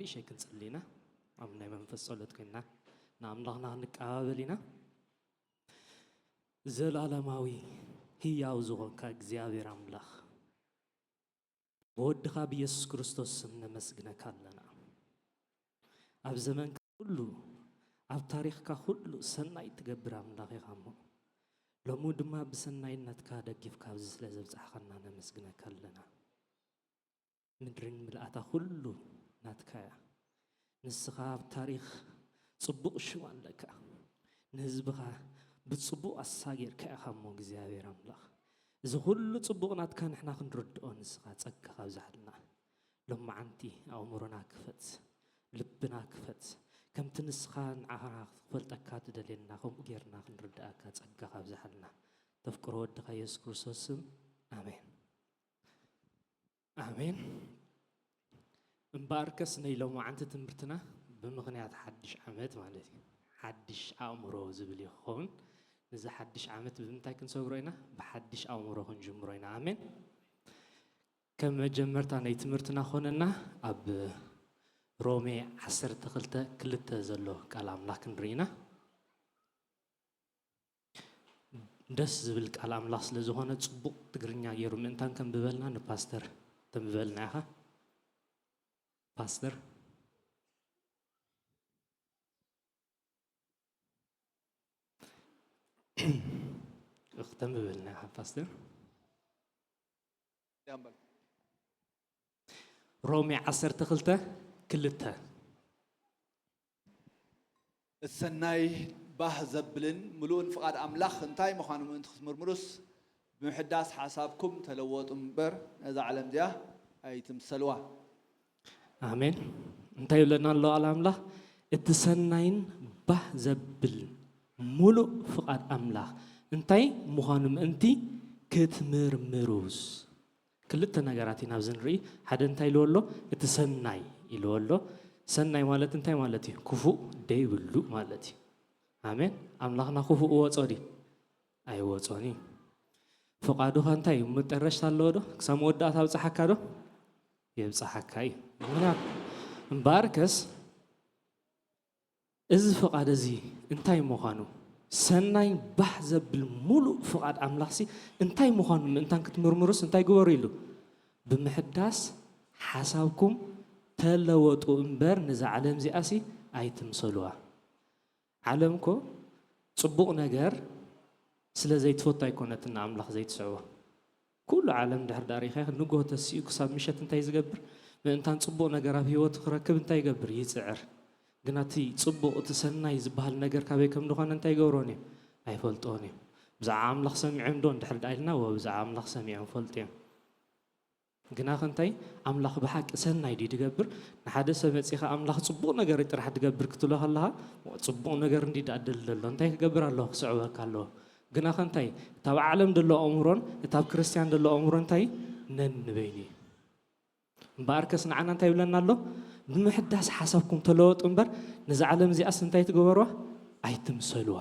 ንእሽተይ ክንጽሊ ኢና። ኣብ ናይ መንፈስ ጸሎት ኮይንና ንኣምላኽና ክንቀባበል ኢና። ዘላለማዊ ህያው ዝኾንካ እግዚኣብሔር ኣምላኽ፣ ብወድኻ ብየሱስ ክርስቶስ ስም ነመስግነካ ኣለና። ኣብ ዘመንካ ኩሉ፣ ኣብ ታሪኽካ ኩሉ ሰናይ ትገብር ኣምላኽ ኢኻ እሞ፣ ሎሚ ድማ ብሰናይነትካ ደጊፍካ ኣብዚ ስለ ዘብጻሕኻና ነመስግነካ ኣለና። ምድርን ምልኣታ ኩሉ ናትካ እያ። ንስኻ ኣብ ታሪኽ ጽቡቕ ሽም ኣለካ። ንህዝብኻ ብጽቡቕ ኣሳጊርካ ኢኻ እሞ እግዚኣብሔር ኣምላኽ፣ እዚ ኩሉ ጽቡቕ ናትካ ንሕና ክንርድኦ ንስኻ ጸጋኻ ኣብዝሓልና። ሎማዓንቲ ኣእምሮና ክፈት፣ ልብና ክፈት፣ ከምቲ ንስኻ ንዓኻ ክፈልጠካ ትደልየና ከምኡ ጌርና ክንርድኣካ ጸጋኻ ኣብዝሓልና። ተፍቅሮ ወድኻ የሱስ ክርስቶስ ስም ኣሜን። ኣሜን። እምበኣርከስ ናይ ሎማዓንቲ ትምህርትና ብምኽንያት ሓድሽ ዓመት ማለት እዩ። ሓድሽ ኣእምሮ ዝብል እዩ ክኸውን። ነዚ ሓድሽ ዓመት ብምንታይ ክንሰግሮ ኢና? ብሓድሽ ኣእምሮ ክንጅምሮ ኢና። ኣሜን። ከም መጀመርታ ናይ ትምህርትና ኾነና ኣብ ሮሜ ዓሰርተ ክልተ ክልተ ዘሎ ቃል ኣምላኽ ክንርኢ ኢና። ደስ ዝብል ቃል ኣምላኽ ስለ ዝኾነ ጽቡቕ ትግርኛ ገይሩ ምእንታን ከንብበልና ንፓስተር ተንብበልና ኢኻ። ፓስተር እኽ ተንብበልና ኢኻ ፓስተር። ዳምበል ሮሜ ዓሰርተ ክልተ ክልተ። እቲ ሰናይ ባህ ዘብልን ምሉእን ፍቓድ ኣምላኽ እንታይ ምዃኑ ምእንቲ ክትምርምሩስ፣ ብምሕዳስ ሓሳብኩም ተለወጡ እምበር፣ ነዛ ዓለም እዚኣ ኣይትምሰልዋ። ኣሜን። እንታይ ይብለና ኣሎ ቃል ኣምላኽ? እቲ ሰናይን ባህ ዘብል ምሉእ ፍቓድ ኣምላኽ እንታይ ምዃኑ ምእንቲ ክትምርምሩስ። ክልተ ነገራት ኢና ኣብዚ ንርኢ። ሓደ እንታይ ኢልዎ ኣሎ? እቲ ሰናይ ኢልዎ ኣሎ። ሰናይ ማለት እንታይ ማለት እዩ? ክፉእ ደይብሉ ማለት እዩ። ኣሜን። ኣምላኽና ክፉእ እወጾ ድዩ? ኣይወጾን እዩ። ፍቓዱ ኸ እንታይ እዩ? መጠረሽታ ኣለዎ ዶ? ክሳብ መወዳእታ ኣብጽሓካ ዶ? የብጽሓካ እዩ። ምኽንያቱ እምበኣርከስ እዚ ፍቓድ እዚ እንታይ ምዃኑ፣ ሰናይ ባህ ዘብል ምሉእ ፍቓድ ኣምላኽሲ እንታይ ምዃኑ ምእንታን ክትምርምሩስ እንታይ ግበሩ ኢሉ? ብምሕዳስ ሓሳብኩም ተለወጡ እምበር ነዛ ዓለም እዚኣሲ ኣይትምሰልዋ። ዓለም እኮ ጽቡቕ ነገር ስለ ዘይትፈቱ ኣይኮነትን ንኣምላኽ ዘይትስዕቦ። ኩሉ ዓለም ድሕር ዳኣ ርኢኻዮ፣ ንግሆ ተሲኡ ክሳብ ምሸት እንታይ ዝገብር? ምእንታን ጽቡቕ ነገር ኣብ ህይወቱ ክረክብ እንታይ ይገብር? ይጽዕር። ግና እቲ ጽቡቕ፣ እቲ ሰናይ ዝበሃል ነገር ካበይ ከም ዝኾነ እንታይ ይገብሮን እዩ? ኣይፈልጦን እዩ። ብዛዕባ ኣምላኽ ሰሚዖም ዶ እንድሕር ደኣ ኢልና፣ ወ፣ ብዛዕባ ኣምላኽ ሰሚዖም ፈልጡ እዮም። ግና ከ እንታይ ኣምላኽ ብሓቂ ሰናይ ድዩ ድገብር? ንሓደ ሰብ መጺኻ ኣምላኽ ጽቡቕ ነገር እዩ ጥራሕ ድገብር ክትብሎ ከለኻ፣ ጽቡቕ ነገር እንዲ ደኣ ደሊ ዘሎ፣ እንታይ ክገብር ኣለዎ? ክስዕበካ ኣለዎ። ግና ከ እንታይ፣ እታ ኣብ ዓለም ደሎ ኣእምሮን እታ ኣብ ክርስትያን ደሎ ኣእምሮ እንታይ ነንበይኑ እዩ። እምበኣርከስ ንዓና እንታይ ይብለና ኣሎ? ብምሕዳስ ሓሳብኩም ተለወጡ እምበር፣ ነዛ ዓለም እዚኣስ እንታይ ትግበርዋ? ኣይትምሰልዋ።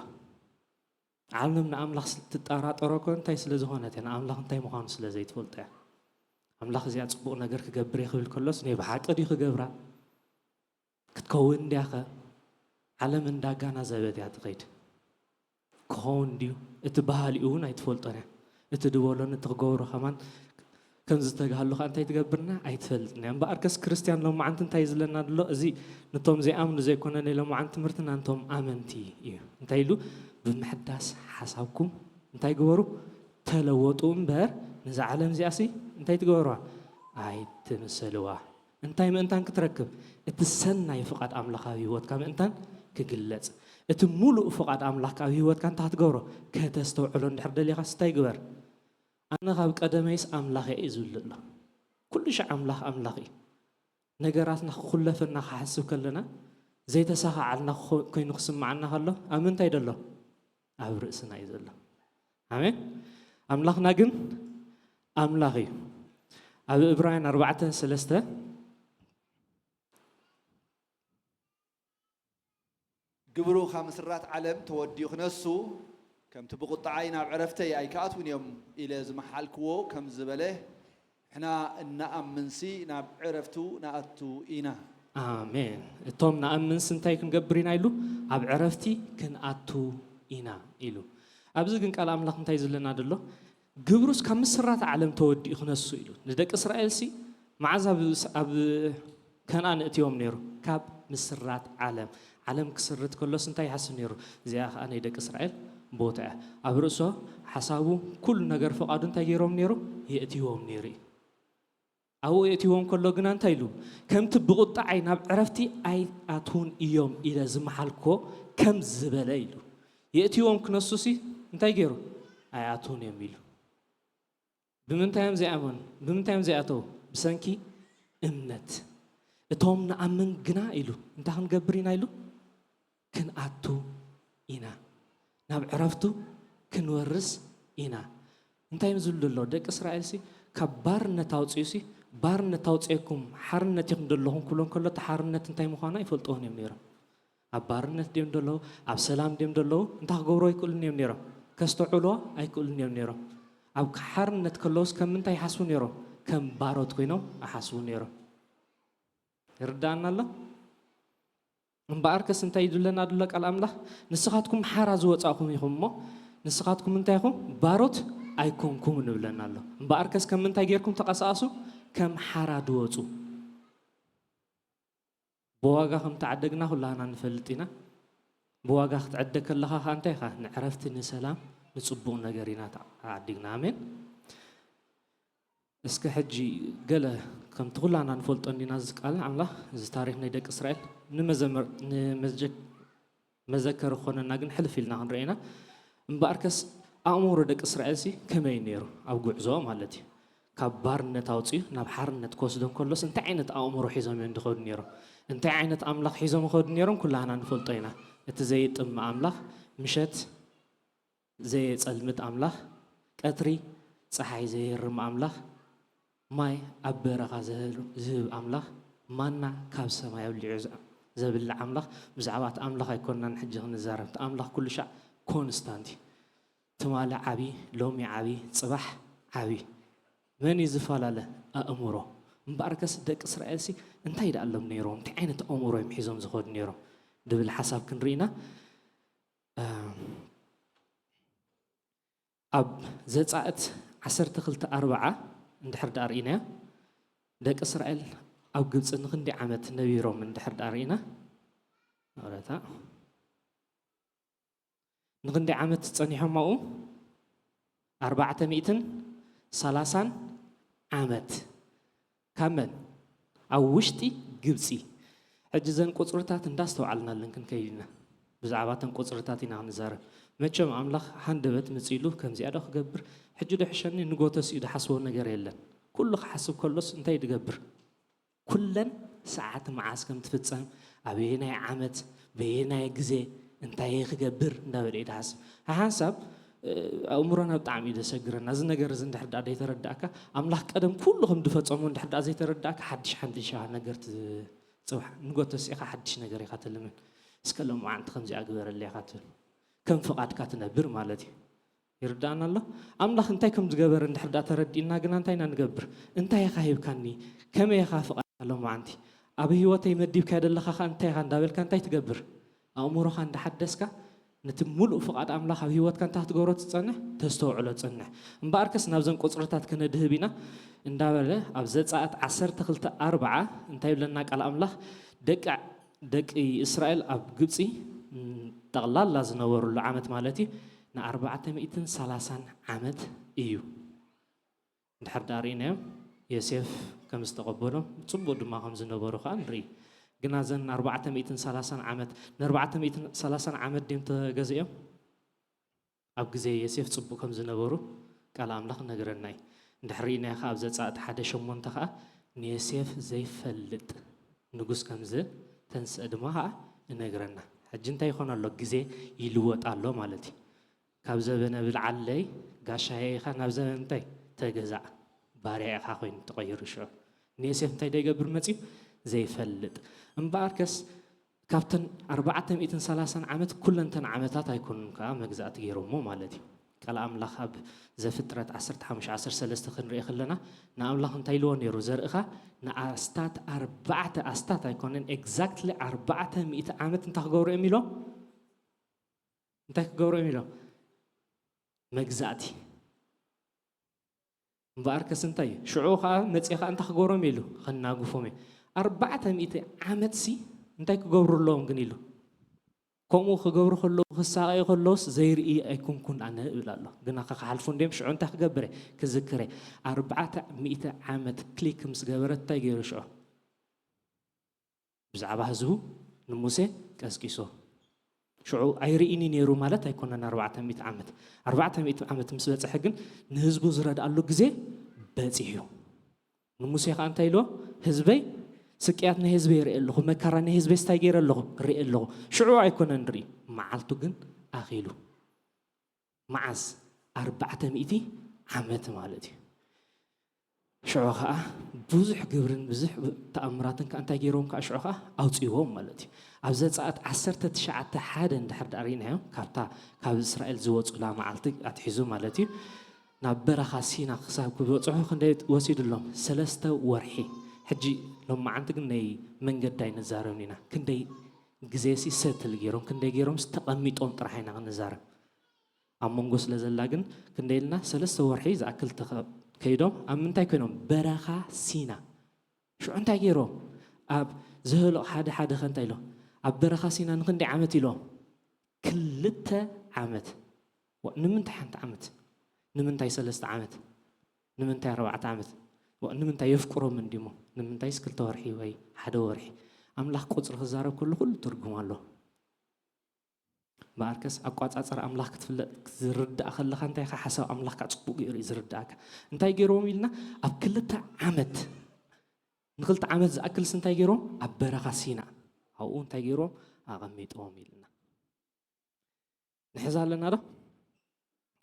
ዓለም ንኣምላኽ ትጠራጠሮ እኮ እንታይ ስለ ዝኾነት እያ? ንኣምላኽ እንታይ ምዃኑ ስለ ዘይትፈልጦ እያ። ኣምላኽ እዚኣ ጽቡቕ ነገር ክገብር እየ ክብል ከሎስ፣ ናይ ብሓቂ ድዩ ክገብራ? ክትከውን እንድያ ኸ? ዓለም እንዳጋናዘበት እያ ትኸይድ። ክኸውን ድዩ? እቲ በሃሊኡ እውን ኣይትፈልጦን እያ። እቲ ዝበሎን እቲ ክገብሮ ከማን ከም ዝተጋሃሉ ኸኣ እንታይ ትገብርና? ኣይትፈልጥን እያ። እምበኣርከስ ክርስትያን ሎማዓንቲ እንታይ እዩ ዝብለና ዘሎ? እዚ ነቶም ዘይኣምኑ ዘይኮነ ናይ ሎማዓንቲ ትምህርትና፣ ነቶም ኣመንቲ እዩ። እንታይ ኢሉ? ብምሕዳስ ሓሳብኩም እንታይ ግበሩ? ተለወጡ እምበር ነዛ ዓለም እዚኣሲ እንታይ ትግበርዋ? ኣይትምሰልዋ። እንታይ ምእንታን ክትረክብ? እቲ ሰናይ ፍቓድ ኣምላኽ ኣብ ህይወትካ ምእንታን ክግለጽ። እቲ ሙሉእ ፍቓድ ኣምላኽ ኣብ ህይወትካ እንታይ ክትገብሮ? ከተስተውዕሎ እንድሕር ደሊኻስ እንታይ ግበር? ኣነ ካብ ቀደመይስ ኣምላኽ እየ እዩ ዝብል ዘሎ። ኩሉ ሻዕ ኣምላኽ ኣምላኽ እዩ። ነገራትና ክኹለፈና ክሓስብ ከለና፣ ዘይተሳኻዓልና ክኾ-፣ ኮይኑ ክስምዓና ከሎ፣ ኣብ ምንታይ ደሎ? ኣብ ርእስና እዩ ዘሎ። ኣሜን። ኣምላኽና ግን ኣምላኽ እዩ። ኣብ ዕብራውያን ኣርባዕተ ሰለስተ፣ ግብሩ ካብ ምስራት ዓለም ተወዲኡ ክነሱ፣ ከምቲ ብቁጥዓይ ናብ ዕረፍተይ ኣይክኣትዉን እዮም ኢለ ዝመሓልክዎ ከም ዝበለ፣ ንሕና እንኣምንሲ ናብ ዕረፍቱ ንኣቱ ኢና። ኣሜን። እቶም ንኣምንስ እንታይ ክንገብር ኢና ኢሉ? ኣብ ዕረፍቲ ክንኣቱ ኢና ኢሉ። ኣብዚ ግን ቃል ኣምላኽ እንታይ ዝብለና ዘሎ? ግብሩስ ካብ ምስራት ዓለም ተወዲኡ ክነሱ ኢሉ። ንደቂ እስራኤልሲ መዓዝ ኣብ፣ ኣብ ከነኣን እእትዮም ነይሩ? ካብ ምስራት ዓለም። ዓለም ክስርት ከሎስ እንታይ ይሓስብ ነይሩ? እዚኣ ኸኣ ናይ ደቂ እስራኤል ቦታ እያ። ኣብ ርእሶ ሓሳቡ፣ ኩሉ ነገር ፍቓዱ እንታይ ገይሮም ነይሩ? የእትይዎም ነይሩ እዩ። ኣብኡ የእትይዎም ከሎ ግና እንታይ ኢሉ? ከምቲ ብቑጣዓይ ናብ ዕረፍቲ ኣይኣትዉን እዮም ኢለ ዝመሓልኮ ከም ዝበለ ኢሉ። የእትይዎም ክነሱሲ እንታይ ገይሩ? ኣይኣትዉን እዮም ኢሉ። ብምንታይ እዮም ዘይኣመኑ? ብምንታይ እዮም ዘይኣተዉ? ብሰንኪ እምነት። እቶም ንኣምን ግና ኢሉ እንታይ ክንገብር ኢና ኢሉ? ክንኣቱ ኢና። ናብ ዕረፍቱ ክንወርስ ኢና። እንታይ እዩ ዝብል ዘሎ? ደቂ እስራኤልሲ ካብ ባርነት ኣውፅኡሲ፣ ባርነት ኣውፅኤኩም ሓርነት ኢኹም ዘለኹም ክብሎም ከሎ፣ እቲ ሓርነት እንታይ ምዃኑ ኣይፈልጥዎን እዮም ነይሮም። ኣብ ባርነት ድዮም ዘለዉ? ኣብ ሰላም ድዮም ዘለዉ? እንታይ ክገብሩ ኣይክእሉን እዮም ነይሮም። ከስተውዕልዎ ኣይክእሉን እዮም ነይሮም። ኣብ ሓርነት ከለዉስ ከም ምንታይ ይሓስቡ ነይሮም? ከም ባሮት ኮይኖም ይሓስቡ ነይሮም። ይርዳኣና ኣሎ? እምበኣርከስ እንታይ ይብለና ኣሎ ቃል ኣምላኽ? ንስኻትኩም ሓራ ዝወጻእኹም ኢኹም እሞ፣ ንስኻትኩም እንታይ ኢኹም? ባሮት ኣይኮንኩምን ይብለና ኣሎ። እምበኣርከስ ከም ምንታይ ጌርኩም ተቐሳቐሱ? ከም ሓራ ድወጹ። ብዋጋ ከም ተዓደግና ኩላህና ንፈልጥ ኢና። ብዋጋ ክትዕደግ ከለኻ ኸኣ እንታይ ኢኻ? ንዕረፍቲ፣ ንሰላም፣ ንጽቡቕ ነገር ኢና ተዓዲግና። ኣሜን። እስከ ሕጂ ገለ ከምቲ ኩላና ንፈልጦ እንዲና፣ እዚ ቃል ኣምላኽ፣ እዚ ታሪኽ ናይ ደቂ እስራኤል ንመዘመር-፣ ንመዘ-፣ መዘከሪ ክኾነና ግን ሕልፍ ኢልና ክንርኦ ኢና። እምበኣርከስ ኣእምሮ ደቂ እስራኤልሲ ከመይ ነይሩ? ኣብ ጉዕዞ ማለት እዩ። ካብ ባርነት ኣውፅኡ ናብ ሓርነት ክወስዶም ከሎስ እንታይ ዓይነት ኣእምሮ ሒዞም እዮም ዝኸዱ ነይሮም? እንታይ ዓይነት ኣምላኽ ሒዞም ይኸዱ ነይሮም? ኩላና ንፈልጦ ኢና። እቲ ዘይጥምእ ኣምላኽ፣ ምሸት ዘየጸልምት ኣምላኽ፣ ቀትሪ ጸሓይ ዘየህርም ኣምላኽ፣ ማይ ኣብ በረኻ ዘህር-፣ ዝህብ ኣምላኽ፣ ማና ካብ ሰማይ ኣብሊዑ ዘ-፣ ዘብልዕ ኣምላኽ። ብዛዕባ እቲ ኣምላኽ ኣይኮንናን ሕጂ ክንዛረብ። እቲ ኣምላኽ ኩሉ ሻዕ ኮንስታንት እዩ። ትማሊ ዓቢ፣ ሎሚ ዓቢ፣ ጽባሕ ዓቢ። መን እዩ ዝፈላለ? ኣእምሮ። እምበኣርከስ ደቂ እስራኤልሲ እንታይ ደኣሎም ነይሮም? እንታይ ዓይነት ኣእምሮ እዮም ሒዞም ዝኸዱ ነይሮም? ድብል ሓሳብ ክንርኢ ኢና። ኣብ ዘጻእት ዓሰርተ ክልተ ኣርብዓ እንድሕር ደኣ ርኢናዮ፣ ደቂ እስራኤል ኣብ ግብጺ ንኽንደይ ዓመት ነቢሮም እንድሕር ደኣ ርኢና፣ ኦረታ ንኽንደይ ዓመት ጸኒሖም ኣብኡ? ኣርባዕተ ሚእትን ሰላሳን ዓመት። ካብ መን? ኣብ ውሽጢ ግብጺ። ሕጂ እዘን ቁጽርታት እንዳስተውዓልናለን ክንከይድ ኢና። ብዛዕባ እተን ቁጽርታት ኢና ክንዛረብ። መቸም ኣምላኽ ሃንደበት መጺሉ ከምዚኣ ዶ ክገብር? ሕጂ ዶ ሕሸኒ ንጎተስ እዩ ዝሓስቦ ነገር የለን። ኩሉ ክሓስብ ከሎስ እንታይ ድገብር? ኩለን ሰዓት መዓስ ከም ትፍጸም፣ ኣበየናይ ዓመት፣ በየናይ ግዜ፣ እንታይ እየ ክገብር እንዳበለ እዩ ዝሓስብ። ሓንሳብ፣ እ፣ ኣእምሮና ብጣዕሚ እዩ ዘሰግረና። እዚ ነገር እዚ እንድሕር ደኣ ዘይተረዳእካ፣ ኣምላኽ ቀደም ኩሉ ከም ዝፈጸሞ እንድሕር ደኣ ዘይተረዳእካ፣ ሓድሽ ሓድሽ ኢኻ ነገር ት-፣ ጽባሕ ንጎተስ ኢኻ ሓድሽ ነገር ኢኻ ትልምን። እስከ ሎማዓንቲ ከምዚኣ ግበረለይ ኢኻ ትብል። ከም ፍቓድካ ትነብር ማለት እዩ። ይርዳኣና ኣሎ? ኣምላኽ እንታይ ከም ዝገበረ እንድሕር ደኣ ተረዲእና ግና እንታይ ኢና ንገብር? እንታይ ኢኻ ሂብካኒ? ከመይ ኢኻ ፍቓድካ ሎማዓንቲ? ኣብ ህይወተይ መዲብካዮ ዘለኻ ኸኣ እንታይ ኢኻ እንዳበልካ እንታይ ትገብር? ኣእምሮኻ እንዳሓደስካ ነቲ ምሉእ ፍቓድ ኣምላኽ ኣብ ህይወትካ እንታይ ክትገብሮ ትጸንሕ? ተስተውዕሎ ትጸንሕ። እምበኣርከስ ናብዘን ቁጽርታት ክነድህብ ኢና እንዳበለ ኣብ ዘጸኣት ዓሰርተ ክልተ ኣርብዓ እንታይ ይብለና ቃል ኣምላኽ? ደቂ ደቂ እስራኤል ኣብ ግብጺ፣ ም፣ ጠቕላላ ዝነበሩሉ ዓመት ማለት እዩ፣ ንኣርባዕተ ሚእትን ሰላሳን ዓመት እዩ። እንድሕር ደኣ ርኢናዮም፣ ዮሴፍ ከም ዝተቐበሎም፣ ጽቡቕ ድማ ከም ዝነበሩ ከኣ ንርኢ። ግና እዘን ኣርባዕተ ሚእትን ሰላሳን ዓመት፣ ንኣርባዕተ ሚእትን ሰላሳን ዓመት ድዮም ተገዚኦም? ኣብ ግዜ ዮሴፍ ጽቡቕ ከም ዝነበሩ ቃል ኣምላኽ ይነግረና እዩ። እንድሕር ርኢናዮ ከኣ ኣብ ዘጸኣት ሓደ ሸሞንተ ከኣ ንዮሴፍ ዘይፈልጥ ንጉስ ከም ዝተንስአ ድማ ከኣ ይነግረና። ሕጂ እንታይ ይኾን ኣሎ? ግዜ ይልወጥ ኣሎ ማለት እዩ። ካብ ዘበነ ብልዓለይ ጋሻየ ኢኻ ናብ ዘበን እንታይ? ተገዛእ ባርያ ኢኻ ኮይኑ ተቐይሩ ሽዑ። ንዮሴፍ እንታይ ደይገብር መጺኡ? ዘይፈልጥ። እምበኣርከስ ካብተን ኣርባዕተ ሚእትን ሰላሳን ዓመት ኩለንተን ዓመታት ኣይኮኑን ከኣ መግዛእቲ ገይሮሞ ማለት እዩ። ቃል ኣምላኽ ኣብ ዘፍጥረት ዓሰርተ ሓሙሽተ ዓሰርተ ሰለስተ ክንርኢ ከለና ንኣምላኽ እንታይ ኢልዎ ነይሩ? ዘርእኻ ንኣስታት ኣርባዕተ፣ ኣስታት ኣይኮነን፣ ኤግዛክትሊ ኣርባዕተ ሚእቲ ዓመት እንታይ ክገብሩ እዮም ኢሎም? እንታይ ክገብሩ እዮም ኢሎም? መግዛእቲ። እምበኣርከስ እንታይ እዩ? ሽዑ ኸዓ መጺኤ ኸዓ እንታይ ክገብሮም ኢሉ? ኸናግፎም እየ። ኣርባዕተ ሚእቲ ዓመትሲ እንታይ ክገብሩ ኣለዎም ግን ኢሉ? ከምኡ ክገብሩ ከለዉ፣ ክሳቐዩ ከለዉስ ዘይርኢ ኣይኮንኩን ኣነ እብል ኣሎ። ግና ከ ክሓልፉ እንድዮም ሽዑ እንታይ ክገብር እየ? ክዝክር እየ። ኣርባዕተ ሚእቲ ዓመት ክሊክ ምስ ገበረት እንታይ ገይሩ ሽዑ? ብዛዕባ ህዝቡ ንሙሴ ቀስቂሶ። ሽዑ ኣይርእይን እዩ ነይሩ ማለት ኣይኮነን። ኣርባዕተ ሚእቲ ዓመት፣ ኣርባዕተ ሚእቲ ዓመት ምስ በጽሐ ግን ንህዝቡ ዝረድኣሉ ግዜ በጺሑ። ንሙሴ ኸዓ እንታይ ኢልዎ? ህዝበይ፣ ስቅያት ናይ ህዝበይ ይርኢ ኣለኹ፣ መከራ ናይ ህዝበይ ስታይ ገይረ ኣለኹ፣ ርኢ ኣለኹ። ሽዑ ኣይኮነን ርኢ፣ መዓልቱ ግን ኣኺሉ። መዓዝ? ኣርባዕተ ሚእቲ ዓመት ማለት እዩ። ሽዑ ኸዓ ብዙሕ ግብርን ብዙሕ ተኣምራትን ከኣ እንታይ ገይሮም ከኣ ሽዑ ኸዓ ኣውፅእዎም ማለት እዩ። ኣብ ዘጸኣት ዓሰርተ ትሽዓተ ሓደ እንድሕር ደኣ ርኢናዮ፣ ካብታ ካብ እስራኤል ዝወፁላ መዓልቲ ኣትሒዙ ማለት እዩ፣ ናብ በረኻ ሲና ክሳብ ክበፅሑ ክንደይ ወሲድሎም? ሰለስተ ወርሒ። ሕጂ ሎማዓንቲ ግን ናይ መንገዲ ኣይንዛረብን ኢና። ክንደይ ግዜሲ ሰትል ገይሮም፣ ክንደይ ገይሮምስ ተቐሚጦም ጥራሕ ኢና ክንዛረብ። ኣብ መንጎ ስለ ዘላ ግን ክንደይ ኢልና ሰለስተ ወርሒ ዝኣክል ተኸ-፣ ከይዶም ኣብ ምንታይ ኮይኖም? በረኻ ሲና። ሽዑ እንታይ ገይሮም? ኣብ ዘህሎ ሓደ ሓደ ኸ እንታይ ኢሎም? ኣብ በረኻ ሲና ንኽንደይ ዓመት ኢሎም? ክልተ ዓመት። ዋ፣ ንምንታይ ሓንቲ ዓመት? ንምንታይ ሰለስተ ዓመት? ንምንታይ ኣርባዕተ ዓመት? ዋ፣ ንምንታይ የፍቅሮም እንዲሞ? ንምንታይስ ክልተ ወርሒ ወይ ሓደ ወርሒ? ኣምላኽ ቁጽሪ ክዛረብ ከሎ ኩሉ ትርጉም ኣሎ። እምበኣርከስ ኣቋጻጽራ ኣምላኽ ክትፍለጥ ክትርዳእ ከለኻ እንታይ ኢኻ ሓሳብ ኣምላኽ ከዓ ጽቡቕ ገይሩ እዩ ዝርዳእካ። እንታይ ገይርዎም ኢልና? ኣብ ክልተ ዓመት፣ ንክልተ ዓመት ዝኣክልስ እንታይ ገይርዎም? ኣብ በረኻ ሲና ኣብኡ እንታይ ገይርዎም? ኣቐሚጥዎም ኢልና። ንሕዛ ኣለና ዶ?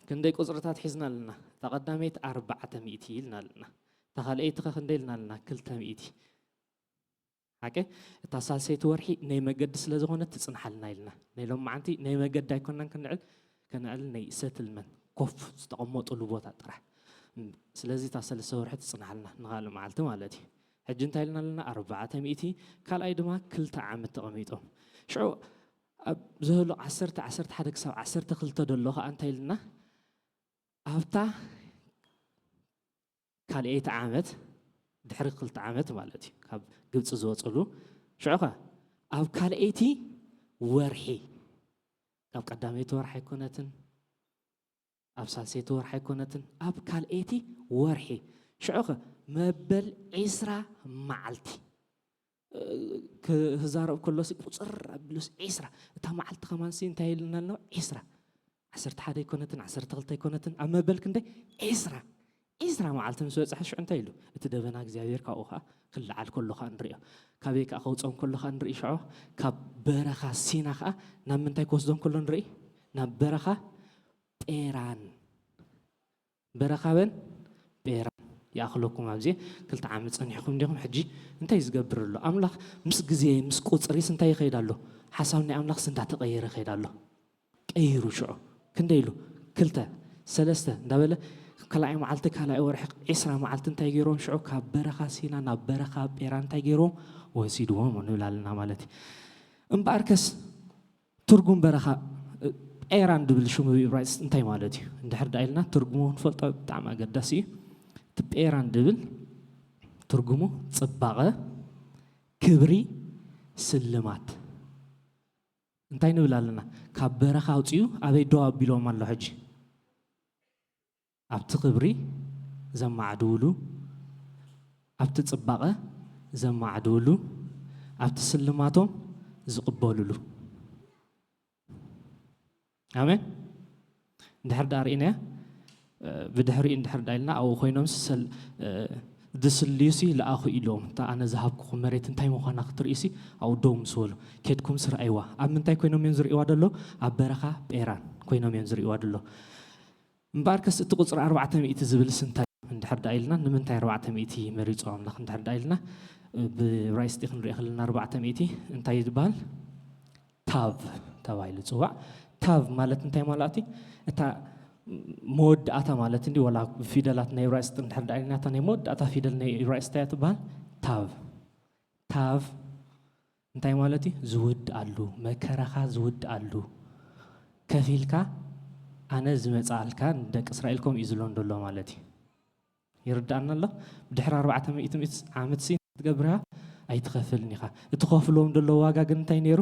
ክንደይ ቁጽርታት ሒዝና ኣለና? እታ ቀዳመይቲ ኣርባዕተ ሚእቲ ኢልና ኣለና። እታ ካልኣይቲ ኸ ክንደይ ኢልና ኣለና? ክልተ ሚእቲ። ሓቂ? እታ ሳልሰይቲ ወርሒ ናይ መገዲ ስለ ዝኾነት ትጽንሓልና ኢልና። ናይ ሎማዓንቲ ናይ መገዲ ኣይኮናን ክንዕል፣ ከነዕል ናይ ሰትልመንት፣ ኮፍ ዝተቐመጡሉ ቦታ ጥራሕ። እም፣ ስለዚ እታ ሰለስተ ወርሒ ትጽንሓልና ንኻልእ መዓልቲ ማለት እዩ። ሕጂ እንታይ ኢልና ኣለና? ኣርባዕተ ሚእቲ፣ ካልኣይ ድማ ክልተ ዓመት ተቐሚጦም። ሽዑ ኣብ ዝህሉ ዓሰርተ፣ ዓሰርተ ሓደ ክሳብ ዓሰርተ ክልተ ደሎ ኸኣ እንታይ ኢልና? ኣብታ ካልኣይቲ ዓመት፣ ድሕሪ ክልተ ዓመት ማለት እዩ፣ ካብ ግብጺ ዝወጽሉ። ሽዑ ኸ ኣብ ካልኣይቲ ወርሒ፣ ኣብ ቀዳመይቲ ወርሒ ኣይኮነትን፣ ኣብ ሳልሰይቲ ወርሒ ኣይኮነትን፣ ኣብ ካልኣይቲ ወርሒ። ሽዑ ኸ መበል ዒስራ መዓልቲ። እ፣ ክዛረብ ከሎሲ ቁጽር ኣቢሉስ ዒስራ። እታ መዓልቲ ኸማንሲ እንታይ ኢልና ኣለና? ዒስራ። ዓሰርተ ሓደ ኣይኮነትን፣ ዓሰርተ ክልተ ኣይኮነትን፣ ኣብ መበል ክንደይ? ዒስራ። ዒስራ መዓልቲ ምስ በጽሐ ሽዑ እንታይ ኢሉ? እቲ ደበና እግዚኣብሔር ካብኡ ኸኣ ክለዓል ከሎ ኸኣ ንርእዮ። ካበይ ከኣ ከውጽኦም ከሎ ኸኣ ንርኢ ሽዑ? ካብ በረኻ ሲና ኸኣ ናብ ምንታይ ክወስዶም ከሎ ንርኢ? ናብ በረኻ ጴራን። በረኻ በን ጴራን። ይኣኽለኩም ኣብዚ ክልተ ዓመት ጸኒሕኩም ዲኹም? ሕጂ እንታይ ዝገብር ኣሎ? ኣምላኽ ምስ ግዜ፣ ምስ ቁጽሪስ እንታይ ይኸይድ ኣሎ? ሓሳብ ናይ ኣምላኽስ እንዳተቐየረ ይኸይድ ኣሎ። ቀይሩ ሽዑ። ክንደይ ኢሉ? ክልተ፣ ሰለስተ እንዳበለ ካልኣይ መዓልቲ፣ ካልኣይ ወርሒ፣ ዒስራ መዓልቲ እንታይ ገይሮም ሽዑ? ካብ በረኻ ሲና ናብ በረኻ ጴራን እንታይ ገይሮም? ወሲድዎም ንብል ኣለና ማለት እዩ። እምበኣርከስ ትርጉም በረኻ፣ እ፣ ጴራን ድብል ሽሙ ብዕብራይስጥ እንታይ ማለት እዩ? እንድሕር ደኣ ኢልና ትርጉሙ ክንፈልጦ ብጣዕሚ ኣገዳሲ እዩ። እቲ ጴራን ድብል ትርጉሙ ጽባቐ፣ ክብሪ፣ ስልማት። እንታይ ንብል ኣለና? ካብ በረኻ ኣውጺኡ ኣበይ ደው ኣቢሎም ኣሎ ሕጂ? ኣብቲ ክብሪ ዘማዕድውሉ፣ ኣብቲ ጽባቐ ዘማዕድውሉ፣ ኣብቲ ስልማቶም ዝቕበሉሉ። ኣሜን። እንድሕር ደኣ ርኢናዮ፣ እ፣ ብድሕሪኡ እንድሕር ደኣ ኢልና ኣብኡ ኮይኖም ሰል-፣ እ፣ ዝስልዩሲ ለኣኹ ኢሎም፣ እታ ኣነ ዝሃብኩኹም መሬት እንታይ ምዃና ክትርእዩሲ ኣብኡ ደው ምስ በሉ፣ ኬድኩምሲ ርኣይዋ። ኣብ ምንታይ ኮይኖም እዮም ዝርእይዋ ደሎ? ኣብ በረኻ ጴራን ኮይኖም እዮም ዝርእይዋ ደሎ። እምበኣርከስ እቲ ቁጽሪ ኣርባዕተ ሚእቲ ዝብልስ እንታይ? እንድሕር ደኣ ኢልና ንምንታይ ኣርባዕተ ሚእቲ መሪጹ ኣምላኽ? እንድሕር ደኣ ኢልና ብዕብራይስጢ ክንርኢ ከለና ኣርባዕተ ሚእቲ እንታይ እዩ ዝበሃል? ታቭ ተባሂሉ ይጽዋዕ። ታቭ ማለት እንታይ ማለት እዩ? እታ መወዳእታ ማለት እንዲ፣ ወላ ብፊደላት ናይ ዕብራይስጥ እንድሕር ደኣ ኢልና፣ እታ ናይ መወዳእታ ፊደል ናይ ዕብራይስጥ እንታይ እያ ትበሃል? ታቭ። ታቭ እንታይ ማለት እዩ? ዝውድኣሉ፣ መከራኻ ዝውድኣሉ። ከፊልካ ኣነ ዝመጽኣልካ ንደቂ እስራኤል ከምኡ እዩ ዝብሎም ዘሎ ማለት እዩ። ይርዳእና ኣሎ? ብድሕሪ ኣርባዕተ ሚእቲ ዓመት ሲ ትገብርያ ኣይትኸፍልን ኢኻ። እቲ ከፍሎም ዘሎ ዋጋ ግን እንታይ ነይሩ?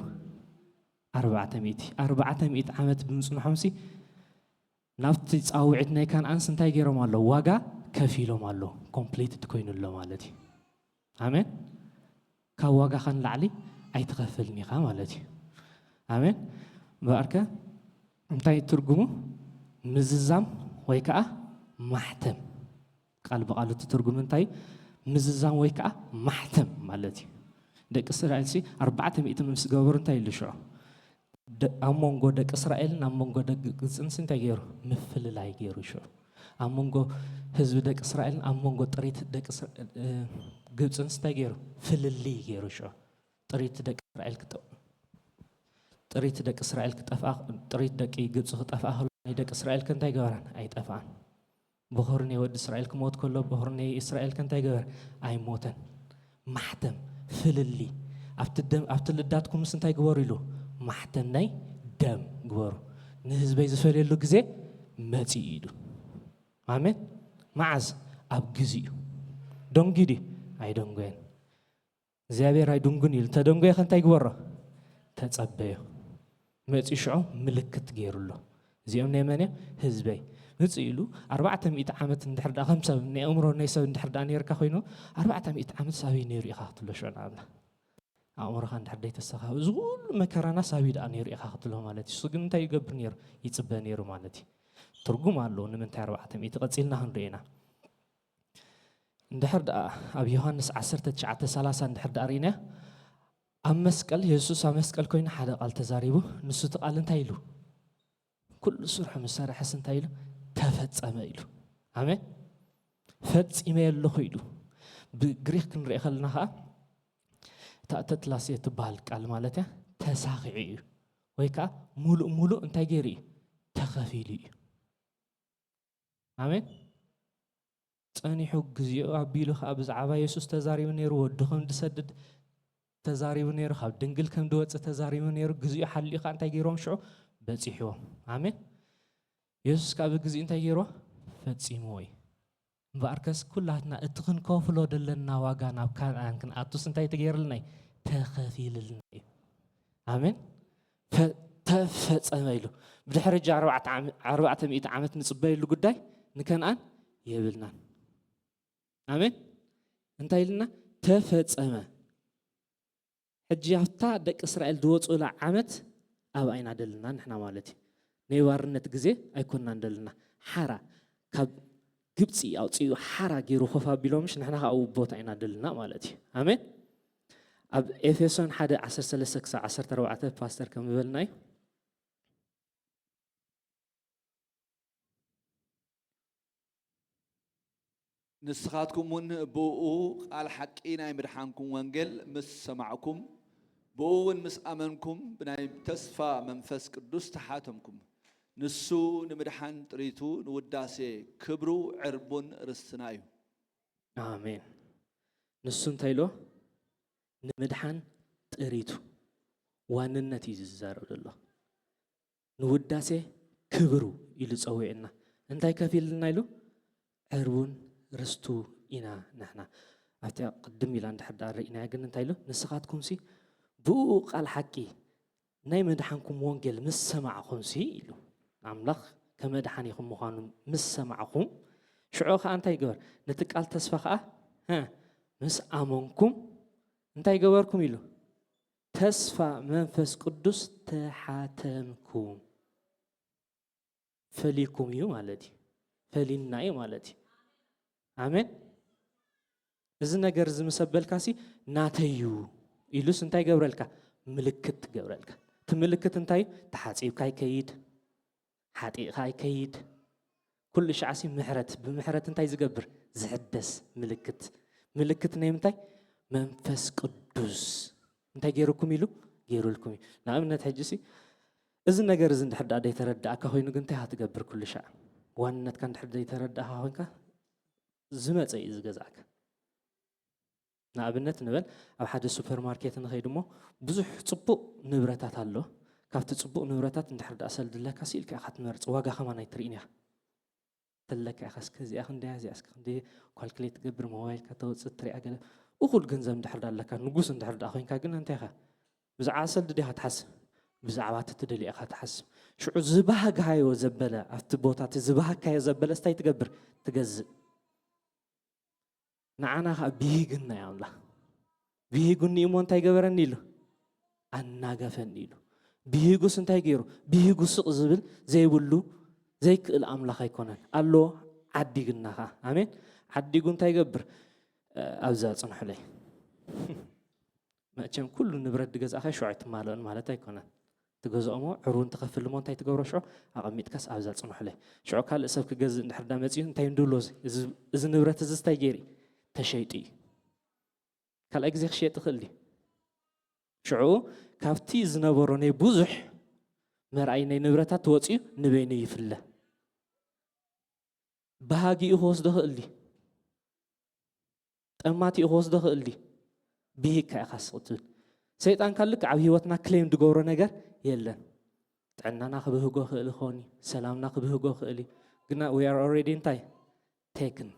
ኣርባዕተ ሚእቲ። ኣርባዕተ ሚእቲ ዓመት ብምጽንሖም ሲ ናብቲ ጻውዒት ናይ ካንኣንስ እንታይ ገይሮም ኣሎ? ዋጋ ከፊሎም ኣሎ። ኮምፕሊትድ ኮይኑ ኣሎ ማለት እዩ። ኣሜን። ካብ ዋጋኻ ንላዕሊ ኣይትኸፍልን ኢኻ ማለት እዩ። ኣሜን። እምበኣርከ እንታይ ትርጉሙ? ምዝዛም ወይ ከዓ ማሕተም። ቃል ብቃሉ እቲ ትርጉም እንታይ እዩ? ምዝዛም ወይ ከዓ ማሕተም ማለት እዩ። ደቂ እስራኤል ሲ ኣርባዕተ ሚእቲ ምስ ገበሩ እንታይ ኢሉ ሽዑ? ደ-፣ ኣብ መንጎ ደቂ እስራኤልን ኣብ መንጎ ደቂ ግብፅን ሲ እንታይ ገይሩ? ምፍልላይ ገይሩ ሽዑ። ኣብ መንጎ ህዝቢ ደቂ እስራኤልን ኣብ መንጎ ጥሪት ደቂ እስራ-፣ እ፣ ግብፅን ሲ እንታይ ገይሩ? ፍልልይ ገይሩ ሽዑ። ጥሪት ደቂ እስራኤል ክጠ-፣ ጥሪት ደቂ እስራኤል ክጠፍኣ፣ ጥሪት ደቂ ግብፂ ክጠፍኣ ከሎ ናይ ደቂ እስራኤል ከ እንታይ ገበራን? ኣይጠፍኣን። በኹሪ ናይ ወዲ እስራኤል ክሞት ከሎ በኹሪ ናይ እስራኤል ከ እንታይ ገበር? ኣይሞተን። ማሕተም፣ ፍልሊ። ኣብቲ ደም፣ ኣብቲ ልዳትኩምስ እንታይ ግበሩ ኢሉ? ማሕተም ናይ ደም ግበሩ። ንህዝበይ ዝፈልየሉ ግዜ መጺኡ ኢሉ። ኣሜን። መዓዝ? ኣብ ግዚኡ። ደንጉዩ ድዩ? ኣይደንጎየን። እግዚኣብሔር ኣይድንጉን ኢሉ። ተደንጎየ ከ እንታይ ግበሮ? ተጸበዮ። መጺኡ ሽዑ ምልክት ገይሩ ኣሎ። እዚኦም ናይ መን እዮም? ህዝበይ። ምጽእ ኢሉ ኣርባዕተ ሚእቲ ዓመት እንድሕር ደኣ ከም ሰብ፣ ናይ ኣእምሮ ናይ ሰብ እንድሕር ደኣ ነይርካ ኮይኑ፣ ኣርባዕተ ሚእቲ ዓመት ሳበይ ነይሩ ኢኻ ክትብሎ ሽዑ ንኣብና። ኣእምሮኻ እንድሕር ደይተስተኻኸ፣ እዚ ኩሉ መከራና ሳበይ ደኣ ነይሩ ኢኻ ክትብሎ ማለት እዩ። እሱ ግን እንታይ ይገብር ነይሩ? ይጽበ ነይሩ ማለት እዩ። ትርጉም ኣለዎ ንምንታይ ኣርባዕተ ሚእቲ ቀጺልና ክንሪኦ ኢና። እንድሕር ደኣ ኣብ ዮሃንስ ዓሰርተ ትሽዓተ ሰላሳ እንድሕር ደኣ ርኢና፣ ኣብ መስቀል፣ የሱስ ኣብ መስቀል ኮይኑ ሓደ ቃል ተዛሪቡ። ንሱ እቲ ቃል እንታይ ኢሉ? ኩሉ ስርሑ ምስ ሰርሐስ እንታይ ኢሉ? ተፈጸመ ኢሉ። ኣሜን። ፈጺመ ኣለኹ ኢሉ። ብግሪክ ክንሪኦ ከለና ኸኣ እታ ተትላስየ ትበሃል ቃል ማለት እያ፣ ተሳኺዑ እዩ። ወይ ከኣ ሙሉእ ሙሉእ እንታይ ገይሩ እዩ? ተኸፊሉ እዩ። ኣሜን። ጸኒሑ፣ ግዜኡ ኣቢሉ ኸኣ ብዛዕባ የሱስ ተዛሪቡ ነይሩ። ወዱ ከም ዝሰድድ ተዛሪቡ ነይሩ። ካብ ድንግል ከም ዝወጽእ ተዛሪቡ ነይሩ። ግዜኡ ሓሊኡ ኸኣ እንታይ ገይርዎም ሽዑ? በጺሕዎም። ኣሜን። የሱስ ከኣ ብግዜኡ እንታይ ገይርዎ? ፈጺምዎ እዩ። እምበኣርከስ ኩላትና እቲ ክንከፍሎ ዘለና ዋጋ ናብ ካንኣን ክንኣቱስ እንታይ ተገይርልና እዩ? ተኸፊልልና እዩ። ኣሜን። ፈ-፣ ተፈጸመ ኢሉ። ብድሕሪ እጂ ኣርባዕተ ዓመ-፣ ኣርባዕተ ሚእቲ ዓመት ንጽበየሉ ጉዳይ ንከንኣን የብልናን። ኣሜን። እንታይ ኢልና? ተፈጸመ። ሕጂ ኣብታ ደቂ እስራኤል ዝወጽኡላ ዓመት ኣብኣ ኢና ደልና ንሕና ማለት እዩ። ናይ ባርነት ግዜ ኣይኮንናን ደልና። ሓራ ካብ ግብጺ ኣውጺኡ ሓራ ገይሩ ኮፍ ኣቢሎምሽ ንሕና ከኣ ኣብኡ ቦታ ኢና ደልና ማለት እዩ። ኣሜን። ኣብ ኤፌሶን ሓደ ዓሰርተ ሰለስተ ክሳብ ዓሰርተ ኣርባዕተ ፓስተር ከም ዝበልና እዩ። ንስኻትኩም እውን ብእኡ ቃል ሓቂ ናይ ምድሓንኩም ወንጌል ምስ ሰማዕኩም፣ ብእኡ እውን ምስ ኣመንኩም፣ ብናይ ተስፋ መንፈስ ቅዱስ ተሓተምኩም። ንሱ ንምድሓን ጥሪቱ ንውዳሴ ክብሩ ዕርቡን ርስትና እዩ። ኣሜን። ንሱ እንታይ ኢሎ? ንምድሓን ጥሪቱ። ዋንነት እዩ ዝዛረብ ዘሎ። ንውዳሴ ክብሩ ኢሉ ጸዊዕና። እንታይ ከፊልና ኢሉ? ዕርቡን ርስቱ ኢና ንሕና። ኣብቲ ቅድም ኢላ እንድሕር ደኣ ርኢናያ ግን እንታይ ኢሉ? ንስኻትኩምሲ ብኡ ቃል ሓቂ ናይ መድሓንኩም ወንጌል ምስ ሰማዕኹምሲ ኢሉ። ኣምላኽ ከመድሓኒኹም ምዃኑ ምስ ሰማዕኹም፣ ሽዑ ኸኣ እንታይ ይግበር? ነቲ ቃል ተስፋ ኸኣ፣ ሀ፣ ምስ ኣመንኩም እንታይ ገበርኩም ኢሉ? ተስፋ መንፈስ ቅዱስ ተሓተምኩም። ፈሊኩም እዩ ማለት እዩ። ፈሊና እዩ ማለት እዩ። ኣሜን። እዚ ነገር እዚ ምስ ኣበልካሲ ናተይ እዩ ኢሉስ እንታይ ይገብረልካ? ምልክት ትገብረልካ። እቲ ምልክት እንታይ እዩ? ተሓጺብካ ኣይከይድ፣ ሓጢእኻ ኣይከይድ። ኩሉ ሻዕሲ ምሕረት፣ ብምሕረት እንታይ ዝገብር? ዝሕደስ ምልክት። ምልክት ናይ ምንታይ? መንፈስ ቅዱስ። እንታይ ገይሩኩም ኢሉ? ገይሩልኩም እዩ። ንኣብነት ሕጂ ሲ፣ እዚ ነገር እዚ እንድሕር ደኣ ዘይተረዳእካ ኮይኑ ግን እንታይ ኢኻ ትገብር ኩሉ ሻዕ? ዋንነትካ እንድሕር ዘይተረዳእካ ኮይንካ ዝመፀ እዩ ዝገዛእካ። ንኣብነት ንበል ኣብ ሓደ ሱፐርማርኬት ንኸይድ እሞ ብዙሕ ፅቡቕ ንብረታት ኣሎ። ካብቲ ፅቡቕ ንብረታት እንድሕር ደኣ ሰልዲ ኣለካ ስኢልካ ኢኻ ትመርፅ፣ ዋጋ ከማን ኣይትርእን ኢኻ። ተለካ ኢኻ እስከ እዚኣ ክንደያ እዚኣ እስከ ክንደ ካልኩሌት ትገብር ሞባይልካ ተወፅእ ትሪኣ ገለ እኹል ገንዘብ እንድሕር ደኣ ኣለካ ንጉስ እንድሕር ደኣ ኮይንካ ግን እንታይ ኢኻ ብዛዕባ ሰልዲ ዲኻ ትሓስብ? ብዛዕባ እቲ ትደልዮ ኢኻ ትሓስብ። ሽዑ ዝባህግካዮ ዘበለ ኣብቲ ቦታ እቲ ዝባህግካዮ ዘበለ እንታይ ትገብር? ትገዝእ። ንዓና ከዓ ብሂግና እዩ ኣምላኽ። ብሂጉኒ እሞ እንታይ ገበረኒ ኢሉ? ኣናገፈኒ ኢሉ። ብሂጉስ እንታይ ገይሩ? ብሂጉ ስቕ ዝብል ዘይብሉ ዘይክእል ኣምላኽ ኣይኮነን ኣሎ። ዓዲግና ከዓ ኣሜን። ዓዲጉ እንታይ ይገብር? ኣብዛ ጽንሑለይ። መቸም ኩሉ ንብረት ዝገዛእካ ሽዑ ኣይትማልኦን ማለት ኣይኮነን። ትገዝኦሞ ዕሩን ትኸፍልሞ እንታይ ትገብሮ ሽዑ ኣቐሚጥካስ ኣብዛ ጽንሑለይ። ሽዑ ካልእ ሰብ ክገዝእ እንድሕር ዳ መጺኡ እንታይ እንድብሎ እዚ ንብረት እዚ እንታይ ገይሩ ተሸይጡ እዩ። ካልኣይ ግዜ ክሸየጥ ይኽእል ድዩ? ሽዑ ካብቲ ዝነበሮ ናይ ብዙሕ መርኣይ ናይ ንብረታት ወፂኡ ንበይኑ ይፍለ። ባህጊኡ ክወስዶ ይኽእል ድዩ? ጠማቲኡ ክወስዶ ይኽእል ድዩ? ብሂግካ ኢኻ ስቕ ትብል። ሰይጣን ካብ ልክዕ ኣብ ህይወትና ክሌም ዝገብሮ ነገር የለን። ጥዕናና ክብህጎ ይኽእል ይኸውን እዩ። ሰላምና ክብህጎ ይኽእል እዩ። ግና we are already እንታይ? ቴክን።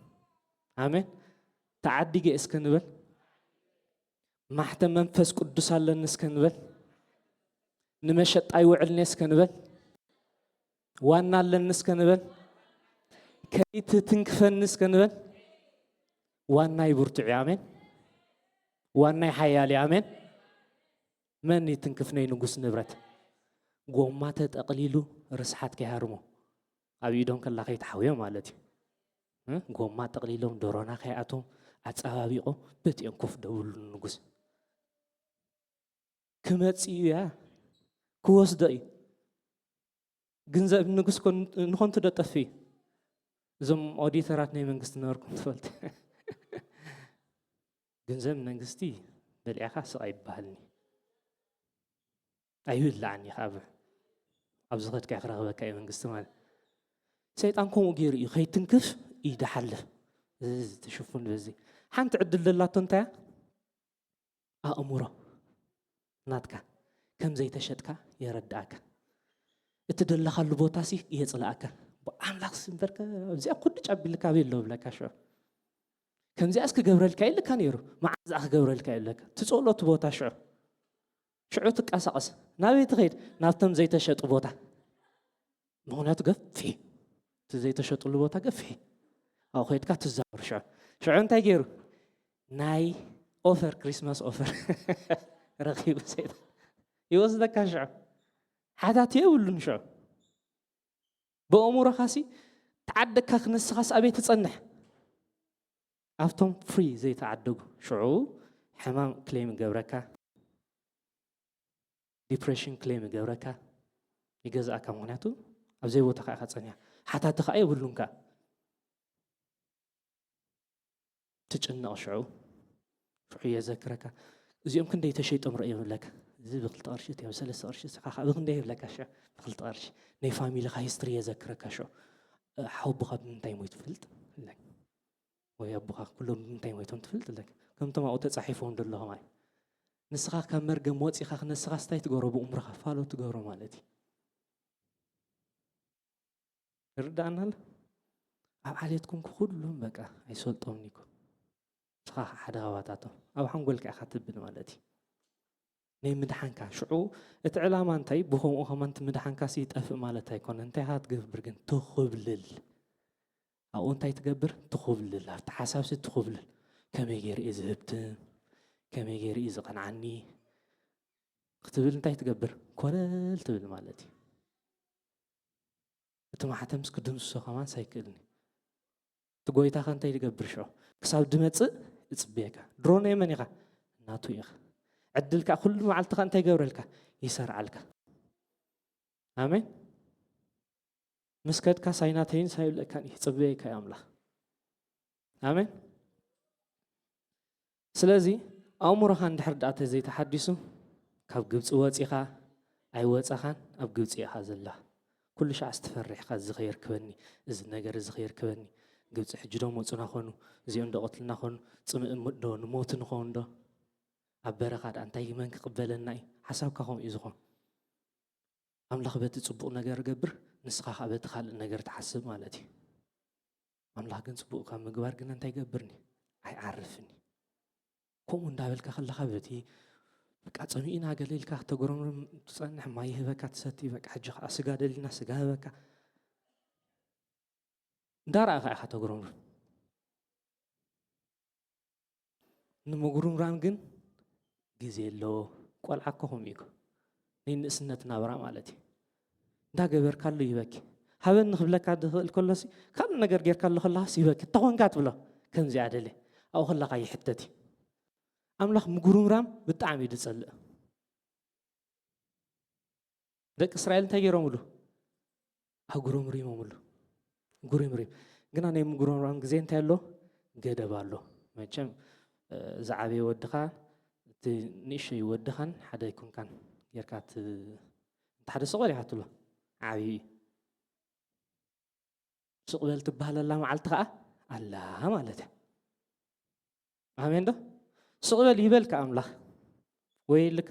ኣሜን። ተዓዲገ እስከ ንበል። ማሕተም መንፈስ ቅዱስ ኣለኒ እስከ ንበል። ንመሸጣ ይውዕልኒ እስከ ንበል። ዋና ኣለኒ እስከ ንበል። ከይትትንክፈኒ እስከ ንበል። ዋናይ ብርቱዕ እዩ። ኣሜን። ዋናይ ሓያል እዩ። ኣሜን። መን ይትንክፍ ናይ ንጉስ ንብረት? ጎማ ተጠቕሊሉ ርስሓት ከይሃርሞ ኣብ ኢዶም ከላ ከይተሓውዮ ማለት እዩ። እ? ጎማ ጠቕሊሎም ዶሮና ከይኣቶም ኣጸባቢቖም በቲኦም ኮፍ ደብሉ ንጉስ። ክመጽእ እዩ ያ ክወስዶ እዩ። ግንዘብ ንጉስ ኮን- ንኾንቱ ዶ ጠፍእ እዩ? እዞም ኦዲተራት ናይ መንግስቲ ነበርኩም ትፈልጡ። ግንዘብ መንግስቲ በሊዕካ ስቕ ኣይበሃልን እዩ። ኣይብላዕን እዩ ካብ ኣብዚ ኸድካ ክረኽበካ እዩ መንግስቲ ማለት። ሰይጣን ከምኡ ገይሩ እዩ ከይትንክፍ እዩ ድሓልፍ። እዚ ትሽፉን በዚ ሓንቲ ዕድል ደላቶ እንታይ እያ? ኣእምሮ ናትካ ከም ዘይተሸጥካ የረድኣካ። እቲ ደለኻሉ ቦታ ሲ የፅልኣካ። ኣምላኽ ሲ እምበርከ ኣብዚኣ ኩሉ ጫቢልካ ኣበይ ኣሎ ብለካ ሽዑ። ከምዚኣስ ክገብረልካ ኢልካ ነይሩ፣ መዓዝ ክገብረልካ ኢለካ። ትፀሎ እቲ ቦታ ሽዑ። ሽዑ ትቀሳቐስ። ናበይ ትኸይድ? ናብቶም ዘይተሸጡ ቦታ። ምኽንያቱ ገፊሕ። እቲ ዘይተሸጥሉ ቦታ ገፊሕ። ኣብኡ ከይድካ ትዛወር ሽዑ። ሽዑ እንታይ ገይሩ? ናይ ኦፈር፣ ክሪስማስ ኦፈር ረኺቡ ሰይጣን። ይወስደካ ሽዑ። ሓታት የብሉን ሽዑ። ብኣእምሮኻሲ ተዓደግካ ክንስኻስ ኣበይ ትጸንሕ? ኣብቶም ፍሪ ዘይተዓደጉ። ሽዑ ሕማም ክሌም ይገብረካ፣ ዲፕሬሽን ክሌም ይገብረካ፣ ይገዝኣካ። ምኽንያቱ ኣብ ዘይቦታኻ ኢኻ ጸኒሓ። ሓታቲ ኸኣ የብሉን ከኣ። ትጭነቕ ሽዑ። ሽዑ የዘክረካ። እዚኦም ክንደይ ተሸይጦም ረእዮም ይብለካ። እዚ ብክልተ ቅርሺ እትዮም ሰለስተ ቅርሺ እስኻ ኸኣ ብክንደይ ይብለካ ሽዑ። ብክልተ ቅርሺ። ናይ ፋሚሊኻ ሂስትሪ የዘክረካ ሽዑ። ሓወቦኻ ብምንታይ ሞይቱ ትፈልጥ? ይብለካ። ወይ ኣቦኻ ኩሎም ብምንታይ ሞይቶም ትፈልጥ ኣለካ። ከምቶም ኣብኡ ተጻሒፎም ዘለኹ ማለት። ንስኻ ካብ መርገም ወጺኻ ክነስኻስ እንታይ ትገብሮ? ብእምሮኻ ፋሎ ትገብሮ ማለት እዩ። ይርድኣና ኣሎ? ኣብ ዓሌትኩም ኩሎም በቃ ኣይሰልጦምን እኮ። ንስኻ ሓደ ካባታቶም። ኣብ ሓንጎልካ ኢኻ ትብል ማለት እዩ። ናይ ምድሓንካ። ሽዑ እቲ ዕላማ እንታይ? ብኸምኡ ከማን እቲ ምድሓንካሲ ይጠፍእ ማለት ኣይኮነን። እንታይ ኢኻ ትገብር ግን? ትኹብልል። ኣብኡ እንታይ ትገብር? ትኹብልል። ኣብቲ ሓሳብሲ ትኹብልል። ከመይ ገይሩ እዩ ዝህብትም? ከመይ ገይሩ እዩ ዝቐንዓኒ? ክትብል እንታይ ትገብር? ኮለል ትብል ማለት እዩ። እቲ ማሕተምስ ክድምስሶ ከማንስ ኣይክእልን እዩ። እቲ ጎይታኸ እንታይ ይገብር ሽዑ? ክሳብ ድመጽእ ይጽበየካ። ድሮ ናይ መን ኢኻ? ናቱ ኢኻ። ዕድልካ ኩሉ መዓልትኻ እንታይ ይገብረልካ? ይሰርዓልካ። ኣሜን። ምስ ከድካ ሳይናተይን ሳይብለካን እዩ። ጽበየካ እዩ ኣምላኽ። ኣሜን። ስለዚ ኣእምሮኻ እንድሕር ደኣ ተዘይተሓዲሱ ካብ ግብጺ ወጺኻ ኣይወጻኻን፣ ኣብ ግብጺ ኢኻ ዘላ። ኩሉ ሻዕ ስትፈርሕ ኢኻ፣ እዚ ኸየርክበኒ፣ እዚ ነገር እዚ ኸየርክበኒ፣ ግብፂ ሕጂ ዶ መፁና ኾኑ፣ እዚኦም ዶ ቐትልና ኾኑ፣ ፅምእ ዶ ንሞት ንኸውን ዶ? ኣብ በረኻ ደኣ እንታይ መን ክቕበለና እዩ? ሓሳብካ ከምኡ እዩ ዝኾን። ኣምላኽ በቲ ጽቡቕ ነገር ገብር፣ ንስኻ ኸኣ በቲ ካልእ ነገር ትሓስብ ማለት እዩ። ኣምላኽ ግን ጽቡቕ ካብ ምግባር ግን እንታይ ይገብርኒ? ኣይዓርፍኒ። ከምኡ እንዳበልካ ከለኻ በቲ በቃ ጸሚእና ገለ ኢልካ ከተጉረምርም ትጸንሕ፣ ማይ ይህበካ ትሰቲ፣ በቃ ሕጂ ኸኣ ስጋ ደሊና ስጋ ህበካ። እንዳረኣኻ ኢኻ ተጉረምርም። ንምጉርምራም ግን ግዜ ኣለዎ። ቆልዓ እኮ ከምኡ እዩ እኮ። ናይ ንእስነት ናብራ ማለት እዩ። እንዳገበርካሉ ይህበኪ። ሃበኒ ክብለካ ዝኽእል ከሎሲ፣ ካልእ ነገር ጌርካሉ ከለኻስ ይህበኪ። እንታይ ኮንካ ትብሎ? ከምዚኣ ደልየ። ኣብኡ ከለኻ ይሕተት እዩ። ኣምላኽ ምጉርምራም ብጣዕሚ እዩ ዝጸልእ። ደቂ እስራኤል እንታይ ገይሮምሉ? ኣጉረምሪሞምሉ። ጉሪምሪም። ግና ናይ ምጉርምራም ግዜ እንታይ ኣሎ? ገደብ ኣሎ። መቸም፣ እ፣ ዝዓበየ ወድኻ፣ እቲ ንእሽተይ ወድኻን ሓደ ኣይኮንካን ጌርካ ት-፣ እንተ ሓደ ስቕ በል ኢኻ ትብሎ። ዓብዩ እዩ። ስቕ በል ትበሃለላ መዓልቲ ኸኣ ኣላ ማለት እያ። ኣሜን ዶ? ስቕ በል ይበልካ ኣምላኽ። ወይ ኢልካ?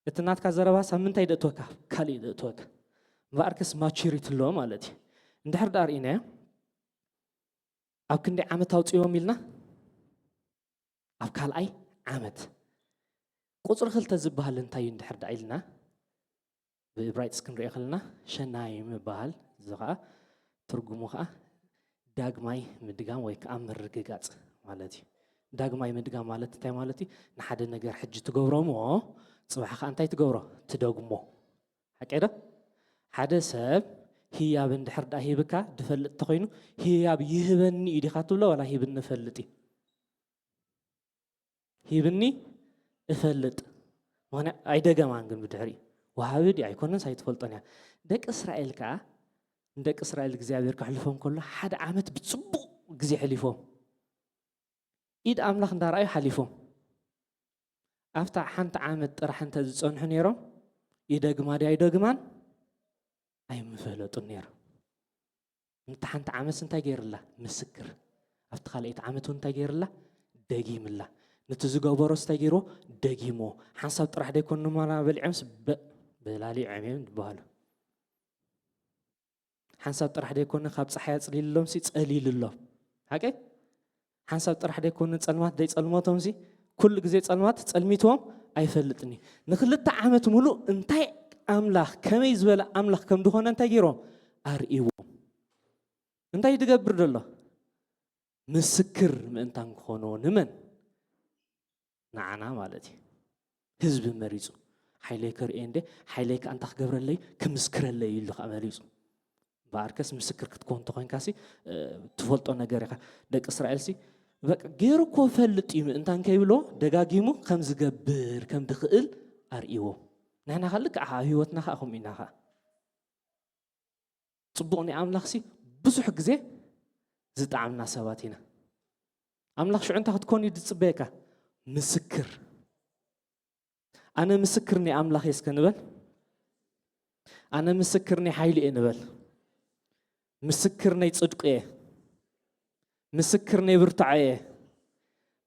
እቲ ናትካ ዘረባስ ኣብ ምንታይ ደእትወካ? ካልእ ደእትወካ። እምበኣርከስ ማቹሪቲ ኣለዎ ማለት እዩ። እንድሕር ደኣ ርኢናዮ፣ ኣብ ክንደይ ዓመት ኣውፅዎም ኢልና? ኣብ ካልኣይ ዓመት። ቁፅሪ ክልተ ዝበሃል እንታይ እዩ እንድሕር ደኣ ኢልና? ብእብራይጥስ ክንሪኦ ከለና ሸናይ ምበሃል፣ እዚ ኸኣ ትርጉሙ ኸኣ ዳግማይ ምድጋም ወይ ከኣ ምርግጋጽ ማለት እዩ። ዳግማይ ምድጋም ማለት እንታይ ማለት እዩ? ንሓደ ነገር ሕጂ ትገብሮ እሞ ጽባሕ ኸኣ እንታይ ትገብሮ? ትደግሞ። ሓቀይ ዶ? ሓደ ሰብ ህያብ እንድሕር ደኣ ሂብካ ድፈልጥ እንተኾይኑ፣ ህያብ ይህበኒ እዩ ዲኻ ትብሎ ዋላ ሂብኒ እፈልጥ እዩ? ሂብኒ እፈልጥ። ምኽንያ-፣ ኣይደገማን ግን ብድሕሪ ወሃቢ ድዩ ኣይኮነንስ ኣይትፈልጦን እያ። ደቂ እስራኤል ከኣ፣ ንደቂ እስራኤል እግዚኣብሔር ከሕልፎም ከሎ ሓደ ዓመት ብጽቡቕ ግዜ ሕሊፎም። ኢድ ኣምላኽ እንዳረኣዩ ሓሊፎም። ኣብታ ሓንቲ ዓመት ጥራሕ እንተ ዝጸንሑ ነይሮም፣ ይደግማ ድዩ ኣይደግማን ኣይምፈለጡን ነይሮም። ነታ ሓንቲ ዓመትስ እንታይ ገይርላ? ምስክር። ኣብቲ ካልኣይቲ ዓመት እውን እንታይ ገይርላ? ደጊምላ። ነቲ ዝገበሮስ እንታይ ገይርዎ? ደጊምዎ። ሓንሳብ ጥራሕ ደይኮኑ ማራ በሊዖምስ በ-፣ በላሊዖም እዮም ዝበሃሉ። ሓንሳብ ጥራሕ ደይኮነ ካብ ጸሓይ ኣጽሊልሎምሲ ጸሊልሎም። ሓቀይ? ሓንሳብ ጥራሕ ደይኮነ ጸልማት ደይጸልመቶምሲ፣ ኩሉ ግዜ ጸልማት ጸልሚትዎም ኣይፈልጥን እዩ። ንክልተ ዓመት ሙሉእ እንታይ ኣምላኽ፣ ከመይ ዝበለ ኣምላኽ ከም ዝኾነ እንታይ ገይርዎም? ኣርእይዎም። እንታይ እዩ ዝገብር ዘሎ? ምስክር ምእንታን ክኾንዎ ንመን? ንዓና ማለት እዩ። ህዝቢ መሪጹ። ሓይለይ ከርእየ እንደ፣ ሓይለይ ከኣ እንታይ ክገብረለይ? ክምስክረለይ ኢሉ ከኣ መሪጹ። እምበኣርከስ ምስክር ክትከውን እንተኾይንካሲ፣ እ፣ ትፈልጦ ነገር ኢኻ። ደቂ እስራኤልሲ፣ በቃ፣ ገይሩ እኮ ፈልጥ እዩ ምእንታን ከይብሎ፣ ደጋጊሙ ከም ዝገብር፣ ከም ዝኽእል ኣርእይዎ። ንሕና ከኣ ልክዕ ኣብ ህይወትና ከኣ ከምኡ ኢና ከኣ። ጽቡቕ ናይ ኣምላኽሲ ብዙሕ ግዜ ዝጠዓምና ሰባት ኢና። ኣምላኽ ሽዑ እንታይ ክትኮን እዩ ዝጽበየካ? ምስክር። ኣነ ምስክር ናይ ኣምላኽ እየ እስከ ንበል። ኣነ ምስክር ናይ ሓይሉ እየ ንበል። ምስክር ናይ ጽድቁ እየ። ምስክር ናይ ብርታዐ እየ።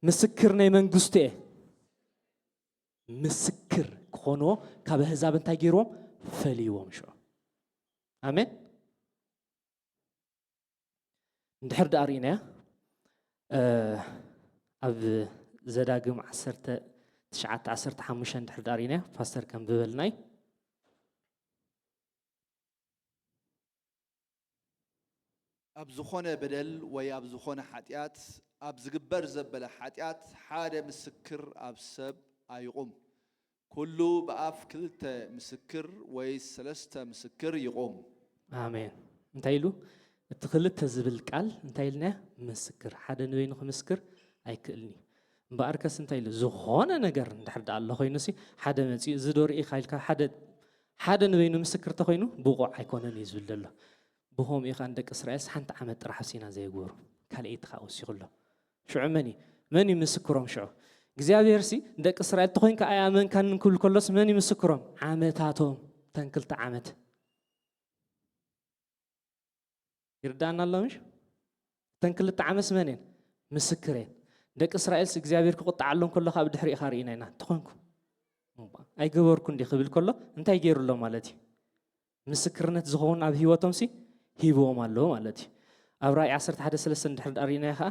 ምስክር ናይ መንግስቱ እየ። ምስክር ክኾንዎ ካብ ኣህዛብ እንታይ ገይርዎም? ፈልይዎም ሽዑ። ኣሜን። እንድሕር ደኣ ርኢናያ፣ እ፣ ኣብ ዘዳግም ዓሰርተ ትሽዓተ ዓሰርተ ሓሙሽተ እንድሕር ደኣ ርኢናያ፣ ፓስተር ከንብበልና እዩ። ኣብ ዝኾነ በደል ወይ ኣብ ዝኾነ ሓጢኣት፣ ኣብ ዝግበር ዘበለ ሓጢኣት ሓደ ምስክር ኣብ ሰብ ኣይቑም። ኩሉ ብኣፍ ክልተ ምስክር ወይ ሰለስተ ምስክር ይቑም። ኣሜን። እንታይ ኢሉ? እቲ ክልተ ዝብል ቃል እንታይ ኢልና? ምስክር። ሓደ ንበይኑ ክምስክር ኣይክእልን እዩ። እምበኣርከስ እንታይ ኢሉ? ዝኾነ ነገር እንድሕር ደኣ ኣሎ ኮይኑሲ፣ ሓደ መጺኡ፣ እዚ ዶ ርኢኻ ኢልካ፣ ሓደ፣ ሓደ ንበይኑ ምስክር ተኾይኑ፣ ብቑዕ ኣይኮነን እዩ ዝብል ዘሎ። ብኸምኡ እዩ ኸኣ ንደቂ እስራኤልስ ሓንቲ ዓመት ጥራሕ ኣብ ሲና ዘየግበሩ። ካልኣይቲ ኸኣ ወሲኹ ኣሎ። ሽዑ መን እዩ? መን እዩ ምስክሮም ሽዑ? እግዚኣብሔርሲ ንደቂ እስራኤል ተኾይንካ ኣይኣመንካንን ክብል ከሎስ መን እዩ ምስክሮም? ዓመታቶም፣ ተን ክልተ ዓመት። ይርዳእና ኣሎ ምሽ? እተን ክልተ ዓመስ መን እየን? ምስክር እየን። ደቂ እስራኤልስ እግዚኣብሔር ክቁጣዓሎም ከሎ ካብ ድሕሪ ኢኻ ርኢና ኢና። እንተኾንኩ ኣይገበርኩ እንዲ ክብል ከሎ እንታይ ገይሩ ኣሎ ማለት እዩ? ምስክርነት ዝኸውን ኣብ ህይወቶም ሲ ሂብዎም ኣሎ ማለት እዩ። ኣብ ራእይ ዓሰርተ ሓደ ሰለስተ እንድሕር ዳኣ ርኢናዮ ከዓ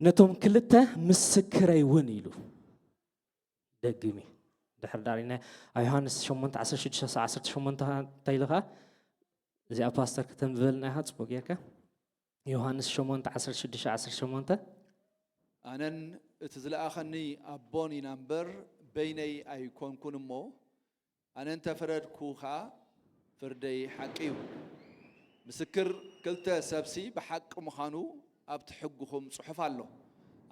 ነቶም ክልተ ምስክረይ እውን ኢሉ። ደግሚ ድሕር ዳሪና ኣብ ዮሃንስ ሸሞንተ ዓሰርተ ሽዱሽተ ዓሰርተ ሸሞንተ እንታይ ኢሉ ኸዓ? እዚኣ ፓስተር ከተንብበልና ኢኻ ጽቡቅ ጌርካ። ዮሃንስ ሸሞንተ ዓሰርተ ሽዱሽተ ዓሰርተ ሸሞንተ። ኣነን እቲ ዝለኣኸኒ ኣቦን ኢና እምበር በይነይ ኣይኮንኩን እሞ፣ ኣነ እንተ ፈረድኩ ኸኣ ፍርደይ ሓቂ እዩ። ምስክር ክልተ ሰብሲ ብሓቂ ምዃኑ ኣብቲ ሕግኹም ጽሑፍ ኣሎ።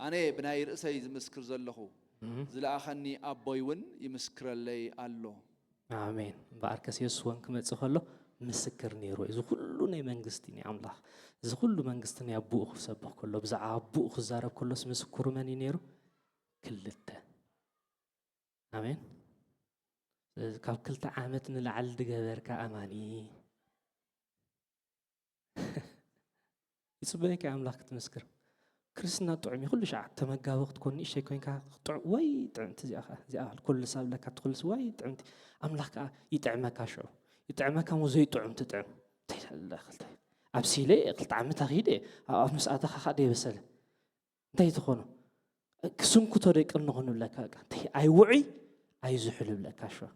ኣነ ብናይ ርእሰይ ዝምስክር ዘለኹ፣ እም። ዝለኣኸኒ ኣቦይ እውን ይምስክረለይ ኣሎ። ኣሜን። እምበኣርከስ የሱስ እውን ክመጽእ ከሎ ምስክር ነይሩ። እዚ ኩሉ ናይ መንግስቲ ናይ ኣምላኽ፣ እዚ ኩሉ መንግስቲ ናይ ኣቦኡ ክሰብኽ ከሎ፣ ብዛዕባ ኣቦኡ ክዛረብ ከሎስ ምስክሩ መን እዩ ነይሩ? ክልተ። ኣሜን። ስለዚ ካብ ክልተ ዓመት ንላዕሊ ዝገበርካ ኣማኒ ይጽበየካ ኣምላኽ ክትምስክር። ክርስትና ጥዑም እዩ። ኩሉ ሻዕ ተመጋቢ ክትኮን ንእሽተይ ኮይንካ ጥዑም ወይ ጥዕምቲ እዚኣ ኸኣ፣ እዚኣ ኣልኮል ዝሳብለካ ትኹልስ ወይ ጥዕምቲ። ኣምላኽ ከኣ ይጥዕመካ ሽዑ። ይጥዕመካ እሞ ዘይጥዑም ትጥዕም። እንታይ ኢለ ክልተ ኣብ ሲለ ክልተ ዓመት ኣኺደ ኣብ ምስ ኣተኻ ኸኣ ደይበሰለ። እንታይ ትኾኖ? ክስንኩቶ ደይ ቅንኹ ንብለካ፣ በቃ። እንታይ ኣይውዑይ ኣይዝሑል ይብለካ፣ ሽዋ።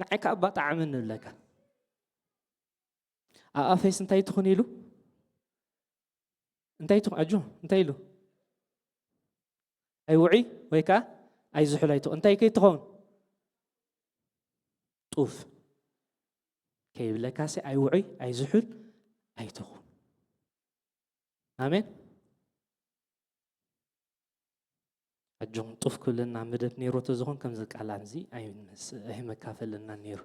ንዓይ ከኣ ባጣዕሚ ንብለካ። ኣብ ኣፌስ እንታይ ትኹን ኢሉ? እንታይ ትኹን? ኣጆ፣ እንታይ ኢሉ? ኣይውዑይ ወይ ከኣ ኣይዝሑል ኣይትኹን። እንታይ ከይትኸውን? ጡፍ። ከይብለካሲ ኣይውዑይ ኣይዝሑል ኣይትኹን። ኣሜን። ኣጆም ጡፍ ክብለና መደብ ነይሩ ተዝኾን ከምዚ ቃል ኣምዚ ኣይንመስ-፣ ኣይመካፈለና ነይሩ።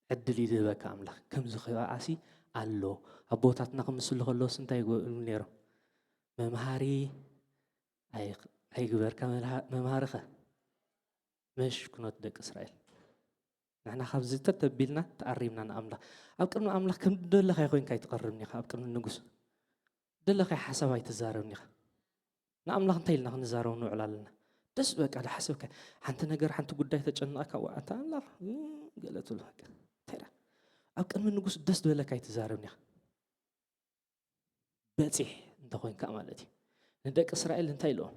ዕድል ይድህበካ ኣምላኽ። ከምዚ ክብኣሲ ኣሎ። ኣቦታትና ክምስሉ ከለውስ እንታይ ይገብሩ ነይሮም? መምሃሪ ኣይ-፣ ኣይግበርካ መልሃ-፣ መምሃሪ ኸ? መሽ ኩኖት ደቂ እስራኤል። ንሕና ካብዚ ተተቢልና ተኣሪምና ንኣምላኽ። ኣብ ቅድሚ ኣምላኽ ከም ደለኻዮ ኮይንካ ኣይትቐርብን ኢኻ፣ ኣብ ቅድሚ ንጉስ። ደለኻዮ ሓሳብ ኣይትዛረብን ኢኻ። ንኣምላኽ እንታይ ኢልና ክንዛረብ ንውዕል ኣለና? ደስ በቃ ዝሓሰብካ ሓንቲ ነገር፣ ሓንቲ ጉዳይ ተጨነቕካ፣ ዋ፣ ኣታ ኣምላኽ፣ እ፣ ገለ ትብሎ በቃ። እንታይ ደኣ? ኣብ ቅድሚ ንጉስ ደስ ዝበለካ ኣይትዛረብን ኢኻ። በጺሕ እንተኾይንካ ማለት እዩ። ንደቂ እስራኤል እንታይ ኢልዎም?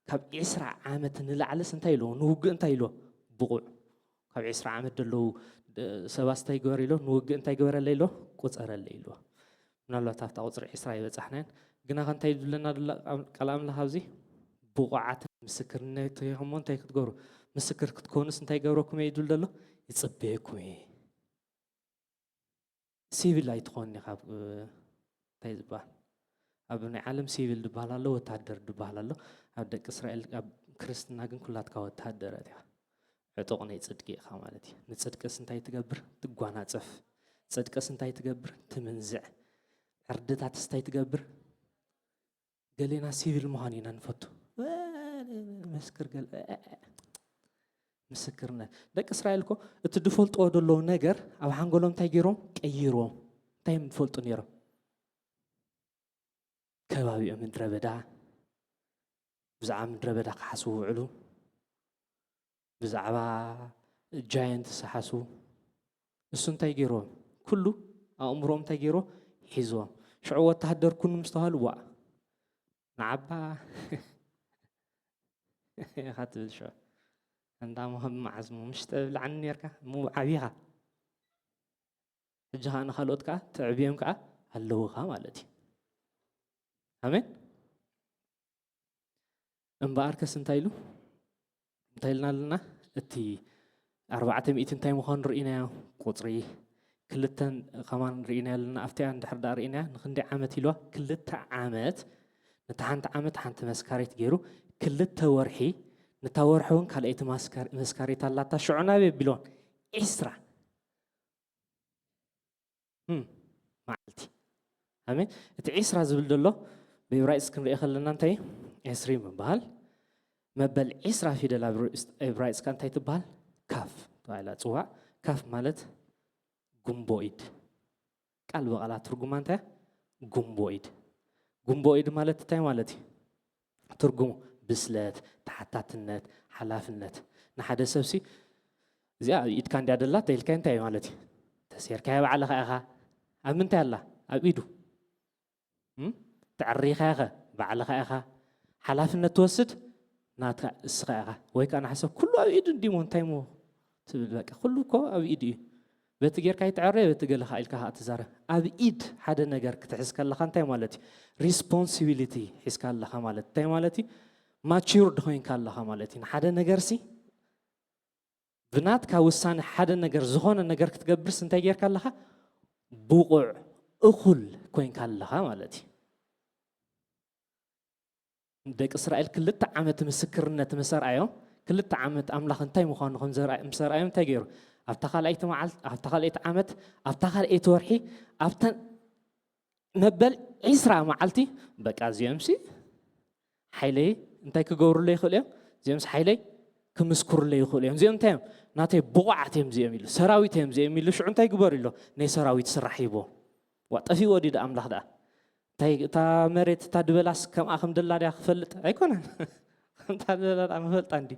ካብ ዒስራ ዓመት ንላዕልስ እንታይ ኢልዎም? ንውግእ እንታይ ኢልዎም? ብቑዕ። ካብ ዒስራ ዓመት ዘለዉ፣ እ፣ ሰባስ እንታይ ግበር ኢልዎም? ንውግእ እንታይ ግበረለይ ኢልዎም? ቁጸረለይ ኢልዎም። ምናልባት ኣብታ ቁጽሪ ዒስራ ኣይበጻሕናን። ግና ከ እንታይ ይብለና ዘሎ ቃል ኣምላኽ ኣብዚ? ብቑዓት ምስክርነት ኢኹም እሞ እንታይ ክትገብሩ? ምስክር ክትኮኑስ እንታይ ይገብረኩም እየ ይብል ዘሎ? ይጽበየኩም እየ። ሲቪል ኣይትኾን ኢኻ። ኣብ፣ እንታይ ዝበሃል? ኣብ ናይ ዓለም ሲቪል ዝበሃል ኣሎ፣ ወታደር ዝበሃል ኣሎ። ኣብ ደቂ እስራኤል፣ ኣብ ክርስትና ግን ኩላትካ ወታደራት ኢኻ። ዕጡቕ ናይ ጽድቂ ኢኻ ማለት እዩ። ንጽድቅስ እንታይ ትገብር? ትጓናጸፍ። ጽድቅስ እንታይ ትገብር? ትምንዝዕ። ዕርድታትስ እንታይ ትገብር? ገሌና ሲቪል ምዃን ኢና ንፈቱ። መስክር ገለ፣ ምስክርነት። ደቂ እስራኤል እኮ እቲ ዝፈልጥዎ ዘለዉ ነገር ኣብ ሓንጎሎም እንታይ ገይሮም? ቀይሮም። እንታይ እዮም ዝፈልጡ ነይሮም? ከባቢኦም ምድረ በዳ፣ ብዛዕባ ምድረ በዳ ክሓስቡ ውዕሉ። ብዛዕባ ጃየንትስ ሓስቡ። እሱ እንታይ ገይርዎም? ኩሉ ኣእምሮኦም እንታይ ገይርዎ? ሒዝዎም። ሽዑ ወተሃደር ኩኑ ምስ ተባህሉ፣ ዋእ፣ ንዓባ ኢኻ ትብል ሽዑ። እንዳ መኸም መዓዝ እሞ ምሽ ተብልዓኒ ነርካ? እሞ ዓቢኻ። ሕጂ ኸኣ ንኻልኦት ከኣ ተዕብዮም ከኣ ኣለዉኻ ማለት እዩ። ኣሜን። እምበኣርከስ እንታይ ኢሉ? እንታይ ኢልና ኣለና? እቲ ኣርባዕተ ሚእቲ እንታይ ምዃኑ ርኢናዮ? ቁጽሪ። ክልተን ከማን ርኢናዮ ኣለና። ኣብቲኣ እንድሕር ደኣ ርኢናያ፣ ንኽንደይ ዓመት ኢልዋ? ክልተ ዓመት። ነታ ሓንቲ ዓመት ሓንቲ መስካሪት ገይሩ፣ ክልተ ወርሒ፣ ነታ ወርሒ እውን ካልኣይቲ ማስካር-፣ መስካሪት ኣላታ። ሽዑ ናበይ ኣቢልዎን? ዒስራ። እም፣ መዓልቲ። ኣሜን። እቲ ዒስራ ዝብል ዘሎ ብዕብራይስጥ ክንሪኦ ከለና እንታይ እዩ? ዒስሪን ምበሃል። መበል ዒስራ ፊደል ኣብ ርስ-፣ ዕብራይስጥ ከ እንታይ ትበሃል? ካፍ ተባሂላ ትጽዋዕ። ካፍ ማለት ጉምቦ ኢድ። ቃል ብቓላ ትርጉማ እንታይ? ጉምቦ ኢድ። ጉምቦ ኢድ ማለት እንታይ ማለት እዩ? ትርጉሙ ብስለት፣ ተሓታትነት፣ ሓላፍነት። ንሓደ ሰብሲ እዚኣ ኢድካ እንድያ ደላ ተኢልካ እንታይ ማለት እዩ? ተሴርካያ ባዕልኻ ኢኻ። ኣብ ምንታይ ኣላ? ኣብ ኢዱ። እም? ተዕሪኻያ ኸ ባዕልኻ ኢኻ። ሓላፍነት ትወስድ ናትካ እስኻ ኢኻ። ወይ ከዓ ንሓሰብ ኩሉ ኣብ ኢዱ እንዲሞ እንታይ ሞ ትብል በቃ ኩሉ እኮ ኣብ ኢዱ እዩ። በቲ ጌርካ ይትዕረ በቲ ገለኻ ኢልካ ከዓ ትዛረብ። ኣብ ኢድ ሓደ ነገር ክትሕዝ ከለኻ እንታይ ማለት እዩ? ሪስፖንሲቢሊቲ ሒዝካ ኣለኻ ማለት እንታይ ማለት እዩ? ማቹርድ ኮይንካ ኣለኻ ማለት እዩ። ንሓደ ነገርሲ ብናትካ ውሳነ ሓደ ነገር ዝኾነ ነገር ክትገብርስ እንታይ ጌርካ ኣለኻ? ብቑዕ እኹል ኮይንካ ኣለኻ ማለት እዩ። ደቂ እስራኤል ክልተ ዓመት ምስክርነት ምስ ኣርኣዮም፣ ክልተ ዓመት ኣምላኽ እንታይ ምዃኑ ከም ዘርኣ-፣ ምስ ኣርኣዮም እንታይ ገይሩ? ኣብታ ካልኣይቲ መዓልቲ፣ ኣብታ ካልኣይቲ ዓመት፣ ኣብታ ካልኣይቲ ወርሒ፣ ኣብተን መበል ዒስራ መዓልቲ በቃ እዚኦምሲ ሓይለይ እንታይ ክገብሩለይ ይኽእሉ እዮም? እዚኦምስ ሓይለይ ክምስክሩለይ ይኽእሉ እዮም። እዚኦም እንታይ እዮም? ናተይ ብቑዓት እዮም እዚኦም ኢሉ፣ ሰራዊት እዮም እዚኦም ኢሉ፣ ሽዑ እንታይ ግበሩ ኢሎ? ናይ ሰራዊት ስራሕ ሂቦ። ዋ ጠፊእዎ ድዩ ኣምላኽ ደኣ? እንታይ እታ መሬት እታ ድበላስ ከምኣ ከም ደላ ድያ ክፈልጥ ኣይኮነን። ከምታ ድበላ ደኣ ምፈልጣ እንዲ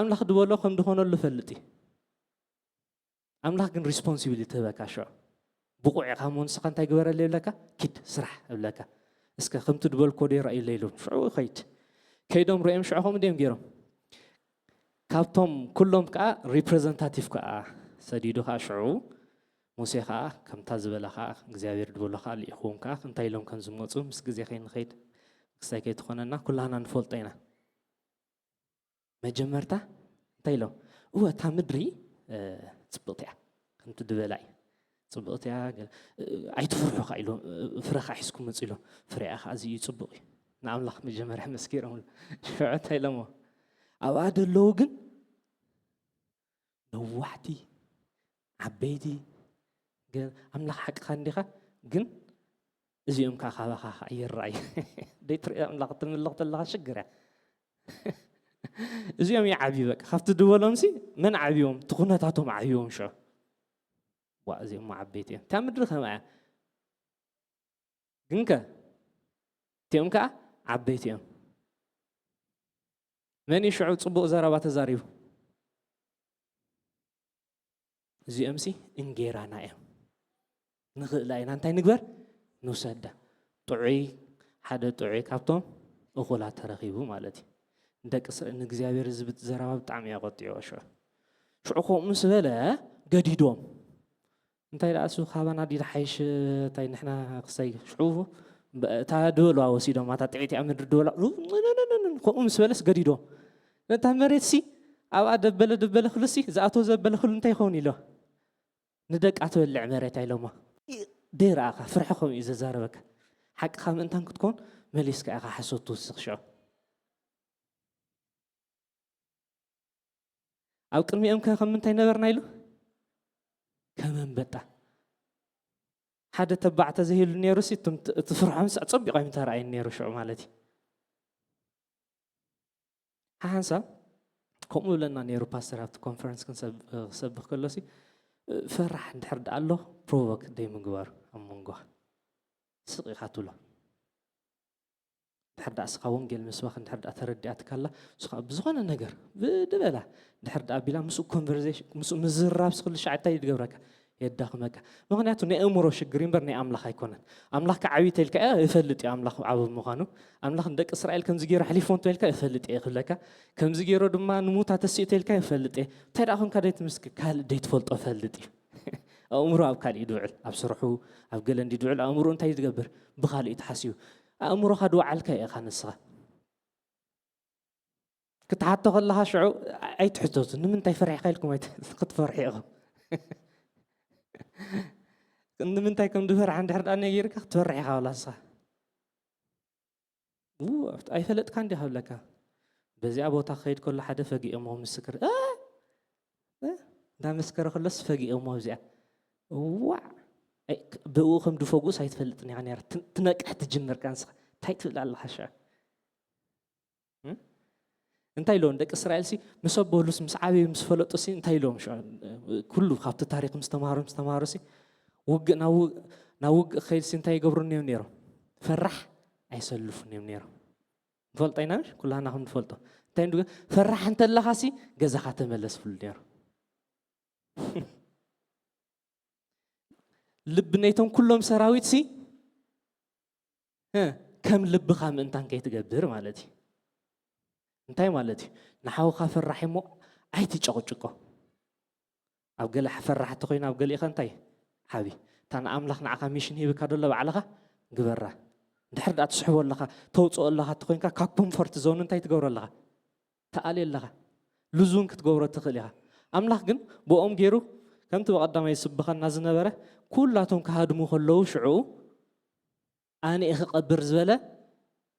ኣምላኽ ድበሎ ከም ድኾነሉ ፈልጥ እዩ። ኣምላኽ ግን ሪስፖንሲቢሊቲ ህበካ ሽዑ ብቑዕ ኢኻ እሞ ንስኻ እንታይ ግበረለይ ይብለካ? ኪድ ስራሕ እብለካ። እስከ ከምቲ ድበልኮ ዶ ይረኣዩለይ ኢሎም ሽዑ ይኸይድ። ከይዶም ርእዮም ሽዑ ከምኡ ድዮም ገይሮም? ካብቶም ኩሎም ከዓ ሪፕሬዘንታቲቭ ከዓ ሰዲዱ ከዓ ሽዑ ሙሴ ከዓ ከምታ ዝበላ ከዓ እግዚኣብሔር ድበሎ ከዓ ልኢኽዎም ከዓ እንታይ ኢሎም ከም ዝመፁ ምስ ግዜ ከይንኸይድ ክሳይ ከይትኾነና ኩላህና ንፈልጦ ኢና። መጀመርታ እንታይ ኢሎም? እወ እታ ምድሪ እ፣ ፅብቕቲ እያ ከምቲ ድበላ እዩ። ፅብቕቲ እያ ገለ እ፣ ኣይትፍርሑ ከዓ ኢሎም እ፣ ፍረ ከዓ ሒዝኩም መፁ ኢሎም። ፍሬኣ ከዓ እዚ እዩ ፅቡቕ እዩ። ንኣምላኽ መጀመርያ መስኪሮምሉ። ሽዑ እንታይ ኢሎሞ? ኣብኣ ደለዉ ግን ነዋሕቲ ዓበይቲ ግን ኣምላኽ ሓቅኻ እንዲኻ ግን እዚኦም ከዓ ካባኻ ከዓ ይረኣዩ። ደይትርኢ ኣምላኽ ትምልኽ ተለኻ ሽግር እያ። እዚኦም ይዓብዩ በቃ ካብቲ ድበሎምሲ መን ዓብዮም? እቲ ኩነታቶም ዓብዮም ሽዑ። ዋ እዚኦም ዓበይቲ እዮም። እታ ምድሪ ከምኣ እያ። ግንከ እቲኦም ከዓ ዓበይቲ እዮም። መን እዩ ሽዑ ፅቡቕ ዘረባ ተዛሪቡ? እዚኦምሲ እንጌራና እዮም። ንኽእላ ኢና እንታይ ንግበር? ንውሰዳ። ጥዑይ ሓደ ጥዑይ ካብቶም እኹላት ተረኺቡ ማለት እዩ። ንደቂ እስራኤል ንእግዚኣብሔር እዚ ዘረባ ብጣዕሚ እያ ቆጢዕዎ ሽዑ። ሽዑ ከምኡ ምስ በለ ገዲዶም። እንታይ ደኣ እሱ ካባና ድዩ ዝሓይሽ? እንታይ ንሕና ክሳይ ሽዑ እታ ድበልዋ ወሲዶም ኣታ ጥዕቲ ኣብ ምድሪ ድበልዋ ከምኡ ምስ በለስ ገዲዶም ነታ መሬት ሲ ኣብኣ ደበለ ደበለ ክሉሲ ዝኣተወ ዘበለ ክሉ እንታይ ይኸውን ኢሎ ንደቃ ትበልዕ መሬት ኣይሎማ ደይረኣኻ ፍርሒ ከምኡ እዩ ዘዛረበካ ሓቅኻ ምእንታን ክትኮን መሊስካ ኢኻ ሓሶት ትውስኽ ሽዑ ኣብ ቅድሚኦም ከ ከም ምንታይ ነበርና ኢሉ ከም ኣንበጣ ሓደ ተባዕ ተዘይህሉ ነይሩ ሲ እቲ ፍርሖም ሳ ፀቢቆም ተረኣዩ ነይሩ ሽዑ ማለት እዩ ሓሓንሳብ ከምኡ ብለና ነይሩ ፓስተር ኣብቲ ኮንፈረንስ ክሰብኽ ከሎ ሲ ፈራሕ እንድሕር ደኣ ኣሎ ፕሮቮክ ደይ ምግባሩ ኣብ መንጎ ስቕ ኢኻ ትብሎ ድሕር ደኣ እስኻ ወንጌል ምስባኽ እንድሕር ደኣ ተረዲኣትካ ኣላ እሱ ከዓ ብዝኾነ ነገር ብድበላ ድሕር ደኣ ቢላ ምስኡ ኮንቨርሴሽን ምስኡ ምዝራብ ስክሉ ሻዕ እንታይ ይድገብረካ የዳኽመካ ምክንያቱ ናይ ኣእምሮ ሽግር እምበር ናይ ኣምላኽ ኣይኮነን ኣምላኽ ከዓ ዓብዪ ተልካ እፈልጥ እዩ ኣምላኽ ዓብ ምዃኑ ኣምላኽ ንደቂ እስራኤል ከምዚ ገይሩ ኣሕሊፎ እንተበልካ እፈልጥ እየ ክብለካ ከምዚ ገይሩ ድማ ንሙታ ተስኡ ተልካ እፈልጥ እየ እንታይ ደኣ ኮንካ ደይትምስክ ካልእ ደይትፈልጦ ፈልጥ እዩ ኣእምሮ ኣብ ካልእ ድውዕል ኣብ ስርሑ ኣብ ገለ እንዲ ድውዕል ኣእምሮ እንታይ ዝገብር ብኻልእ እዩ ተሓሲቡ ኣእምሮኻ ድወዓልካ ኢኻ ንስኻ ክትሓቶ ከለኻ ሽዑ ኣይትሕተቱ ንምንታይ ፈሪሕካ ኢልኩም ክትፈርሑ ኢኹም ንምንታይ ከም ድፈርሓ እንድሕር ዳ ነጊርካ ክትፈርሕ ኢኻ ወላ ንስኻ ኣይፈለጥካ እንዲ ሃብለካ በዚኣ ቦታ ክኸይድ ከሎ ሓደ ፈጊኦሞ ምስክር እንዳመስከረ ከሎስ ፈጊኦሞ ኣብዚኣ ዋዕ ብኡ ከም ድፈጉስ ኣይትፈልጥን ኢኻ ነራ ትነቅሕ ትጅምር ቃንስኻ እንታይ ትብል ኣለኻ ሽዑ እንታይ ኢሎም ደቂ እስራኤል ሲ ምስ ኣበሉስ ምስ ዓበዩ ምስ ፈለጡ ሲ እንታይ ኢሎም ሽዑ? ኩሉ ካብቲ ታሪክ ምስ ተማሃሩ ምስ ተማሃሩ ሲ ውግእ ናብ ውግእ ናብ ውግእ ክኸይድ ሲ እንታይ ይገብሩ እዮም ነይሮም? ፈራሕ ኣይሰልፉን እዮም ነይሮም። ንፈልጦ ኢና ምሽ? ኩላና ከም ንፈልጦ። እንታይ እንዱ ፈራሕ እንተለኻ ሲ ገዛኻ ተመለስ ብሉ ነይሩ። ልቢ ነይቶም ኩሎም ሰራዊት ሲ እ፣ ከም ልብኻ ምእንታን ከይትገብር ማለት እዩ። እንታይ ማለት እዩ? ንሓውኻ ፈራሕ እሞ ኣይትጨቕጭቆ። ኣብ ገለ ፈራሕ ተኾይኑ ኣብ ገሊእኻ እንታይ ሓቢ እታ ንኣምላኽ ንዓኻ ሚሽን ሂብካ ደሎ ባዕልኻ ግበራ። እንድሕር ደኣ ትስሕቦ ኣለኻ ተውፅኦ ኣለኻ ተኾይንካ ካብ ኮምፎርት ዞን እንታይ ትገብሮ ኣለኻ? ትኣሊ ኣለኻ። ሉዝ እውን ክትገብሮ ትኽእል ኢኻ። ኣምላኽ ግን ብኦም ገይሩ ከምቲ ብቐዳማይ ዝስብኸና ዝነበረ ኩላቶም ክሃድሙ ከለዉ ሽዑ ኣነ ክቐብር ዝበለ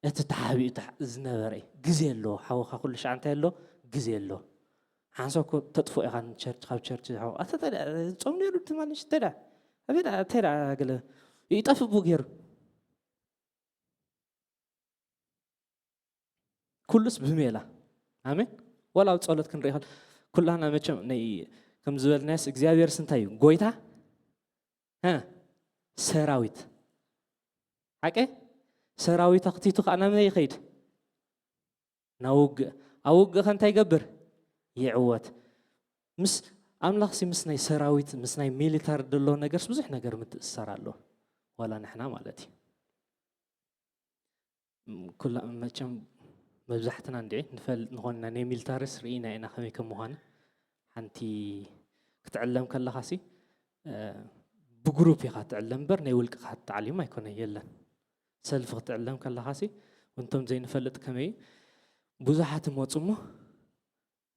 እቲ ተሓቢኡ ዝነበረ እዩ። ግዜ ኣለዎ። ሓውኻ ኩሉ ሻዕ እንታይ ኣሎ? ግዜ ኣለዎ። ሓንሳብ እኮ ተጥፎ ኢኻ ንቸርች፣ ካብ ቸርች ሓው ኣተ ተዳ ጾም ነይሩ ትማሊ ሽተዳ ኣቤዳ ተዳ ገለ ይጠፍቡ ገይሩ ኩሉስ ብሜላ ኣሜን። ወላ ኣብ ጸሎት ክንርኢ ከል ኩላና መቸም ናይ ከም ዝበልናስ እግዚኣብሔር ስንታይ እዩ ጎይታ እ ሰራዊት ሓቀ ሰራዊት ኣኽቲቱ ከዓ ናብ ናይ ይኸይድ ናብ ውግእ ኣብ ውግእ ከ እንታይ ይገብር ይዕወት። ምስ ኣምላኽ ሲ ምስ ናይ ሰራዊት ምስ ናይ ሚሊታር ደሎ ነገርስ ብዙሕ ነገር ምትእስሳር ኣሎ። ዋላ ንሕና ማለት እዩ ኩላ መቸም መብዛሕትና እንዲ ንፈልጥ ንኾንና ናይ ሚልታርስ ርኢና ኢና ከመይ ከም ምዃነ ሓንቲ ክትዕለም ከለኻሲ ብግሩፕ ኢኻ ትዕለም እምበር ናይ ውልቅኻ ተዓሊም ኣይኮነ የለን። ሰልፊ ክትዕለም ከለኻሲ እንቶም ዘይንፈልጥ ከመይ ብዙሓት እመፁ እሞ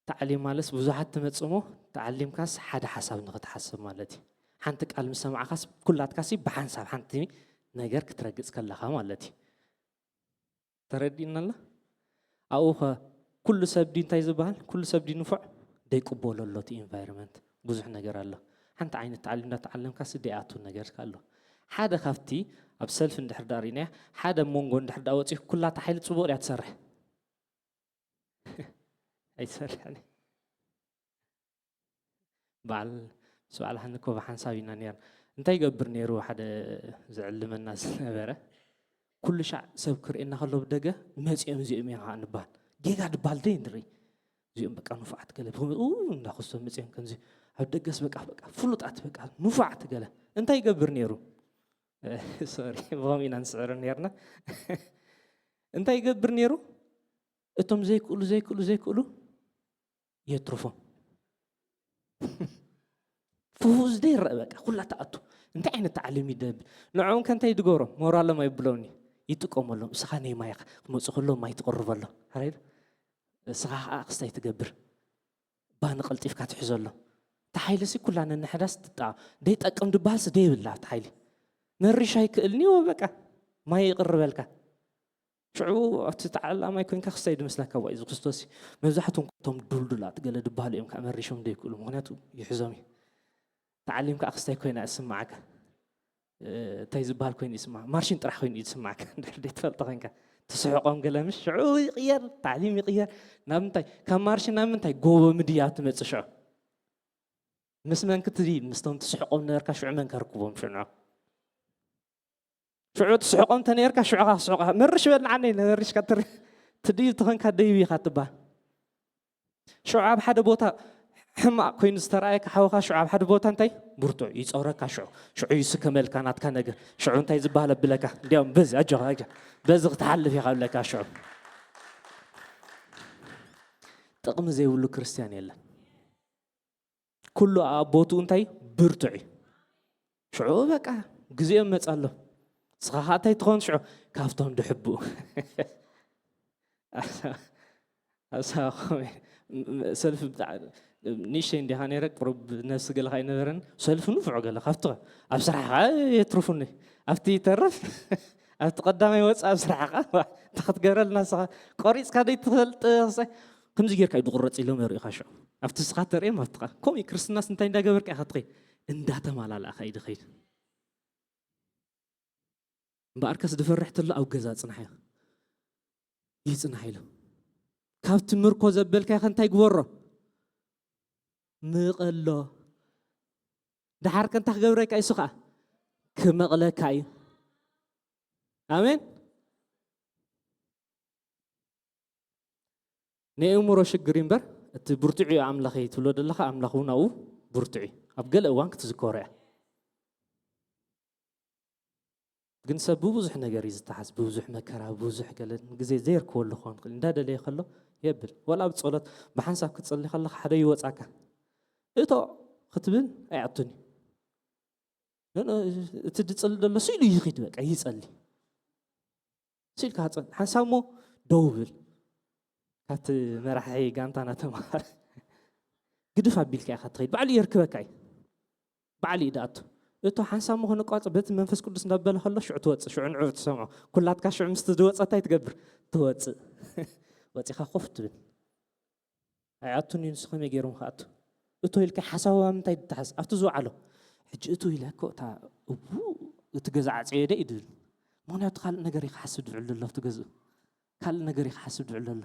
ተዓሊም ማለትስ ብዙሓት ትመጽእ እሞ ተዓሊምካስ ሓደ ሓሳብ ንኽትሓስብ ማለት እዩ። ሓንቲ ቃል ምስ ሰማዕካስ ኩላትካሲ ብሓንሳብ ሓንቲ ነገር ክትረግጽ ከለኻ ማለት እዩ። ተረዲእና ኣላ? ኣብኡ ኸ ኩሉ ሰብ ድዩ እንታይ ዝበሃል? ኩሉ ሰብ ድዩ ንፉዕ? ደይቅበሎ ኣሎ እቲ ኢንቫይሮመንት። ብዙሕ ነገር ኣሎ። ሓንቲ ዓይነት ተዓሊም እንዳተዓለምካሲ ደይኣቱ ነገር ኣሎ። ሓደ ካብቲ ኣብ ሰልፊ እንድሕር ደኣ ርኢናያ ሓደ ኣብ መንጎ እንድሕር ደኣ ወጺኡ ኩላታ ሓይሊ ጽቡቕ ድያ ትሰርሕ? ኣይትሰርሕን እየ። በዓል ምስ በዓል ሃኒ እኮ ብሓንሳብ ኢና ነርና። እንታይ ይገብር ነይሩ ሓደ ዝዕልመና ዝነበረ ኩሉ ሻዕ ሰብ ክርእየና ከሎ ብደገ መፂኦም እዚኦም እዮም ከዓ ንበሃል። ጌጋ ድበሃል ደይ ንርኢ። እዚኦም በቃ ንፉዓት ገለ ብኸምኡ እንዳኸስቶም መፂኦም ከምዚ ኣብ ደገስ በቃ በቃ ፍሉጣት በቃ ንፉዓት ገለ እንታይ ይገብር ነይሩ? ሶሪ ብኸምኡ ኢና ንስዕር ነርና። እንታይ ይገብር ነይሩ? እቶም ዘይክእሉ ዘይክእሉ ዘይክእሉ የትርፎም። ፍውዝ ደ ይረአ በቃ ኩላ ተኣቱ እንታይ ዓይነት ተዓሊም ይደብል ንዕኦም ከ እንታይ ድገብሮም ሞራሎም ኣይብለውኒ ይጥቀመሎም እስኻ ናይ ማይ ክትመፁ ከሎ ማይ ትቕርበሎ ኣረ እስኻ ከዓ ክስታይ ትገብር ባኒ ቀልጢፍካ ትሕዘሎ ተሓይልሲ ኩላ ነንሕዳስ ትጣ ደይጠቅም ድበሃልሲ ደይብላ ኣብቲ ሓይሊ መሪሻ ይክእልኒ በቃ ማይ ይቕርበልካ ሽዑ እቲ ተዓላማይ ኮይንካ ክስታይ ድመስለካ ዋ እዚ ክርስቶስ እዩ። መብዛሕትኦም እቶም ዱልዱላት ገለ ድበሃሉ እዮም ከዓ መሪሾም ዘይክእሉ ምክንያቱ ይሕዞም እዩ። ተዓሊም ከዓ ክስታይ ኮይና ዝስማዓካ እንታይ ዝበሃል ኮይኑ ይስማዕ ማርሽን ጥራሕ ኮይኑ እዩ ዝስማዓካ ድሕር ደይ ትፈልጦ ኮይንካ ትስሕቆም ገለ ምሽ ሽዑ ይቅየር ታዕሊም ይቅየር ናብ ምንታይ ካብ ማርሽን ናብ ምንታይ ጎቦ ምድያ ትመፅእ ሽዑ ምስ መን ክትድይብ ምስቶም ትስሕቆም ነበርካ ሽዑ መን ከርክቦም ሽዑ ሽዑ ትስሕቆም ተነርካ ሽዑ ካ ስሕቆ መርሽ በል ንዓነይ መርሽ ካ ትሪ ትድዩ ተኾንካ ደይብ ኢኻ ትበሃል ሽዑ ኣብ ሓደ ቦታ ሕማቕ ኮይኑ ዝተረኣየካ ሓውኻ ሽዑ ኣብ ሓደ ቦታ እንታይ ብርቱዕ ይፀረካ ሽዑ ሽዑ ይስከመልካ ናትካ ነገር ሽዑ እንታይ ዝበሃል ኣብለካ እንዲያውም በዚ ኣጆኻ ኣጆ በዚ ክትሓልፍ ኢኻ ብለካ ሽዑ ጥቕሚ ዘይብሉ ክርስትያን የለን ኩሉ ኣብ ቦትኡ እንታይ ብርቱዕ እዩ። ሽዑ በቃ ግዜኦም መጻ ኣሎ። ንስኻ ኸዓ እንታይ ትኾን ሽዑ ካብቶም ድሕብኡ ኣሳኹም ሰልፊ ብጣዕ ንእሽተይ እንዲኻ ነይረ ቅሩብ ነፍሲ ገለኻ ኣይነበረን ሰልፊ ንፉዕ ገለ ካብቲ ኣብ ስራሕ ኸዓ የትርፉኒ ኣብቲ ይተርፍ ኣብቲ ቀዳማይ ወፅእ ኣብ ስራሕ ኸዓ ተኽትገረልና ስኻ ቆሪፅካ ደይትፈልጥ ከምዚ ጌርካ እዩ ዝቑረፅ ኢሎም የርእዩኻ ሽዑ ኣብቲ ስኻ ተርእዮም ኣብትኻ ከምኡ ክርስትናስ እንታይ እንዳገበርካ ኢኻ ትኸይድ እንዳተማላላእካ እዩ ዝኸይድ እምበኣርከስ ዝፈርሕ ተሎ ኣብ ገዛ ፅናሕ ኢኻ ይፅናሕ ኢሉ ካብቲ ምርኮ ዘበልካዮ ከ እንታይ ግበሮ? ምቐሎ። ደሓር ከ እንታይ ክገብረካ እዩ? እሱ ኸዓ ክመቕለካ እዩ። ኣሜን። ናይ ኣእምሮ ሽግር እዩ እምበር፣ እቲ ብርቱዕ እዩ ኣምላኸይ ትብሎ ዘለኻ፣ ኣምላኽ እውን ኣብኡ ብርቱዕ እዩ። ኣብ ገለ እዋን ክትዝከሮ እያ። ግን ሰብ ብብዙሕ ነገር እዩ ዝተሓዝ፣ ብብዙሕ መከራ፣ ብብዙሕ ገለ ግዜ ዘይርከበሉ ክኸውን ይኽእል። እንዳደለየ ከሎ የብል። ወላ ኣብ ጸሎት ብሓንሳብ ክትጸሊ ከለኻ ሓደ ይወጻካ። እቶ ክትብል ኣይኣቱን እዩ። ኖ፣ ኖ፣ እቲ ዝጸሊ ዘሎ ስኢሉ ይኺድ፣ በቃ ይጸሊ። ስኢልካ ጸሊ። ሓንሳብ እሞ ደው ብል። ካብቲ መራሒ ጋንታና ተምሃር። ግድፍ ኣቢልካ ኢኻ ትኸይድ። ባዕሉ የርክበካ እዩ። ባዕሉ እዩ ድኣቱ። እቶ ሓንሳብ እሞ ክነቋርጾ በቲ መንፈስ ቅዱስ እንዳበለ ከሎ ሽዑ ትወጽእ፣ ሽዑ ንዕኡ ትሰምዖ። ኩላትካ ሽዑ ምስቲ ዝወጸ እንታይ ትገብር? ትወጽእ። ወጺኻ ኮፍ ትብል። ኣይኣቱን እዩ፣ ንሱ ከመይ ገይሮም ክኣቱ? እቶ ኢልካ ሓሳብ ኣብ ምንታይ ትተሓዝ? ኣብቲ ዝወዓሎ። ሕጂ እቶ ኢለ እኮ እታ እቡ እቲ ገዛ ዓጽዮ ደ እዩ ድብል። ምኽንያቱ ካልእ ነገር እዩ ክሓስብ ድውዕል ዘሎ ኣብቲ ገዝኡ። ካልእ ነገር እዩ ክሓስብ ድውዕል ዘሎ።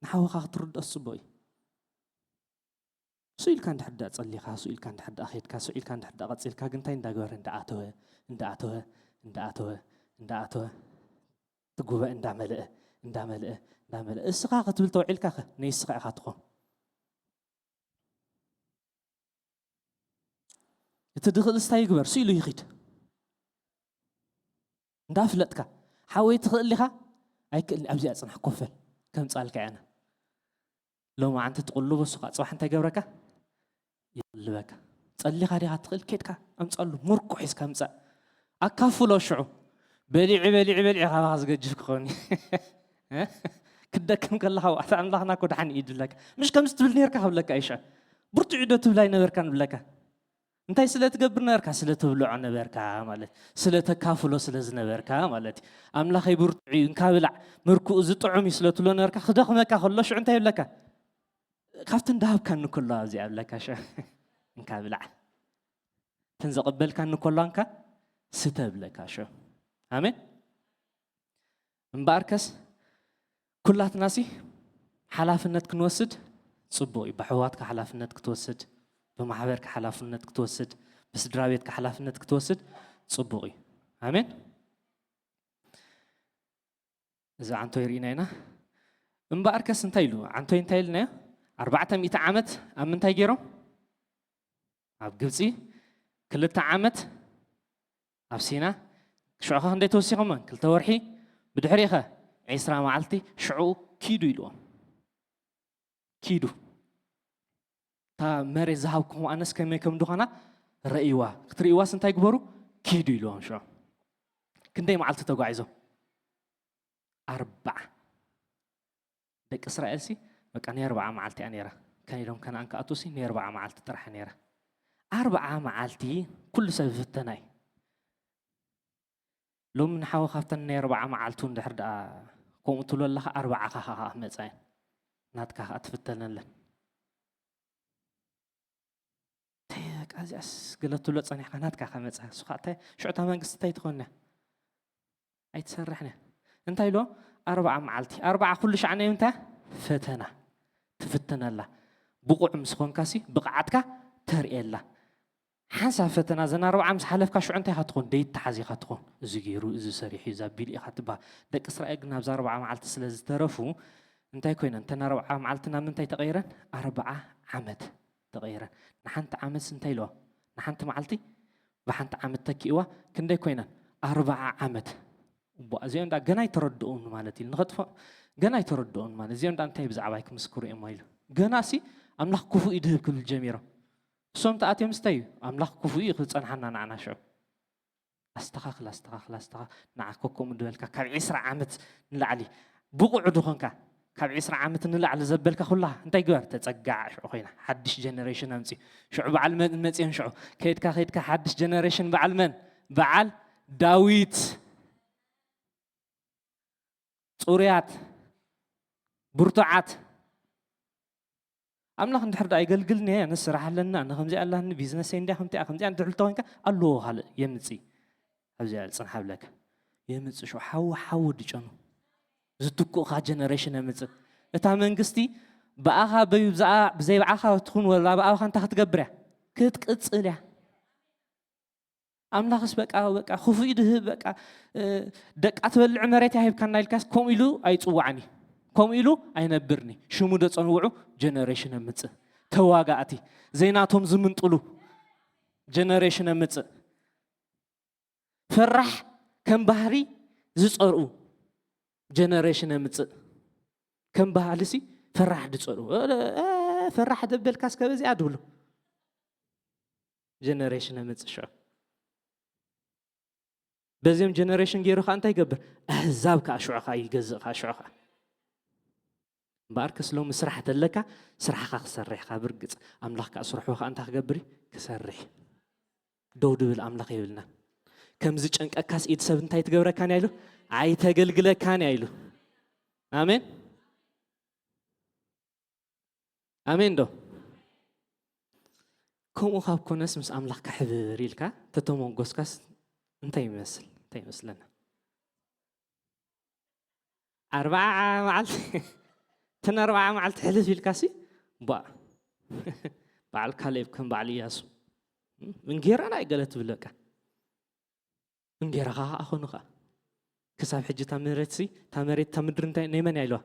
ንሓውኻ ክትርድኦ ጽቡቕ እዩ። ስኡ ኢልካ እንድሕር ደኣ ጸሊኻ፣ ስኡ ኢልካ እንድሕር ደኣ ኸይድካ፣ ስኡ ኢልካ እንድሕር ደኣ ቀጺልካ፣ ግን እንታይ እንዳገበረ? እንዳኣተወ፣ እንዳኣተወ፣ እንዳኣተወ፣ እንዳኣተወ፣ እቲ ጉባኤ እንዳመልአ፣ እንዳመልአ፣ እንዳመልአ። እስኻ ክትብል ተውዒልካ ኸ? ንስኻ ኢኻ ትኾን። እቲ ድኽእል ስታይ ይግበር፣ ስኢሉ ይኺድ። እንዳፍለጥካ፣ ሓወይ ትኽእል ኢኻ? ኣይክእል፣ ኣብዚኣ ጽናሕ ኮፈል፣ ከምጻልካ እያና። ሎማዓንቲ ትቕልቦ እሱ ኸዓ ጽባሕ እንታይ ገብረካ? ይቕልበካ። ጸሊኻ ዲኻ ትኽእል? ኬድካ ኣምጻሉ፣ ምርኮ ሒዝካ ምጻእ። ኣካፍሎ ሽዑ። በሊዒ፣ በሊዒ፣ በሊዒ ካባኻ ዝገጅፍ ክኸውን። ክትደክም ከለኻ፣ "ዋታ ኣምላኽና እኮ ደሓን እዩ" ይብለካ። ምሽ ከምዚ ትብል ነርካ ክብለካ እዩ ሽዑ። ብርቱዕ ዶ ትብል ኣይነበርካን ይብለካ። እንታይ ስለ ትገብር ነበርካ? ስለ ተብልዖ ነበርካ ማለት፣ ስለ ተካፍሎ ስለ ዝነበርካ ማለት እዩ። ኣምላኸይ ብርቱዕ እዩ፣ እንካ ብላዕ፣ ምርኩኡ ዝጥዑም እዩ ስለ ትብሎ ነበርካ። ክደኽመካ ከሎ ሽዑ እንታይ ይብለካ? ካብቲ እንዳሃብካኒ ከሎ ኣብዚኣ ይብለካ ሽዑ። እንካ ብላዕ። እተን ዘቐበልካኒ ከሎ እንካ ስተ ይብለካ ሽዑ። ኣሜን። እምበኣርከስ ኩላትናሲ ሓላፍነት ክንወስድ ጽቡቕ እዩ። ብኣሕዋትካ ሓላፍነት ክትወስድ፣ ብማሕበርካ ሓላፍነት ክትወስድ፣ ብስድራ ቤትካ ሓላፍነት ክትወስድ ጽቡቕ እዩ። ኣሜን። እዚ ዓንቶይ ርኢና ኢና። እምበኣርከስ እንታይ ኢሉ? ዓንቶይ እንታይ ኢልናዮ? ኣርባዕተ ሚእቲ ዓመት ኣብ ምንታይ ገይሮም? ኣብ ግብጺ፣ ክልተ ዓመት ኣብ ሲና፣ ሽዑ ኸ ክንደይ ተወሲኾም? ክልተ ወርሒ፣ ብድሕሪኡ ኸ ዒስራ መዓልቲ፣ ሽዑ ኪዱ ኢልዎም። ኪዱ። እታ መሬት ዝሃብኩም ኣነስ ከመይ ከም ድኾና ረእይዋ። ክትርእይዋስ እንታይ ግበሩ? ኪዱ ኢልዎም ሽዑ። ክንደይ መዓልቲ ተጓዒዞም? ኣርባዓ። ደቂ እስራኤልሲ በቃ ናይ ኣርባዓ መዓልቲ እያ ነይራ። ከን ኢሎም ከነኣን ክኣትዉሲ ናይ ኣርባዓ መዓልቲ ጥራሕ እያ ነይራ። ኣርባዓ መዓልቲ ኩሉ ሰብ ዝፍተና እዩ። ሎሚ ንሓወ ካብተን ናይ ኣርባዓ መዓልቱ እንድሕር ደኣ ከምኡ ትብሎ ኣለኻ፣ ኣርባዓ ኻኻ ክመጻ እየን። ናትካ ኸኣ ትፍተነለን። እንታይ በቃ እዚኣስ ገለ ትብሎ ጸኒሕካ ናትካ ከመጻ። እሱ ኸኣ እንታይ ሽዑ እታ መንግስቲ እንታይ ትኾን እያ? ኣይትሰርሕን እያ። እንታይ ኢልዎ? ኣርባዓ መዓልቲ። ኣርባዓ ኩሉ ሻዕ ናይ እንታይ? ፈተና። ትፍተነላ። ብቑዕ ምስ ኾንካሲ ብቕዓትካ ተርእየላ። ሓንሳብ ፈተና ዘን ኣርባዓ ምስ ሓለፍካ ሽዑ እንታይ ኢኻ ትኾን? ደይተሓዝ ኢኻ ትኾን። እዚ ገይሩ፣ እዚ ሰሪሑ፣ እዚ ኣቢሉ ኢኻ ትበሃል። ደቂ እስራኤል ግን ኣብዛ ኣርባዓ መዓልቲ ስለ ዝተረፉ እንታይ ኮይነን? እተን ኣርባዓ መዓልቲ ናብ ምንታይ ተቐይረን? ኣርባዓ ዓመት ተቐይረን። ንሓንቲ ዓመትስ እንታይ ኢልዋ? ንሓንቲ መዓልቲ ብሓንቲ ዓመት ተኪእዋ ክንደይ ኮይነን? ኣርባዓ ዓመት። እቦ፣ እዚኦም ደኣ ገና ኣይተረድኡን ማለት እዩ። ንኸጥፍኦ ገና ኣይተረድኡን ማለት። እዚኦም ደኣ እንታይ ብዛዕባይ ክምስክሩ እዮም ኢሉ። ገናሲ ኣምላኽ ክፉእ እዩ ድህብ ክብል ጀሚሮም። እሶም ተኣትዮም ስታይ እዩ። ኣምላኽ ክፉእ እዩ ክጸንሓና ንዓና ሽዑ። ኣስተኻኽል፣ ኣስተኻኽል፣ ኣስተኻ-፣ ንዓ ኮኮም ድበልካ ካብ ዒስራ ዓመት ንላዕሊ ብቑዕ ድኾንካ፣ ካብ ዒስራ ዓመት ንላዕሊ ዘበልካ ኩላ እንታይ ግበር? ተጸጋዕ። ሽዑ ኮይና ሓድሽ ጀነሬሽን ኣምጺ። ሽዑ በዓል መን መጽዮን ሽዑ ከይድካ፣ ከይድካ ሓድሽ ጀነሬሽን በዓል መን? በዓል ዳዊት። ጽሩያት፣ ብርቱዓት። ኣምላኽ እንድሕር ደኣ የገልግልኒ እየ፣ ኣነ ስራሕ ኣለኒ፣ ኣነ ከምዚኣ ኣላኒ፣ ቢዝነሰይ እንድያ ከምቲኣ፣ ከምዚኣ እንድሕር ተኾይንካ፣ ኣለዎ ካልእ የምጽእ። ኣብዚኣ ጽንሕ ኣብለካ። የምጽእ ሽዑ ሓዊ ሓዊ ድጨኑ። ዝትክኡኻ ጀነሬሽን የምጽእ። እታ መንግስቲ ብኣኻ በዩ ብዛኣ ብዘይ ብዓኻ ትኹን ወላ ብኣኻ እንታይ ክትገብር እያ? ክትቅጽል እያ። ኣምላኽስ በቃ በቃ ክፉእ ድህብ በቃ ደቃ ትበልዕ መሬት ያሂብካና ኢልካስ ከምኡ ኢሉ ኣይጽዋዕኒ። ከምኡ ኢሉ ኣይነብርኒ። ሽሙ ዶ ጸንውዑ? ጀነሬሽን የምጽእ። ተዋጋእቲ ዘይናቶም ዝምንጥሉ ጀነሬሽን የምጽእ። ፈራሕ ከም ባህሪ ዝጸርኡ ጀነሬሽን የምጽእ። ከም ባህልሲ ፈራሕ ዝጸርኡ ፈራሕ ደበልካስ ከበዚኣ ድብሉ ጀነሬሽን የምጽእ። ሽዑ በዚኦም ጀነሬሽን ገይሩ ከዓ እንታይ ይገብር? ኣህዛብ ከዓ ሽዑ ከዓ ይገዝእ ከዓ ሽዑ ከዓ እምበኣር ከስ ሎሚ ስራሕ ተለካ ስራሕኻ ክሰርሕ ካብ ርግፅ ኣምላኽ ከዓ ስርሑ ከዓ እንታይ ክገብር እዩ? ክሰርሕ እዩ። ደው ድብል ኣምላኽ የብልናን። ከምዚ ጨንቀካስ ኢድ ሰብ እንታይ ትገብረካን እያ ኢሉ? ኣይተገልግለካን እያ ኢሉ። ኣሜን ኣሜን ዶ? ከምኡ ካብ ኮነስ ምስ ኣምላኽካ ሕብር ኢልካ ተተመጎስካስ እንታይ ይመስል እንታይ ይመስለና? ኣርባዓ መዓልቲ እተን ኣርባዓ መዓልቲ ሕልፍ ኢልካሲ ቧ በዓል ካሌብ ከም በዓል እያሱ እንጌራና ይገለ ትብለካ እንጌራኻ ኣኾኑ ኸዓ ክሳብ ሕጂ እታ መሬትሲ እታ መሬት እታ ምድሪ እንታይ ናይ መን እያ ኢልዋ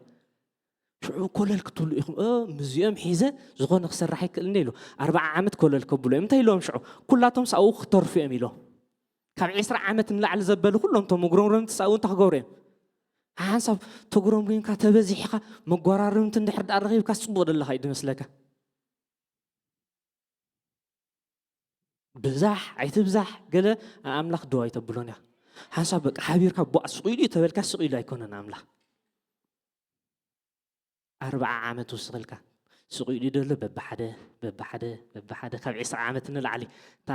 ሽዑ ኮለል ክትብሉ ኢኹም እ፣ ምስዚኦም ሒዘ ዝኾነ ክሰርሕ ኣይክእልን ኢሉ ኣርባዓ ዓመት ኮለል ከብሉ እዮም እንታይ ኢልዎም ሽዑ ኩላቶም ሳብኡ ክተርፉ እዮም ኢልዎም ካብ ዒስራ ዓመት ንላዕሊ ዘበሉ ኩሎም እቶም መጉረምረምቲ ሳብኡ እንታይ ክገብሩ እዮም ሓንሳብ ተጉረምሪምካ ተበዚሕካ መጓራርምቲ እንድሕር ዳ ረኺብካ ፅቡቅ ደለካ እዩ ድመስለካ ብዛሕ ኣይትብዛሕ ገለ ኣምላኽ ደው ኣይተብሎን እያ ሓንሳብ በቃ ሓቢርካ ቧዕ ስቕ ኢሉ እዩ ተበልካ ስቕ ኢሉ ኣይኮነን ኣምላኽ ኣርብዓ ዓመት ውስኽልካ ስቕ ኢሉ ደሎ በብሓደ በብሓደ በብሓደ ካብ ዕስራ ዓመት ንላዕሊ እታ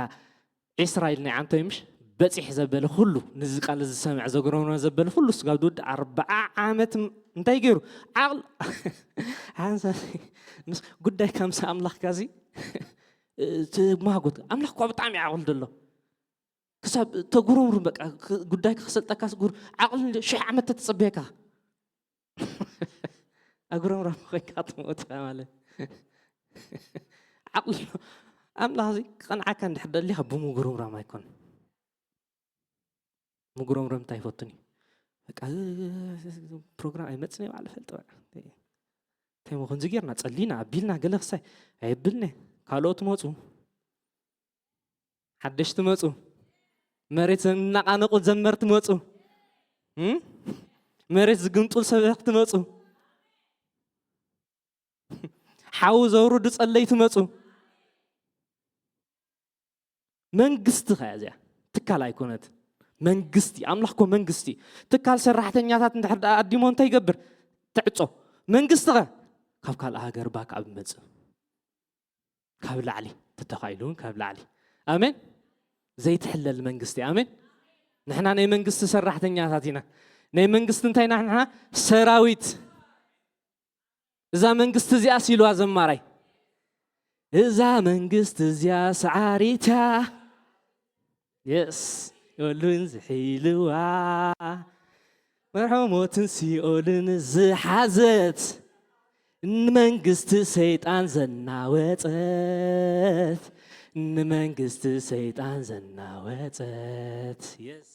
ዕስራ ኢልና ዓንቶይ ምሽ በፂሕ ዘበለ ኩሉ ንዚ ቃል ዝሰምዕ ዘጉረምረመ ዘበለ ኩሉ ስጋብ ድውድ ኣርብዓ ዓመት እንታይ ገይሩ ዓቕል ሓንሳ ምስ ጉዳይ ካምሳ ኣምላኽካ እዚ ማጎት ኣምላኽ እኳ ብጣዕሚ ዓቕል ደሎ ክሳብ ተጉርምሩም በቃ ጉዳይ ክሰልጠካ ስጉር ዓቕሊ ሽሕ ዓመት ተትጸበየካ ኣጉረምራም ኮይንካ ትሞት ማለት ዓቕሊ ኣምላኽ እዚ ክቐንዓካ እንድሕር ደሊኻ ብምጉርምራም ኣይኮን ምጉረምረም እንታይ ይፈቱን እዩ በቃ ፕሮግራም ኣይመፅን ባዕሉ ፈልጥ እንታይ ሞ ከምዚ ጌርና ፀሊና ኣቢልና ገለ ክሳይ ኣየብልነ ካልኦት መፁ ሓደሽቲ መፁ መሬት ዘናቃነቁ ዘመርቲ መፁ መሬት ዝግምጡል ሰበክቲ መፁ ሓዊ ዘውርዱ ጸለይቲ መፁ መንግስቲ ከያ እዚኣ ትካል ኣይኮነት መንግስቲ ኣምላኽ ኮ መንግስቲ ትካል ሰራሕተኛታት እንድሕር ደኣ ኣዲሞ እንታይ ይገብር ትዕጾ መንግስቲ ኸ ካብ ካልእ ሃገር ባክ ኣብ መፅእ ካብ ላዕሊ ተተኻኢሉ እውን ካብ ላዕሊ ኣሜን ዘይትሕለል መንግስቲ ኣሜን ንሕና ናይ መንግስቲ ሰራሕተኛታት ኢና ናይ መንግስቲ እንታይ ኢና ንሕና ሰራዊት እዛ መንግስቲ እዚኣ ሲልዋ ዘማራይ እዛ መንግስቲ እዚኣ ሰዓሪታ የስ የብሉን ዝሒልዋ መርሖ ሞትን ሲኦልን ዝሓዘት ንመንግስቲ ሰይጣን ዘናወፀት ንመንግስቲ ሰይጣን ዘናወፀት የስ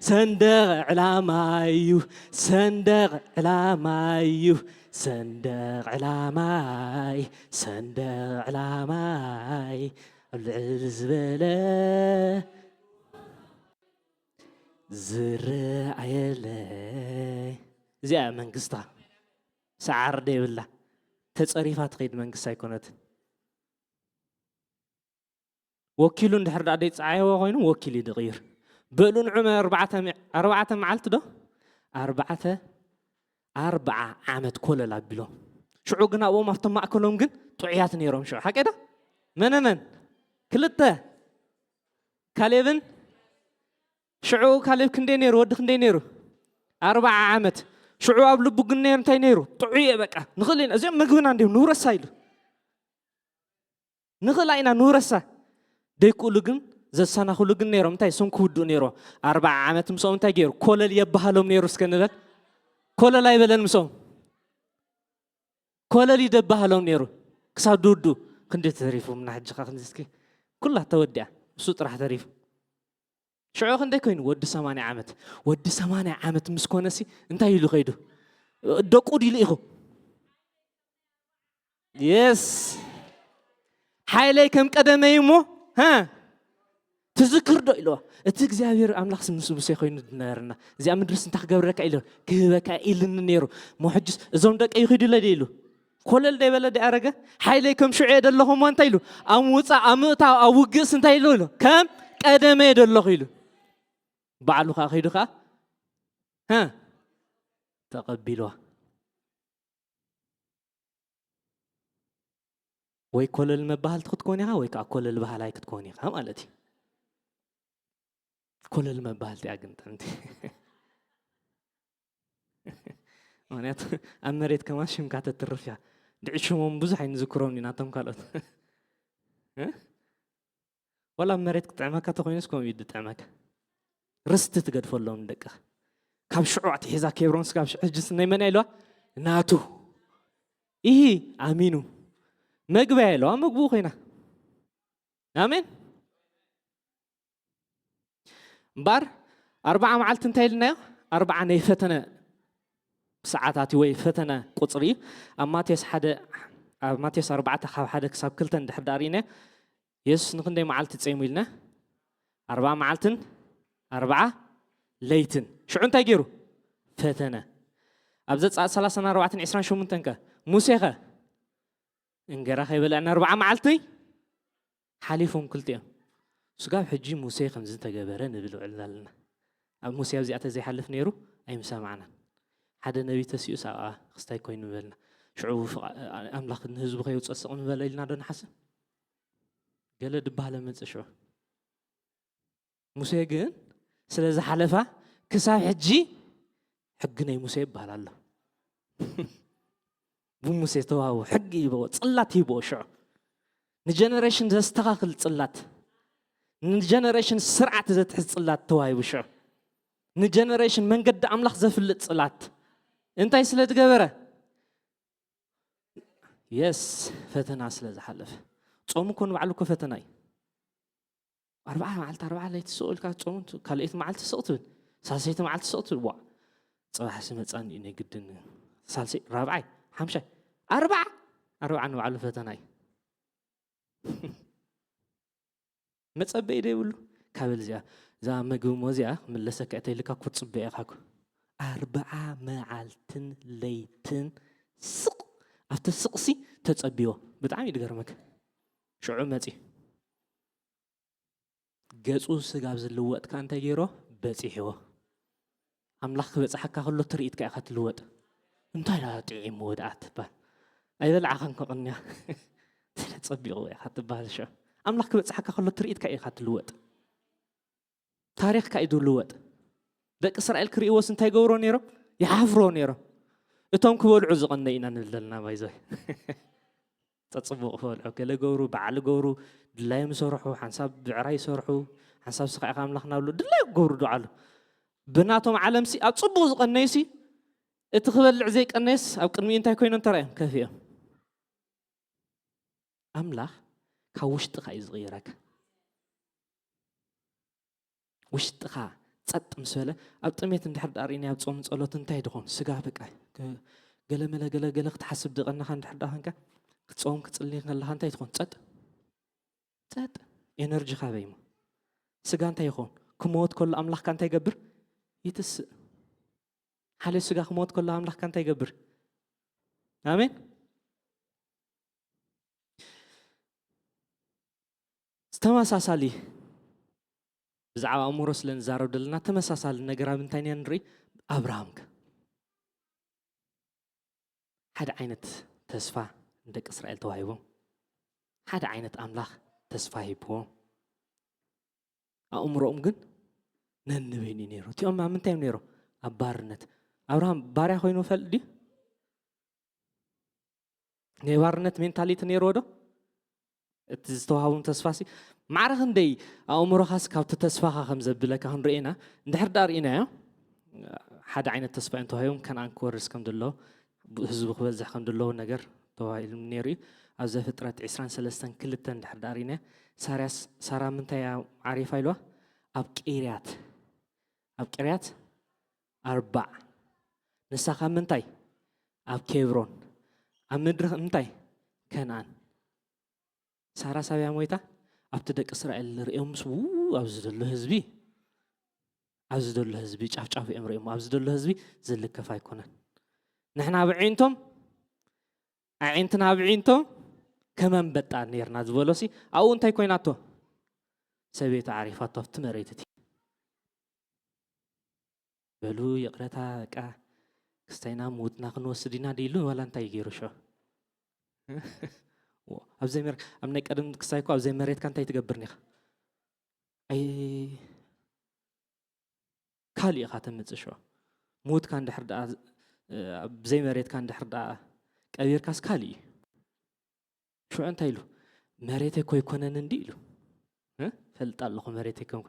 ሰንደቕ ዕላማዩ ሰንደቕ ዕላማዩ ሰንደቕ ዕላማይ ሰንደቕ ዕላማይ ኣብ ልዕል ዝበለ ዝረኣየለይ እዚኣ መንግስታ ሰዓር ደይብላ ተፀሪፋ ትኸይድ መንግስቲ ኣይኮነትን ወኪሉ እንድሕር ደኣ ደይፀዓየዎ ኮይኑ ወኪል እዩ ድቕይር በሉ ንዑ ኣርባዕተ መዓልቲ ዶ ኣርባዕተ ኣርብዓ ዓመት ኮለል ኣቢሎም ሽዑ ግን ኣብኦም ኣብቶም ማእከሎም ግን ጥዑያት ነይሮም ሽዑ ሓቀ ዶ መነመን ክልተ ካሌብን ሽዑ ካሌብ ክንደይ ነይሩ ወዲ ክንደይ ነይሩ ኣርብዓ ዓመት ሽዑ ኣብ ልቡ ግን ነይሩ እንታይ ነይሩ ጥዑየ በቃ ንኽእል ኢና እዚኦም ምግብና እንዲዮም ንውረሳ ኢሉ ንኽእላ ኢና ንውረሳ ደይክእሉ ግን ዘሰናኽሉ ግን ነይሮም እንታይ እሶም ክውድኡ ነይሮ ኣርባዓ ዓመት ምስኦም እንታይ ገይሩ ኮለል የባሃሎም ነይሩ እስከ ንበል ኮለል ኣይበለን ምስኦም። ኮለል ይደባሃሎም ነይሩ ክሳብ ድውዱ። ክንዲ ተሪፉ ምና ሕጂ ኸ ክንዲ እስኪ ኩላ ተወዲኣ፣ እሱ ጥራሕ ተሪፉ። ሽዑ ክንደይ ኮይኑ? ወዲ ሰማንያ ዓመት። ወዲ ሰማንያ ዓመት ምስ ኮነሲ እንታይ ኢሉ ከይዱ? ደቁ ዲሉ ኢኹ። የስ፣ ሓይለይ ከም ቀደመይ እሞ፣ ሃ፣ ትዝክር ዶ ኢልዋ? እቲ እግዚኣብሔር ኣምላኽ ምስ ሙሴ ኮይኑ ዝነበረና፣ እዚኣ ምድርስ እንታይ ክገብረካ ኢሉ፣ ክህበካ ኢልኒ ነይሩ። እሞ ሕጅስ እዞም ደቀይ ይኺዱለይ ዶ ኢሉ? ኮለል ዶ ይበለ ዶ ያረገ? ሓይለይ ከም ሽዑ እየ ደለኹ እሞ እንታይ ኢሉ? ኣብ ምውፃእ፣ ኣብ ምእታው፣ ኣብ ውግእስ እንታይ ኢሉ ኢሉ? ከም ቀደመ እየ ደለኹ ኢሉ። ባዕሉ ከዓ ከይዱ ከዓ፣ ሃ፣ ተቐቢልዋ። ወይ ኮለል መባህልቲ ክትኮን ኢኻ፣ ወይ ከዓ ኮለል ባህላይ ክትኮን ኢኻ ማለት እዩ። ኮለል መባህልቲ እያ ግን ጥዕምቲ። ምኽንያቱ ኣብ መሬት ከማን ሽምካ ተትርፍ እያ። ድዒ ሽሞም ብዙሕ ኣይንዝክሮም ኢና፣ ናቶም ካልኦት። እ? ዋላ ኣብ መሬት ክጥዕመካ ተኾይኑስ ከምኡ እዩ ዝጥዕመካ። ርስቲ ትገድፈሎም ደቅኻ። ካብ ሽዑ ኣትሒዛ ኬብሮን ስጋብ ሽዑ ሕጅስ ናይ መን እያ ኢልዋ? ናቱ። ኢሂ፣ ኣሚኑ። መግቢ እያ ኢልዋ፣ መግቡ ኮይና። ኣሜን። እምበኣር ኣርብዓ መዓልቲ እንታይ ኢልናዮ? ኣርብዓ ናይ ፈተነ ሰዓታት ወይ ፈተነ ቁጽሪ እዩ። ኣብ ማቴዎስ ሓደ፣ ኣብ ማቴዎስ ኣርባዕተ ካብ ሓደ ክሳብ ክልተ እንድሕር ደኣ ርኢናዮ፣ የሱስ ንኽንደይ መዓልቲ ጸይሙ ኢልና? ኣርብዓ መዓልትን ኣርብዓ ለይትን። ሽዑ እንታይ ገይሩ? ፈተነ። ኣብ ዘጸኣት ሰላሳን ኣርባዕተን ዕስራን ሸሞንተን ከ? ሙሴ ከ? እንገራ ከይበልዐ ንኣርብዓ መዓልቲ ሓሊፎም ክልቲኦም። ስጋብ ሕጂ ሙሴ ከምዚ ተገበረ ንብል ውዕልና ኣለና። ኣብ ሙሴ ኣብዚኣ ተዘይሓልፍ ነይሩ ኣይምሰማዕናን። ሓደ ነቢ ተሲኡስ ኣብኣ ክስታይ ኮይኑ ምበልና። ሽዑ ፍቓ-፣ ኣምላኽ ንህዝቡ ከየውፅእ ስቕ ምበለ ኢልና ዶ ንሓስብ? ገለ ድባሃለ መፅእ ሽዑ። ሙሴ ግን ስለ ዝሓለፋ ክሳብ ሕጂ ሕጊ ናይ ሙሴ ይበሃል ኣሎ። ብሙሴ ዝተዋህቦ ሕጊ ይበዎ፣ ጽላት ይበዎ ሽዑ። ንጀነሬሽን ዘስተኻኽል ጽላት፣ ንጀነሬሽን ስርዓት ዘትሕዝ ጽላት ተዋሂቡ ሽዑ። ንጀነሬሽን መንገዲ ኣምላኽ ዘፍልጥ ጽላት። እንታይ ስለ ዝገበረ? የስ፣ ፈተና ስለ ዝሓለፈ። ጾም እኮ ንባዕሉ እኮ ፈተና እዩ። ኣርብዓ መዓልቲ ኣርብዓ ለይቲ ስቕ ኢልካ ትጾም፣ ካልኣይቲ መዓልቲ ስቕ ትብል፣ ሳልሰይቲ መዓልቲ ስቕ ትብል። ዋእ፣ ጽባሕ ስመጻኒ እዩ ናይ ግድን። ሳልሰይ፣ ራብዓይ፣ ሓምሻይ፣ ኣርብዓ፣ ኣርብዓ ንባዕሉ ፈተና እዩ። መጸበዪ ዶ ይብሉ? ካብ እዚኣ፣ እዛ መግቢ እሞ እዚኣ ክምለሰካ እየ ተይልካ እኮ ትጽበ ኢኻ እኮ። ኣርብዓ መዓልትን ለይትን ስቕ፣ ኣብቲ ስቕሲ ተጸብዮ። ብጣዕሚ እዩ ዝገርመካ። ሽዑ መጺ። ገጹ ስጋብ ዝልወጥ ከኣ እንታይ ገይሮ? በጺሕዎ። ኣምላኽ ክበጽሓካ ከሎ ትርኢትካ ኢኻ ትልወጥ። እንታይ ደኣ ጥዒምዎ ደኣ ትባል። ኣይበልዓኻን ከቕንያ። ስለ ጸቢቑ ኢኻ ትባሃል ሽዑ። ኣምላኽ ክበጽሓካ ከሎ ትርኢትካ ኢኻ ትልወጥ። ታሪኽካ እዩ ዝልወጥ። ደቂ እስራኤል ክርእይዎስ እንታይ ገብሮ ነይሮም? ይሓፍሮ ነይሮም። እቶም ክበልዑ ዝቐነ ኢና ንብል ዘለና ባይዞይ። ጸጽቡቕ ክበልዑ፣ ገለ ገብሩ፣ በዓል ገብሩ፣ ድላዮም ይሰርሑ፣ ሓንሳብ ብዕራይ ይሰርሑ፣ ሓንሳብ ስኻ ኢኻ ኣምላኽና ብሉ፣ ድላዮም ክገብሩ ዶ ኣሉ። ብናቶም ዓለምሲ ኣብ ጽቡቕ ዝቐነዩሲ፣ እቲ ክበልዕ ዘይቀነየስ ኣብ ቅድሚኡ እንታይ ኮይኖም ተራእዮም? ከፊኦም። ኣምላኽ ካብ ውሽጥኻ እዩ ዝቕይረካ። ውሽጥኻ ጸጥ ምስ በለ፣ ኣብ ጥሜት እንድሕር ደኣ ርኢናዮ ኣብ ጾም ጸሎት እንታይ ድኾን? ስጋ በቃ፣ ገ-፣ ገለመለ ገለ ገለ ክትሓስብ ድቐነኻ እንድሕር ደኣ ኾንካ፣ ክትጾም ክትጽሊ ከለኻ እንታይ ትኾን? ጸጥ። ጸጥ። ኤነርጂኻ በይኑ። ስጋ እንታይ ይኾን? ክመወት ከሎ ኣምላኽካ እንታይ ይገብር? ይትስእ። ሓደ ስጋ ክመወት ከሎ ኣምላኽካ እንታይ ይገብር? ኣሜን። ተመሳሳሊ፣ ብዛዕባ ኣእምሮ ስለ ንዛረብ ዘለና፣ ተመሳሳሊ ነገር ኣብ እንታይ ኢና ንርኢ? ኣብርሃም ከ? ሓደ ዓይነት ተስፋ ንደቂ እስራኤል ተዋሂቦም። ሓደ ዓይነት ኣምላኽ ተስፋ ሂብዎም። ኣእምሮኦም ግን ነንበይኑ እዩ ነይሩ። እቲኦም ኣብ ምንታይ እዮም ነይሮም? ኣብ ባርነት። ኣብርሃም ባርያ ኮይኑ ፈልጥ ድዩ? ናይ ባርነት ሜንታሊቲ ነይርዎ ዶ? እቲ ዝተዋሃቦም ተስፋሲ ማዕረ ክንደይ ኣእምሮኻስ ካብቲ ተስፋኻ ከም ዘብለካ ክንርኢ ኢና። እንድሕር ደኣ ርኢናዮ፣ ሓደ ዓይነት ተስፋ እዮም ተዋሂቦም፣ ከነኣን ክወርስ ከም ዘለዎ፣ ህዝቡ ክበዝሕ ከም ዘለዎ ነገር ተባሂሉ ነይሩ እዩ። ኣብ ዘፍጥረት ዕስራን ሰለስተን ክልተን ድሕር ዳኣ ርኢና፣ ሳራስ-፣ ሳራ ምንታይ እያ ዓሪፋ ኢልዋ? ኣብ ቂርያት፣ ኣብ ቂርያት ኣርባዕ። ንሳ ካብ ምንታይ? ኣብ ኬብሮን። ኣብ ምድሪ ምንታይ? ከነኣን። ሳራ ሳብያ ሞይታ ኣብቲ ደቂ እስራኤል ርእዮምስ፣ ው፣ ኣብዚ ዘሎ ህዝቢ፣ ኣብዚ ዘሎ ህዝቢ ጫፍጫፍ እዮም ርእዮም፣ ኣብዚ ዘሎ ህዝቢ ዝልከፍ ኣይኮነን። ንሕና ኣብ ኣዒንቶም፣ ኣዒንትና ኣብ ኣዒንቶም ከም ኣንበጣ ነርና ዝበሎሲ ኣብኡ እንታይ ኮይናቶ? ሰበይቲ ዓሪፋቶ ኣብቲ መሬት እቲ። በሉ ይቕረታ፣ በቃ ክስታይና ምውትና ክንወስድ ኢና ድኢሉ ዋላ እንታይ ገይሩ ሽዑ? ኣብ ዘይመር-፣ ኣብ ናይ ቀደም ክስታይ እኮ ኣብ ዘይመሬትካ እንታይ ትገብር ኒኻ? ኣይ፣ ካልእ ኢኻ ተምጽእ ሽዑ። ምውትካ እንድሕር ደኣ፣ ኣብ ዘይመሬትካ እንድሕር ደኣ ቀቢርካስ ካልእ እዩ። ሽዑ እንታይ ኢሉ? መሬተይ እኮ ኣይኮነን እንዲ ኢሉ። እ? ፈልጥ ኣለኹ መሬተይ ከም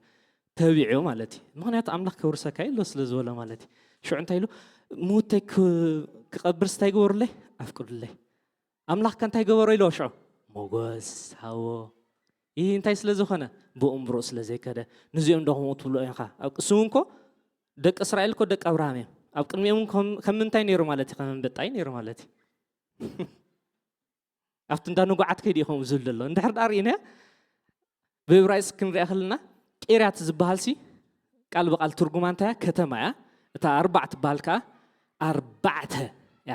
ተቢዑ ማለት እዩ። ምኽንያቱ ኣምላኽ ከውርሰካ ኢሎ ስለ ዝበሎ ማለት እዩ። ሽዑ እንታይ ኢሉ? ምውተይ ክ-፣ ክቐብርስ እንታይ ግበሩለይ? ኣፍቅዱለይ። ኣምላኽ ከ እንታይ ገበሮ ኢሎ ሽዑ? ሞገስ ሃቦ። ይህ እንታይ ስለ ዝኾነ? ብእምብሮኡ ስለ ዘይከደ። ንዚኦም ዶ ከምኡ ትብሎ ኢኻ? ኣብ ቅስሙ እንኮ ደቂ እስራኤል እኮ ደቂ ኣብርሃም እዮም። ኣብ ቅድሚኦም ከም፣ ከም ምንታይ ነይሩ ማለት እዩ? ከም ኣንበጣ እዩ ነይሩ ማለት እዩ። ኣብቲ እንዳ ንጉዓት ከይዱ እዩ ከምኡ ዝብል ዘሎ። እንድሕር ደኣ ርኢናዮ፣ ብእብራይስጥ ክንሪኣ ከለና፣ ቂርያት ዝበሃል ሲ ቃል ብቃል ትርጉማ እንታይ እያ? ከተማ እያ። እታ ኣርባዕ ትበሃል ከኣ ኣርባዕተ እያ።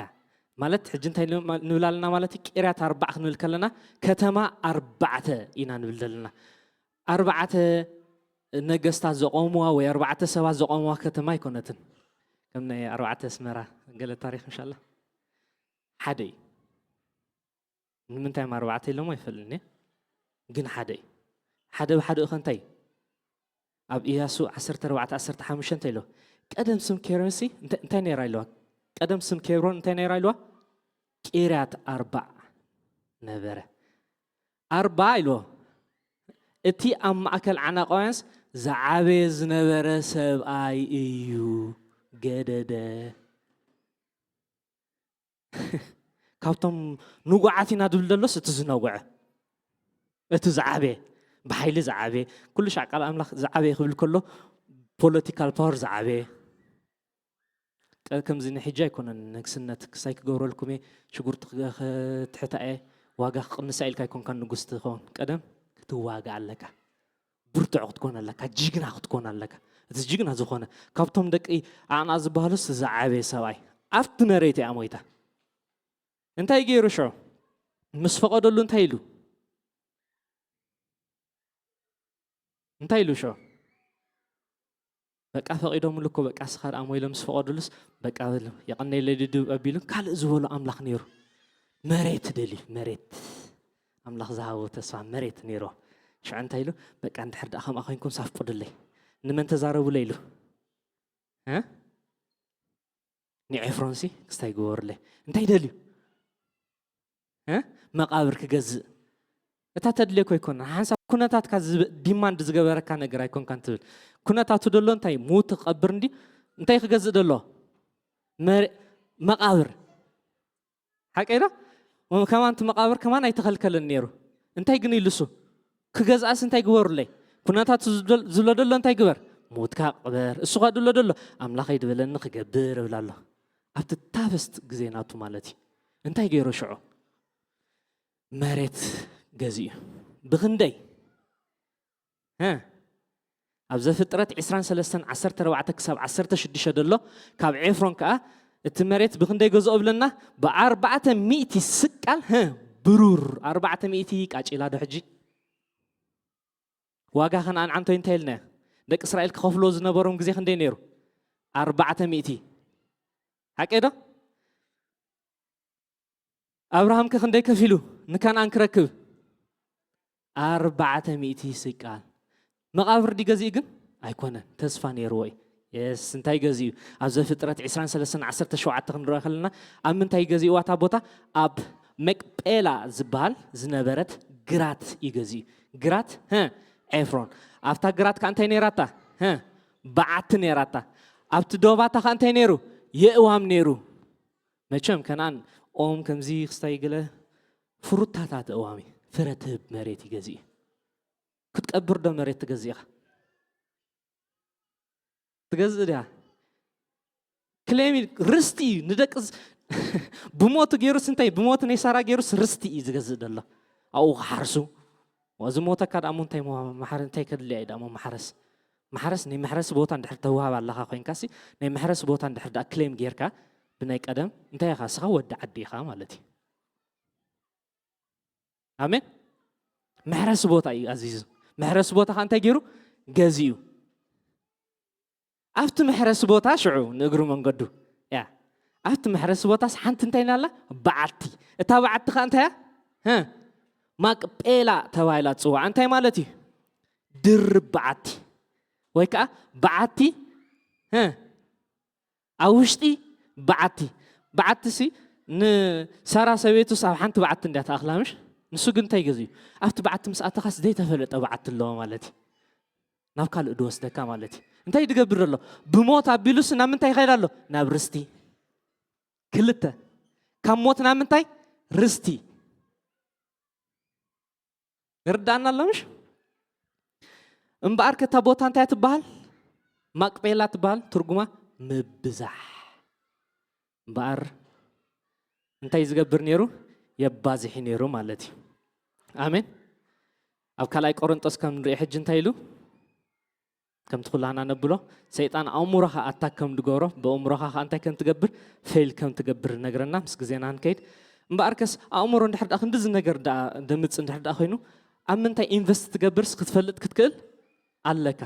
ማለት ሕጂ እንታይ ንብል ኣለና ማለት እዩ? ቂርያት ኣርባዕ ክንብል ከለና፣ ከተማ ኣርባዕተ ኢና ንብል ዘለና። ኣርባዕተ ነገስታት ዘቆምዋ ወይ ኣርባዕተ ሰባት ዘቆምዋ ከተማ ኣይኮነትን። ከም ናይ ኣርባዕተ ኣስመራ ገለ ታሪኽ፣ እንሻላ። ሓደ እዩ። ንምንታይ እም ኣርባዕተ ኢሎሞ ኣይፈልጥን እየ፣ ግን ሓደ እዩ። ሓደ ብሓደኡ ከ እንታይ እዩ? ኣብ ኢያሱ ዓሰርተ ኣርባዕተ ዓሰርተ ሓሙሽተ እንታይ ኢልዋ? ቀደም ስም ኬብሮን ሲ እንተ-፣ እንታይ ነይራ ኢልዋ? ቀደም ስም ኬብሮን እንታይ ነይራ ኢልዋ? ቂርያት ኣርባዕ ነበረ። ኣርባ ኢልዎ። እቲ ኣብ ማእከል ዓናቃውያንስ ዝዓበየ ዝነበረ ሰብኣይ እዩ። ገደደ። ካብቶም ንጉዓት ኢና ዝብል ዘሎስ እቲ ዝነጉዐ፣ እቲ ዝዓበየ፣ ብሓይሊ ዝዓበየ፣ ኩሉ ሻዕ ቃል ኣምላኽ ዝዓበየ ክብል ከሎ ፖለቲካል ፓወር ዝዓበየ። ቀ-፣ ከምዚ ንሕጂ ኣይኮነን ንግስነት ክሳይ ክገብረልኩም እየ፣ ሽጉርቲ ክገ-፣ ክትሕታ እየ፣ ዋጋ ክቕንሳ ኢልካ ኣይኮንካን ንጉስ ትኸውን። ቀደም ክትዋጋእ ኣለካ፣ ብርቱዕ ክትኮን ኣለካ፣ ጅግና ክትኮን ኣለካ። እቲ ጅግና ዝኾነ ካብቶም ደቂ ዓቕና ዝበሃሉስ ዝዓበየ ሰብኣይ ኣብቲ መሬት እያ ሞይታ። እንታይ ገይሩ ሽዑ? ምስ ፈቐደሉ እንታይ ኢሉ? እንታይ ኢሉ ሽዑ? በቃ ፈቒዶምሉ እኮ፣ በቃ እስኻ ደኣ ሞ ኢሎም ምስ ፈቐዱሉስ፣ በቃ በሉ፣ የቐነየለይ ድድብ ኣቢሉ ካልእ ዝበሎ ኣምላኽ ነይሩ። መሬት ደልዩ፣ መሬት። ኣምላኽ ዝሃቦ ተስፋ መሬት ነይሩ። ሽዑ እንታይ ኢሉ? በቃ እንድሕር ደኣ ከምኣ ኮይንኩምስ ኣፍቅዱለይ። ንመን ተዛረቡለይ ኢሉ? እ? ንኤፍሮንሲ ክስታይ ግበሩለይ። እንታይ ደልዩ? እ? መቓብር ክገዝእ። እታ ተድልየኮ ኣይኮነን። ሓንሳብ ኩነታትካ ዝብ-፣ ዲማንድ ዝገበረካ ነገር ኣይኮንካን ትብል። ኩነታቱ ደሎ እንታይ? ምዉት ክቐብር እንዲ እንታይ ክገዝእ ደሎ? መሬ-፣ መቓብር። ሓቀይ ዶ? ከማን እቲ መቓብር ከማን ኣይተኸልከለን ነይሩ። እንታይ ግን ኢሉ እሱ? ክገዝኣስ እንታይ ግበሩለይ? ኩነታቱ ዝደል-፣ ዝብሎ ደሎ እንታይ ግበር? ምዉትካ ቅበር። እሱ ኸ ድብሎ ደሎ? ኣምላኸይ ድበለኒ ክገብር እብል ኣሎ። ኣብቲ ታፈስት ግዜ ናቱ ማለት እዩ። እንታይ ገይሩ ሽዑ? መሬት ገዚኡ። ብኽንደይ? ሀ? ኣብ ዘፍጥረት ዕስራን ሰለስተን ዓሰርተ ኣርባዕተ ክሳብ ዓሰርተ ሽዱሽተ ደሎ፣ ካብ ኤፍሮን ከኣ እቲ መሬት ብኽንደይ ገዝኦ ብለና? ብኣርባዕተ ሚእቲ ስቃል፣ ሀ፣ ብሩር። ኣርባዕተ ሚእቲ ቃጭላ ዶ ሕጂ? ዋጋ ከነኣን ዓንቶይ እንታይ ኢልናዮ? ደቂ እስራኤል ክኸፍልዎ ዝነበሮም ግዜ ክንደይ ነይሩ? ኣርባዕተ ሚእቲ። ሓቀይ ዶ? ኣብርሃም ከ ክንደይ ከፊሉ ንከነኣን ክረክብ? ኣርባዕተ ሚእቲ ስቃል። መቓብር ድዩ ገዚኡ ግን? ኣይኮነን። ተስፋ ነይርዎ እዩ። የስ፣ እንታይ ገዚኡ? ኣብ ዘፍጥረት ዕስራን ሰለስተን ዓሰርተ ሸውዓተ ክንረኦ ከለና፣ ኣብ ምንታይ ገዚእዋ እታ ቦታ? ኣብ መቅጴላ ዝበሃል ዝነበረት ግራት እዩ ገዚኡ። ግራት፣ ሀ፣ ኤፍሮን። ኣብታ ግራት ከኣ እንታይ ነይራታ? ሀ፣ በዓቲ ነይራታ። ኣብቲ ዶባታ ኸ እንታይ ነይሩ? የእዋም ነይሩ። መቸም ከነኣን ኦም ከምዚ ክስታይ ገለ ፍሩታታት እዋም እዩ። ፍረ ትህብ መሬት እዩ ገዚኡ። ክትቀብር ዶ መሬት ትገዝእ ኢኻ? ትገዝእ ድያ? ክሌም ርስቲ እዩ ንደቂ ዝ- ብሞቱ ገይሩስ እንታይ ብሞቱ ናይ ሳራ ገይሩስ ርስቲ እዩ ዝገዝእ ዘሎ። ኣብኡ ክሓርሱ ዝሞተካ ደኣ እሞ እንታይ ሞ- ማሕረ እንታይ ከድልያ እዩ ደኣ እሞ ማሕረስ ማሕረስ ናይ መሕረሲ ቦታ እንድሕር ተዋህብ ኣለኻ ኮይንካሲ ናይ መሕረሲ ቦታ እንድሕር ደኣ ክሌም ጌርካ ብናይ ቀደም እንታይ ኢኻ ንስኻ ወዲ ዓዲ ኢኻ ማለት እዩ። ኣሜን። መሕረሲ ቦታ እዩ ኣዚዙ። መሕረሲ ቦታ ከዓ እንታይ ገይሩ ገዚኡ ኣብቲ መሕረሲ ቦታ ሽዑ ንእግሪ መንገዱ ያ ኣብቲ መሕረሲ ቦታስ ሓንቲ እንታይ ናላ በዓቲ እታ በዓቲ ከዓ እንታይ እያ ማቅጴላ ተባሂላ ትፅዋዕ እንታይ ማለት እዩ ድርብ በዓቲ ወይ ከዓ በዓቲ ኣብ ውሽጢ በዓቲ በዓቲ ሲ ንሳራ ሰበይቱስ ኣብ ሓንቲ በዓቲ እንድያ ተኣኽላ ምሽ ንሱ ግን እንታይ ገዚኡ ኣብቲ በዓቲ ምስ ኣተኻስ ዘይተፈለጠ በዓቲ ኣለዎ ማለት እዩ ናብ ካልእ ድወስደካ ማለት እዩ እንታይ ድገብር ኣሎ ብሞት ኣቢሉስ ናብ ምንታይ ይኸይድ ኣሎ ናብ ርስቲ ክልተ ካብ ሞት ናብ ምንታይ ርስቲ ይርዳእና ኣሎ ምሽ እምበኣር ከታ ቦታ እንታይ ትበሃል ማቅጴላ ትበሃል ትርጉማ ምብዛሕ እምበኣር እንታይ ዝገብር ነይሩ የባዝሒ ነይሩ ማለት እዩ ኣሜን ኣብ ካልኣይ ቆሮንጦስ ከም ንሪኦ ሕጂ እንታይ ኢሉ ከምቲ ኩላና ነብሎ ሰይጣን ኣእምሮኻ ኣታክ ከም ድገብሮ ብኣእምሮኻ ከዓ እንታይ ከም ትገብር ፌል ከም ትገብር ነግረና ምስ ግዜና ንከይድ እምበኣርከስ ኣእምሮ እንድሕር ደኣ ክንድዚ ነገር ደኣ ደምፅ እንድሕር ደኣ ኮይኑ ኣብ ምንታይ ኢንቨስት ትገብርስ ክትፈልጥ ክትክእል ኣለካ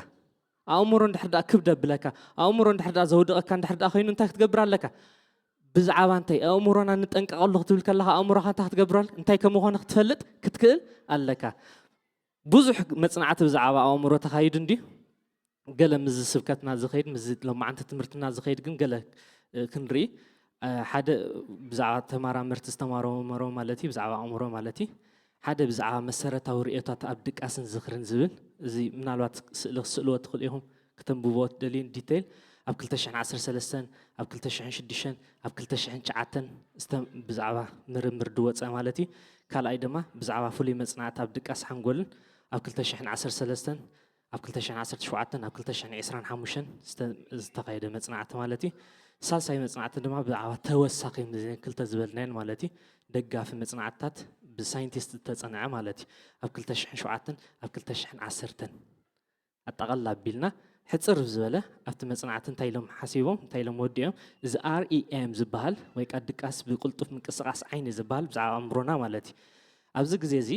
ኣእምሮ እንድሕር ደኣ ክብድ ኣብለካ ኣእምሮ እንድሕር ደኣ ዘውድቐካ እንድሕር ደኣ ኮይኑ እንታይ ክትገብር ኣለካ ብዛዕባ እንታይ ኣእምሮና ንጠንቀቐሉ ክትብል ከለካ ኣእምሮካ እንታይ ክትገብረል እንታይ ከምኾነ ክትፈልጥ ክትክእል ኣለካ ብዙሕ መፅናዕቲ ብዛዕባ ኣእምሮ ተኻይዱ እንድዩ ገለ ምዚ ስብከትና ዝኸይድ ምዚ ሎማዓንቲ ትምህርትና ዝኸይድ ግን ገለ ክንርኢ ሓደ ብዛዕባ ተመራመርቲ ዝተማረመሮ ማለት እዩ ብዛዕባ ኣእምሮ ማለት እዩ ሓደ ብዛዕባ መሰረታዊ ርእዮታት ኣብ ድቃስን ዝኽርን ዝብል እዚ ምናልባት ስእሊ ክስእልዎ ትኽእሉ ኢኹም ክተንብብዎ ትደልዩ ዲቴይል ኣብ ክልተ ሽሕን ዓሰርተ ሰለስተን ኣብ ክልተ ሽሕን ሽዱሽተን ኣብ ክልተ ሽሕን ትሽዓተን ብዛዕባ ምርምር ድወፀ ማለት እዩ ካልኣይ ድማ ብዛዕባ ፍሉይ መፅናዕቲ ኣብ ድቃስ ሓንጎልን ኣብ ክልተ ሽሕን ዓሰርተ ሰለስተን ኣብ ክልተ ሽሕን ዓሰርተ ሸውዓተን ኣብ ክልተ ሽሕን ዕስራን ሓሙሽተን ዝተኻየደ መፅናዕቲ ማለት እዩ። ሳልሳይ መፅናዕቲ ድማ ብዛዕባ ተወሳኺ ምዘን ክልተ ዝበልናየን ማለት እዩ። ደጋፊ መፅናዕትታት ብሳይንቲስት ዝተፀንዐ ማለት እዩ። ኣብ ክልተ ሽሕን ሸውዓተን ኣብ ክልተ ሽሕን ዓሰርተን ኣጠቓልላ ኣቢልና ሕፅር ዝበለ ኣብቲ መፅናዕቲ እንታይ ኢሎም ሓሲቦም እንታይ ኢሎም ወዲኦም እዚ ኣርኢኤም ዝበሃል ወይ ከዓ ድቃስ ብቅልጡፍ ምንቅስቃስ ዓይኒ ዝበሃል ብዛዕባ ኣእምሮና ማለት እዩ። ኣብዚ ግዜ እዚ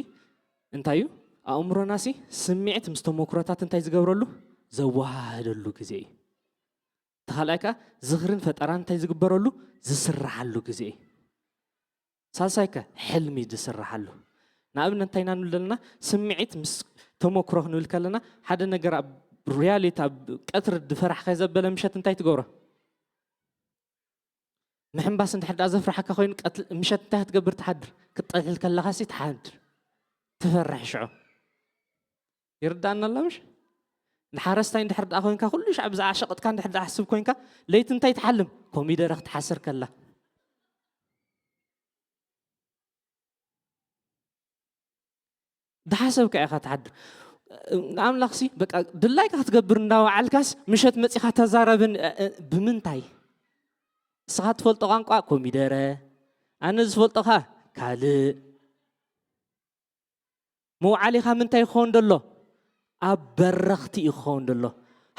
እንታይ እዩ ኣእምሮና ሲ ስምዒት ምስ ተመክሮታት እንታይ ዝገብረሉ ዘወሃህደሉ ግዜ እዩ። ተኻልኣይ ከዓ ዝኽርን ፈጠራን እንታይ ዝግበረሉ ዝስራሓሉ ግዜ እዩ። ሳልሳይ ከ ሕልሚ ዝስራሓሉ ንኣብነት እንታይ ኢና ንብል ዘለና ስምዒት ምስ ተመክሮ ክንብል ከለና ሓደ ነገር ኣብ ሪያሊቲ ኣብ ቀትሪ ድፈራሕካዮ ዘበለ ምሸት እንታይ ትገብሮ ምሕንባስ እንድሕር ደኣ ዘፍርሓካ ኮይኑ ምሸት እንታይ ክትገብር ትሓድር ክትጠልዕል ከለኻሲ ትሓድር ትፈርሕ ሽዑ ይርዳእና ኣሎ ምሽ ንሓረስታይ እንድሕር ደኣ ኮይንካ ኩሉ ሻዕ ብዛዕባ ሸቕጥካ እንድሕር ደኣ ሓስብ ኮይንካ ለይቲ እንታይ ትሓልም ኮሚደረ ክትሓስር ከላ ድሓሰብካ ኢኻ ትሓድር ንኣምላኽሲ በቃ ድላይካ ክትገብር እንዳወዓልካስ ምሸት መፂኻ ተዛረብን ብምንታይ እስኻ ትፈልጦ ቋንቋ ኮሚደረ ኣነ ዝፈልጦኻ ካልእ መውዓሊኻ ምንታይ ይኸውን ደሎ ኣብ በረኽቲ እዩ ክኸውን ደሎ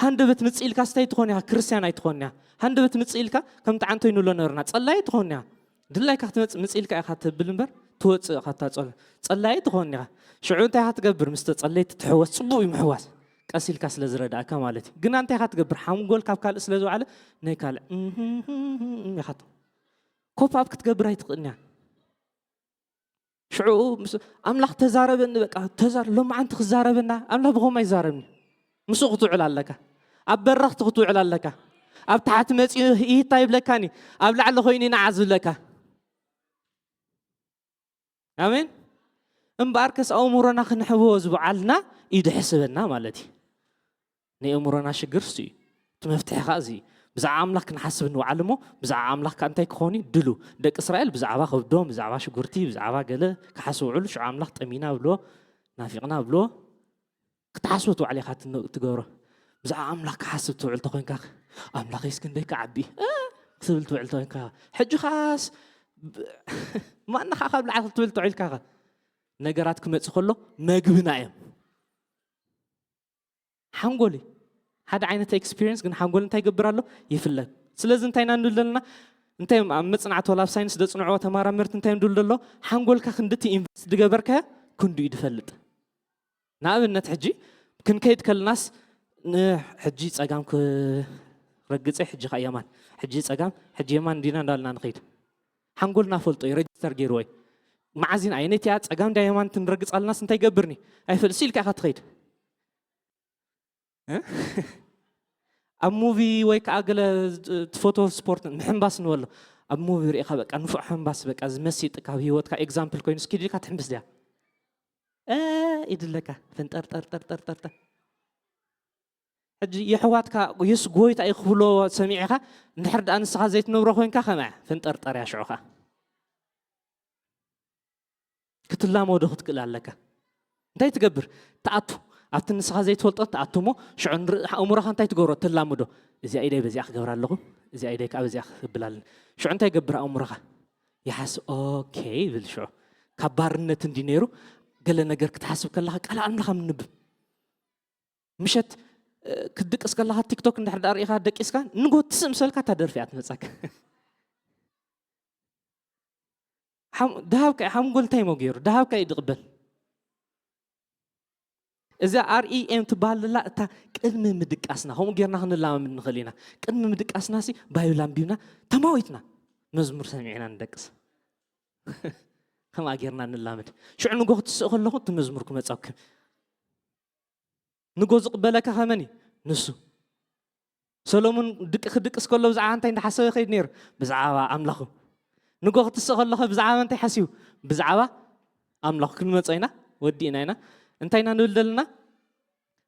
ሃንደበት ምፅእ ኢልካ ስታይ ትኾን ኢኻ ክርስትያን ኣይትኾን ኢኻ ሃንደበት ምፅእ ኢልካ ከምቲ ዓንቶይ ንብሎ ነበርና ፀላይ ትኾን ኢኻ ድላይካ ክትመፅእ ምፅእ ኢልካ ኢኻ ትብል እምበር ትወፅእ ኢኻ ታፀሎ ፀላይ ትኾን ኢኻ ሽዑ እንታይ ኢኻ ትገብር ምስ ተፀለይቲ ትሕወስ ፅቡቅ እዩ ምሕዋስ ቀስ ኢልካ ስለ ዝረዳእካ ማለት እዩ ግና እንታይ ኢኻ ትገብር ሓንጎል ካብ ካልእ ስለ ዝወዓለ ናይ ካልእ ኢኻ ኮፕ ኣብ ክትገብር ኣይትኽእልን እያ ሽዑ ኣምላኽ ተዛረበኒ በቃ ተዛር ሎማዓንቲ ክዛረበና ኣምላኽ ብኸምኡ ኣይዛረብኒ ምስኡ ክትውዕል ኣለካ ኣብ በረኽቲ ክትውዕል ኣለካ ኣብ ታሕቲ መፂኡ ይህታ ይብለካኒ ኣብ ላዕሊ ኮይኑ ይንዓ ዝብለካ ኣሜን እምበኣርከስ ኣእምሮና ክንሕብቦ ዝወዓልና እዩ ድሕስበና ማለት እዩ ናይ ኣእምሮና ሽግር እሱ እዩ እቲ መፍትሒ ከዓ እዚ እዩ ብዛዕባ ኣምላኽ ክንሓስብ ንውዓል እሞ፣ ብዛዕባ ኣምላኽ ከኣ እንታይ ክኾን እዩ? ድሉ። ደቂ እስራኤል ብዛዕባ ከብዶም፣ ብዛዕባ ሽጉርቲ፣ ብዛዕባ ገለ ክሓስቡ ውዕሉ፣ ሽዑ ኣምላኽ ጠሚና ብልዎ፣ ናፊቕና ብልዎ፣ ክትሓስቡ ትውዕል ኢኻ ትን-፣ ትገብሮ። ብዛዕባ ኣምላኽ ክሓስብ ትውዕል ተኾይንካ፣ ኣምላኸይስ ክንደይ ክዓቢ፣ እ፣ ክትብል ትውዕል ተኾይንካ፣ ሕጂ ኸኣስ፣ ብ-፣ ማና ኸኣ ካብ ላዕሊ ክትብል ትውዕል ኢኻ። ነገራት ክመጽእ ከሎ መግብና እዮም። ሓንጎል እዩ። ሓደ ዓይነት ኤክስፒሪየንስ ግን ሓንጎል እንታይ ይገብር ኣሎ? ይፍለግ። ስለዚ እንታይ ኢና ንብል ዘለና? እንታይ እዮም ኣብ መጽናዕቲ ወላ ኣብ ሳይንስ ዘጽንዕዎ ተመራመርቲ እንታይ እዮም ዝብሉ ዘሎ? ሓንጎልካ ክንድቲ ኢንቨስት ዝገበርካዮ ክንዱ እዩ ዝፈልጥ። ንኣብነት ሕጂ ክንከይድ ከለናስ ን-፣ ሕጂ ጸጋም ክረግጸ፣ ሕጂ ኸኣ የማን፣ ሕጂ ጸጋም፣ ሕጂ የማን እንዲና እንዳልና ንኸይድ። ሓንጎልና ፈልጦ እዩ፣ ረጅስተር ገይርዎ እዩ። መዓዚን ኣየነይቲ እያ ጸጋም ድያ የማን ትንረግጽ ኣለናስ እንታይ ይገብርኒ? ኣይፈልጥ፣ ስኢልካ ኢኻ ትኸይድ። እ? ኣብ ሙቪ ወይ ከዓ ገለ ትፈትዎ ስፖርት ምሕንባስ ንበሎ። ኣብ ሙቪ ርኢኻ በቃ ንፉዕ ሕንባስ በቃ ዝመሲጥ ካብ ህይወትካ ኤግዛምፕል ኮይኑ እስኪ ድልካ ትሕንብስ ድያ? እ፣ ኢድለካ ፍንጠርጠርጠርጠርጠርጠር። ሕጂ የሕዋትካ የሱስ ጎይታ እዩ ክብሎ ሰሚዕኻ እንድሕር ደኣ ንስኻ ዘይትነብሮ ኮይንካ ከመያ ፍንጠርጠር እያ ሽዑኻ። ክትላመዶ ክትክእል ኣለካ። እንታይ ትገብር? ትኣቱ። ኣብቲ ንስኻ ዘይትፈልጦ ትኣቱ እሞ ሽዑ ንርኢ-፣ ኣእምሮኻ እንታይ ትገብሮ? ተላምዶ። እዚኣ ኢደይ በዚኣ ክገብራ ኣለኹ፣ እዚኣ ኢደይ ከዓ በዚኣ ክብል ኣለኒ። ሽዑ እንታይ ይገብር ኣእምሮኻ? ይሓስብ፣ ኦኬ ይብል። ሽዑ ካብ ባርነት እንዲ ነይሩ ገለ ነገር ክትሓስብ ከለኻ ቃል ኣምላኽ ምንብብ። ምሸት፣ እ፣ ክትድቅስ ከለኻ ቲክቶክ እንድሕር ደኣ ርኢኻ ደቂስካ ንጎ ትስእ ምስ በልካ እታ ደርፊ እያ ትመጻካ። ሓም-፣ ደሃብካ እዩ፣ ሓንጎል እንታይ እሞ ገይሩ? ደሃብካ እዩ ዝቕበል። እዛ ኣር ኢ ኤም ትበሃል ዘላ እታ ቅድሚ ምድቃስና፣ ከምኡ ጌርና ክንላማመድ ንኽእል ኢና። ቅድሚ ምድቃስና ሲ ባይብል ኣንቢብና ተማዊትና መዝሙር ሰሚዕና ንደቅስ። ከምኣ ጌርና ንላመድ። ሽዑ ንጎ ክትስእ ከለኹ እቲ መዝሙር ክመጻኩም። ንጎ ዝቕበለካ ከመን እዩ? ንሱ። ሰሎሞን ድቂ ክድቅስ ከሎ ብዛዕባ እንታይ እንዳሓሰበ ይኸይድ ነይሩ? ብዛዕባ ኣምላኹ። ንጎ ክትስእ ከለኸ ብዛዕባ እንታይ ሓሲቡ? ብዛዕባ ኣምላኹ። ክንመጾ ኢና፣ ወዲእና ኢና። እንታይ ኢና ንብል ዘለና?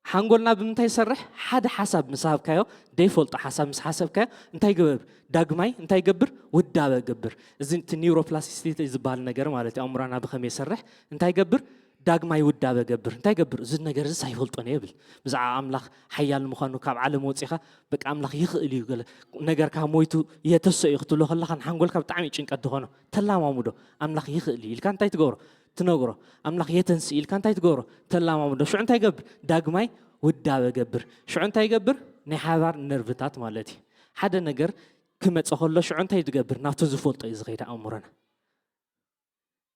ሓንጎልና ብምንታይ ይሰርሕ? ሓደ ሓሳብ ምስ ሃብካዮ፣ ደይፈልጦ ሓሳብ ምስ ሓሰብካዮ፣ እንታይ ይገብር? ዳግማይ እንታይ ይገብር? ውዳበ ይገብር። እዚ እቲ ኒውሮፕላስቲሲቲ ዝበሃል ነገር ማለት እዩ። ኣእምሮና ብኸመይ ይሰርሕ? እንታይ ይገብር? ዳግማይ ውዳበ ገብር። እንታይ ገብር? እዚ ነገር እዚ ኣይፈልጦን እየ ይብል። ብዛዕባ ኣምላኽ ሓያል ምዃኑ፣ ካብ ዓለም ወጺኻ፣ በቃ ኣምላኽ ይኽእል እዩ፣ ገለ ነገርካ ሞይቱ የተሰ እዩ ክትብሎ ከለኻ፣ ንሓንጎልካ ብጣዕሚ እዩ ጭንቀት ዝኾኖ። ተላማሙዶ፣ ኣምላኽ ይኽእል እዩ ኢልካ እንታይ ትገብሮ? ትነግሮ። ኣምላኽ የተንስእ ኢልካ እንታይ ትገብሮ? ተላማሙዶ። ሽዑ እንታይ ገብር? ዳግማይ ውዳበ ገብር። ሽዑ እንታይ ገብር? ናይ ሓባር ነርቭታት ማለት እዩ። ሓደ ነገር ክመጸ ከሎ ሽዑ እንታይ ትገብር? ናብቲ ዝፈልጦ እዩ ዝኸይድ ኣእምሮና።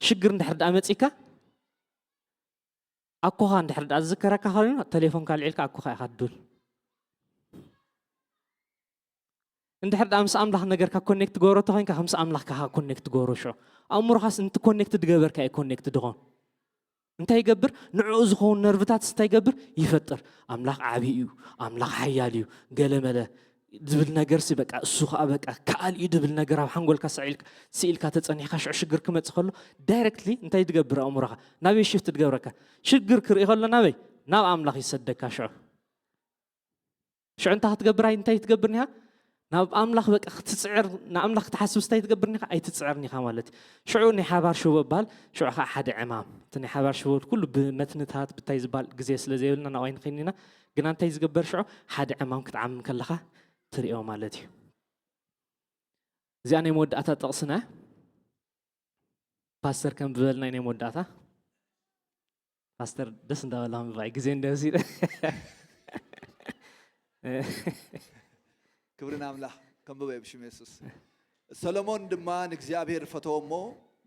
ሽግር እንድሕር ደኣ መጺካ፣ ኣኮኻ እንድሕር ደኣ ዝዝከረካ ኮይኑ፣ ተሌፎንካ ኣልዒልካ ኣኮኻ ኢኻ ትድውል። እንድሕር ደኣ ምስ ኣምላኽ ነገርካ ኮኔክት ትገብሮ እንተኾይንካ፣ ምስ ኣምላኽካ ኢኻ ኮኔክት ትገብሮ። ሽዑ ኣእምሮኻስ ነቲ ኮኔክት ዝገበርካ እዩ ኮኔክት ድኾን። እንታይ ይገብር? ንዕኡ ዝኸውን ነርቭታት እንታይ ይገብር? ይፈጥር። ኣምላኽ ዓቢ እዩ፣ ኣምላኽ ሓያል እዩ፣ ገለ መለ ዝብል ነገር ሲ በቃ፣ እሱ ኸኣ በቃ ከኣል እዩ ድብል ነገር ኣብ ሓንጎልካ ስዒልካ፣ ስኢልካ ተጸኒሕካ፣ ሽዑ ሽግር ክመጽእ ከሎ ዳይረክትሊ እንታይ ትገብር? ኣእምሮኻ ናበይ ሽፍት ትገብረካ? ሽግር ክርኢ ከሎ ናበይ? ናብ ኣምላኽ ይሰደካ። ሽዑ ሽዑ እንታይ ክትገብር ኣይ-፣ እንታይ ትገብር ኒኻ? ናብ ኣምላኽ በቃ ክትጽዕር፣ ንኣምላኽ ክትሓስብስ እንታይ ትገብር ኒኻ? ኣይትጽዕርን ኢኻ ማለት እዩ። ሽዑ ናይ ሓባር ሽቦ ይበሃል፣ ሽዑ ኸዓ ሓደ ዕማም። እቲ ናይ ሓባር ሽቦ ኩሉ ብመትንታት ብታይ ዝበሃል ግዜ ስለ ዘይብልና ናብኡ ኣይንኸይድን ኢና። ግና እንታይ ዝግበር ሽዑ? ሓደ ዕማም ክትዓምም ከለኻ ትርእዮ ማለት እዩ። እዚኣ ናይ መወዳእታ ጥቕስና። ፓስተር ከም ዝበልና ናይ መወዳእታ። ፓስተር ደስ እንዳበላ ምባይ ግዜ እንደዚ። ክብሪ ንኣምላኽ። ከንብቦ እየ ብሽም የሱስ። ሰሎሞን ድማ ንእግዚኣብሔር ፈተወ እሞ፣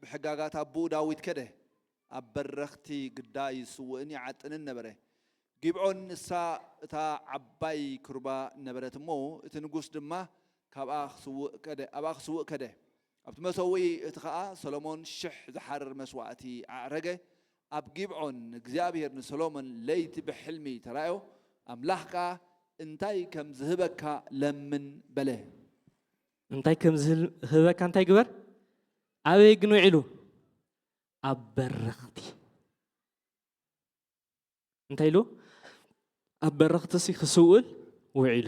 ብሕጋጋት ኣቦኡ ዳዊት ከደ። ኣብ በረኽቲ ግዳ ይስውእን ይዓጥንን ነበረ። ጊብዖን ንሳ እታ ዓባይ ኩርባ ነበረት እሞ፣ እቲ ንጉስ ድማ ካብኣ ክስውእ ከደ፣ ኣብኣ ክስውእ ከደ። ኣብቲ መሰውኢ እቲ ኸኣ ሰሎሞን ሽሕ ዝሓርር መስዋእቲ ኣዕረገ። ኣብ ጊብዖን እግዚኣብሔር ንሰሎሞን ለይቲ ብሕልሚ ተራእዮ፣ ኣምላኽ ከኣ እንታይ ከም ዝህበካ ለምን በለ። እንታይ ከም ዝህበካ እንታይ ግበር? ኣበይ ግን ውዒሉ? ኣብ በረኽቲ። እንታይ ኢሉ? ኣብ በረኽቲ ሲ ክስውል ውዒሉ።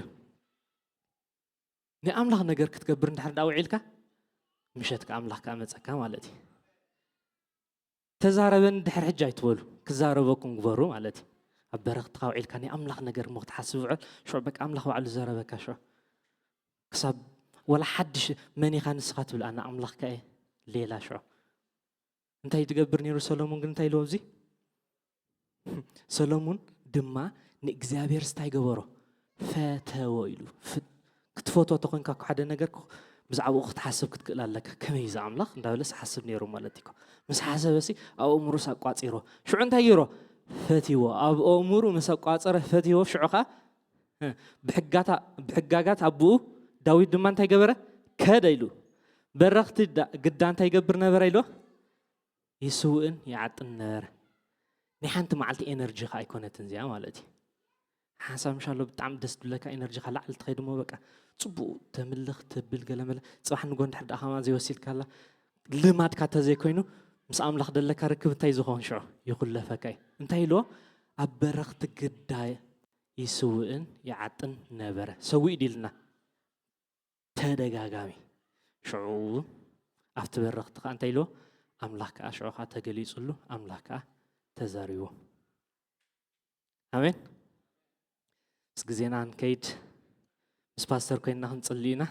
ናይ ኣምላኽ ነገር ክትገብር እንድሕር ደኣ ውዒልካ፣ ምሸት ከኣ ኣምላኽ ከኣ መጸካ ማለት እዩ። ተዛረበኒ ድሕሪ ሕጂ ኣይትበሉ፣ ክዛረበኩም ግበሩ ማለት እዩ። ኣብ በረኽትኻ ውዒልካ ናይ ኣምላኽ ነገር እሞ ክትሓስብ ውዕል። ሽዑ በቃ ኣምላኽ ባዕሉ ዘረበካ። ሽዑ ክሳብ ወላ ሓድሽ መን ኢኻ ንስኻ ትብል፣ ኣነ ኣምላኽ ከኣ እየ። ሌላ ሽዑ እንታይ ትገብር ነይሩ ሰሎሞን ግን እንታይ ኢልዎ ኣብዚ? ሰሎሞን ድማ ንእግዚኣብሔር ስታይ ገበሮ፣ ፈተዎ ኢሉ። ፍ- ክትፈትዎ ተኾንካ እኮ ሓደ ነገር እኮ ብዛዕባኡ ክትሓስብ ክትክእል ኣለካ። ከመይ እዚ ኣምላኽ እንዳበለስ ሓስብ ነይሩ ማለት እዩ እኮ። ምስ ሓሰበሲ ኣብ ኣእምሮስ ኣቋጺሮ። ሽዑ እንታይ ገይሮ? ፈትዎ። ኣብ ኣእምሩ ምስ ኣቋጸረ ፈትዎ። ሽዑ ኸዓ እ፣ ብሕጋታ- ብሕጋጋት ኣቦኡ ዳዊት ድማ እንታይ ገበረ? ከደ ኢሉ። በረኽቲ ዳ- ግዳ እንታይ ይገብር ነበረ ኢልዎ? ይስውእን ይዓጥን ነበረ። ናይ ሓንቲ መዓልቲ ኤነርጂ ኸዓ ኣይኮነትን እዚኣ ማለት እዩ። ሓንሳብ ምሻሎ ብጣዕሚ ደስ ዝብለካ ኤነርጂኻ ላዕሊ ትኸይድ እሞ በቃ ጽቡቕ ተምልኽ ትብል ገለመለ። ጽባሕ ንጎ እንድሕር ደኣ ከማን ዘይወሲድካላ ልማድካ እንተዘይኮይኑ ምስ ኣምላኽ ደለካ ርክብ እንታይ ዝኸውን ሽዑ ይኹለፈካ እዩ። እንታይ ኢልዎ? ኣብ በረኽቲ ግዳ ይስውእን ይዓጥን ነበረ። ሰዊእ ድልና ተደጋጋሚ። ሽዑ ኣብቲ በረኽቲ ኸዓ እንታይ ኢልዎ? ኣምላኽ ከኣ ሽዑ ኸዓ ተገሊጹሉ፣ ኣምላኽ ከኣ ተዛሪቦ። ኣሜን። ምስ ግዜና ንከይድ፣ ምስ ፓስተር ኮይንና ክንጽሊ ኢና።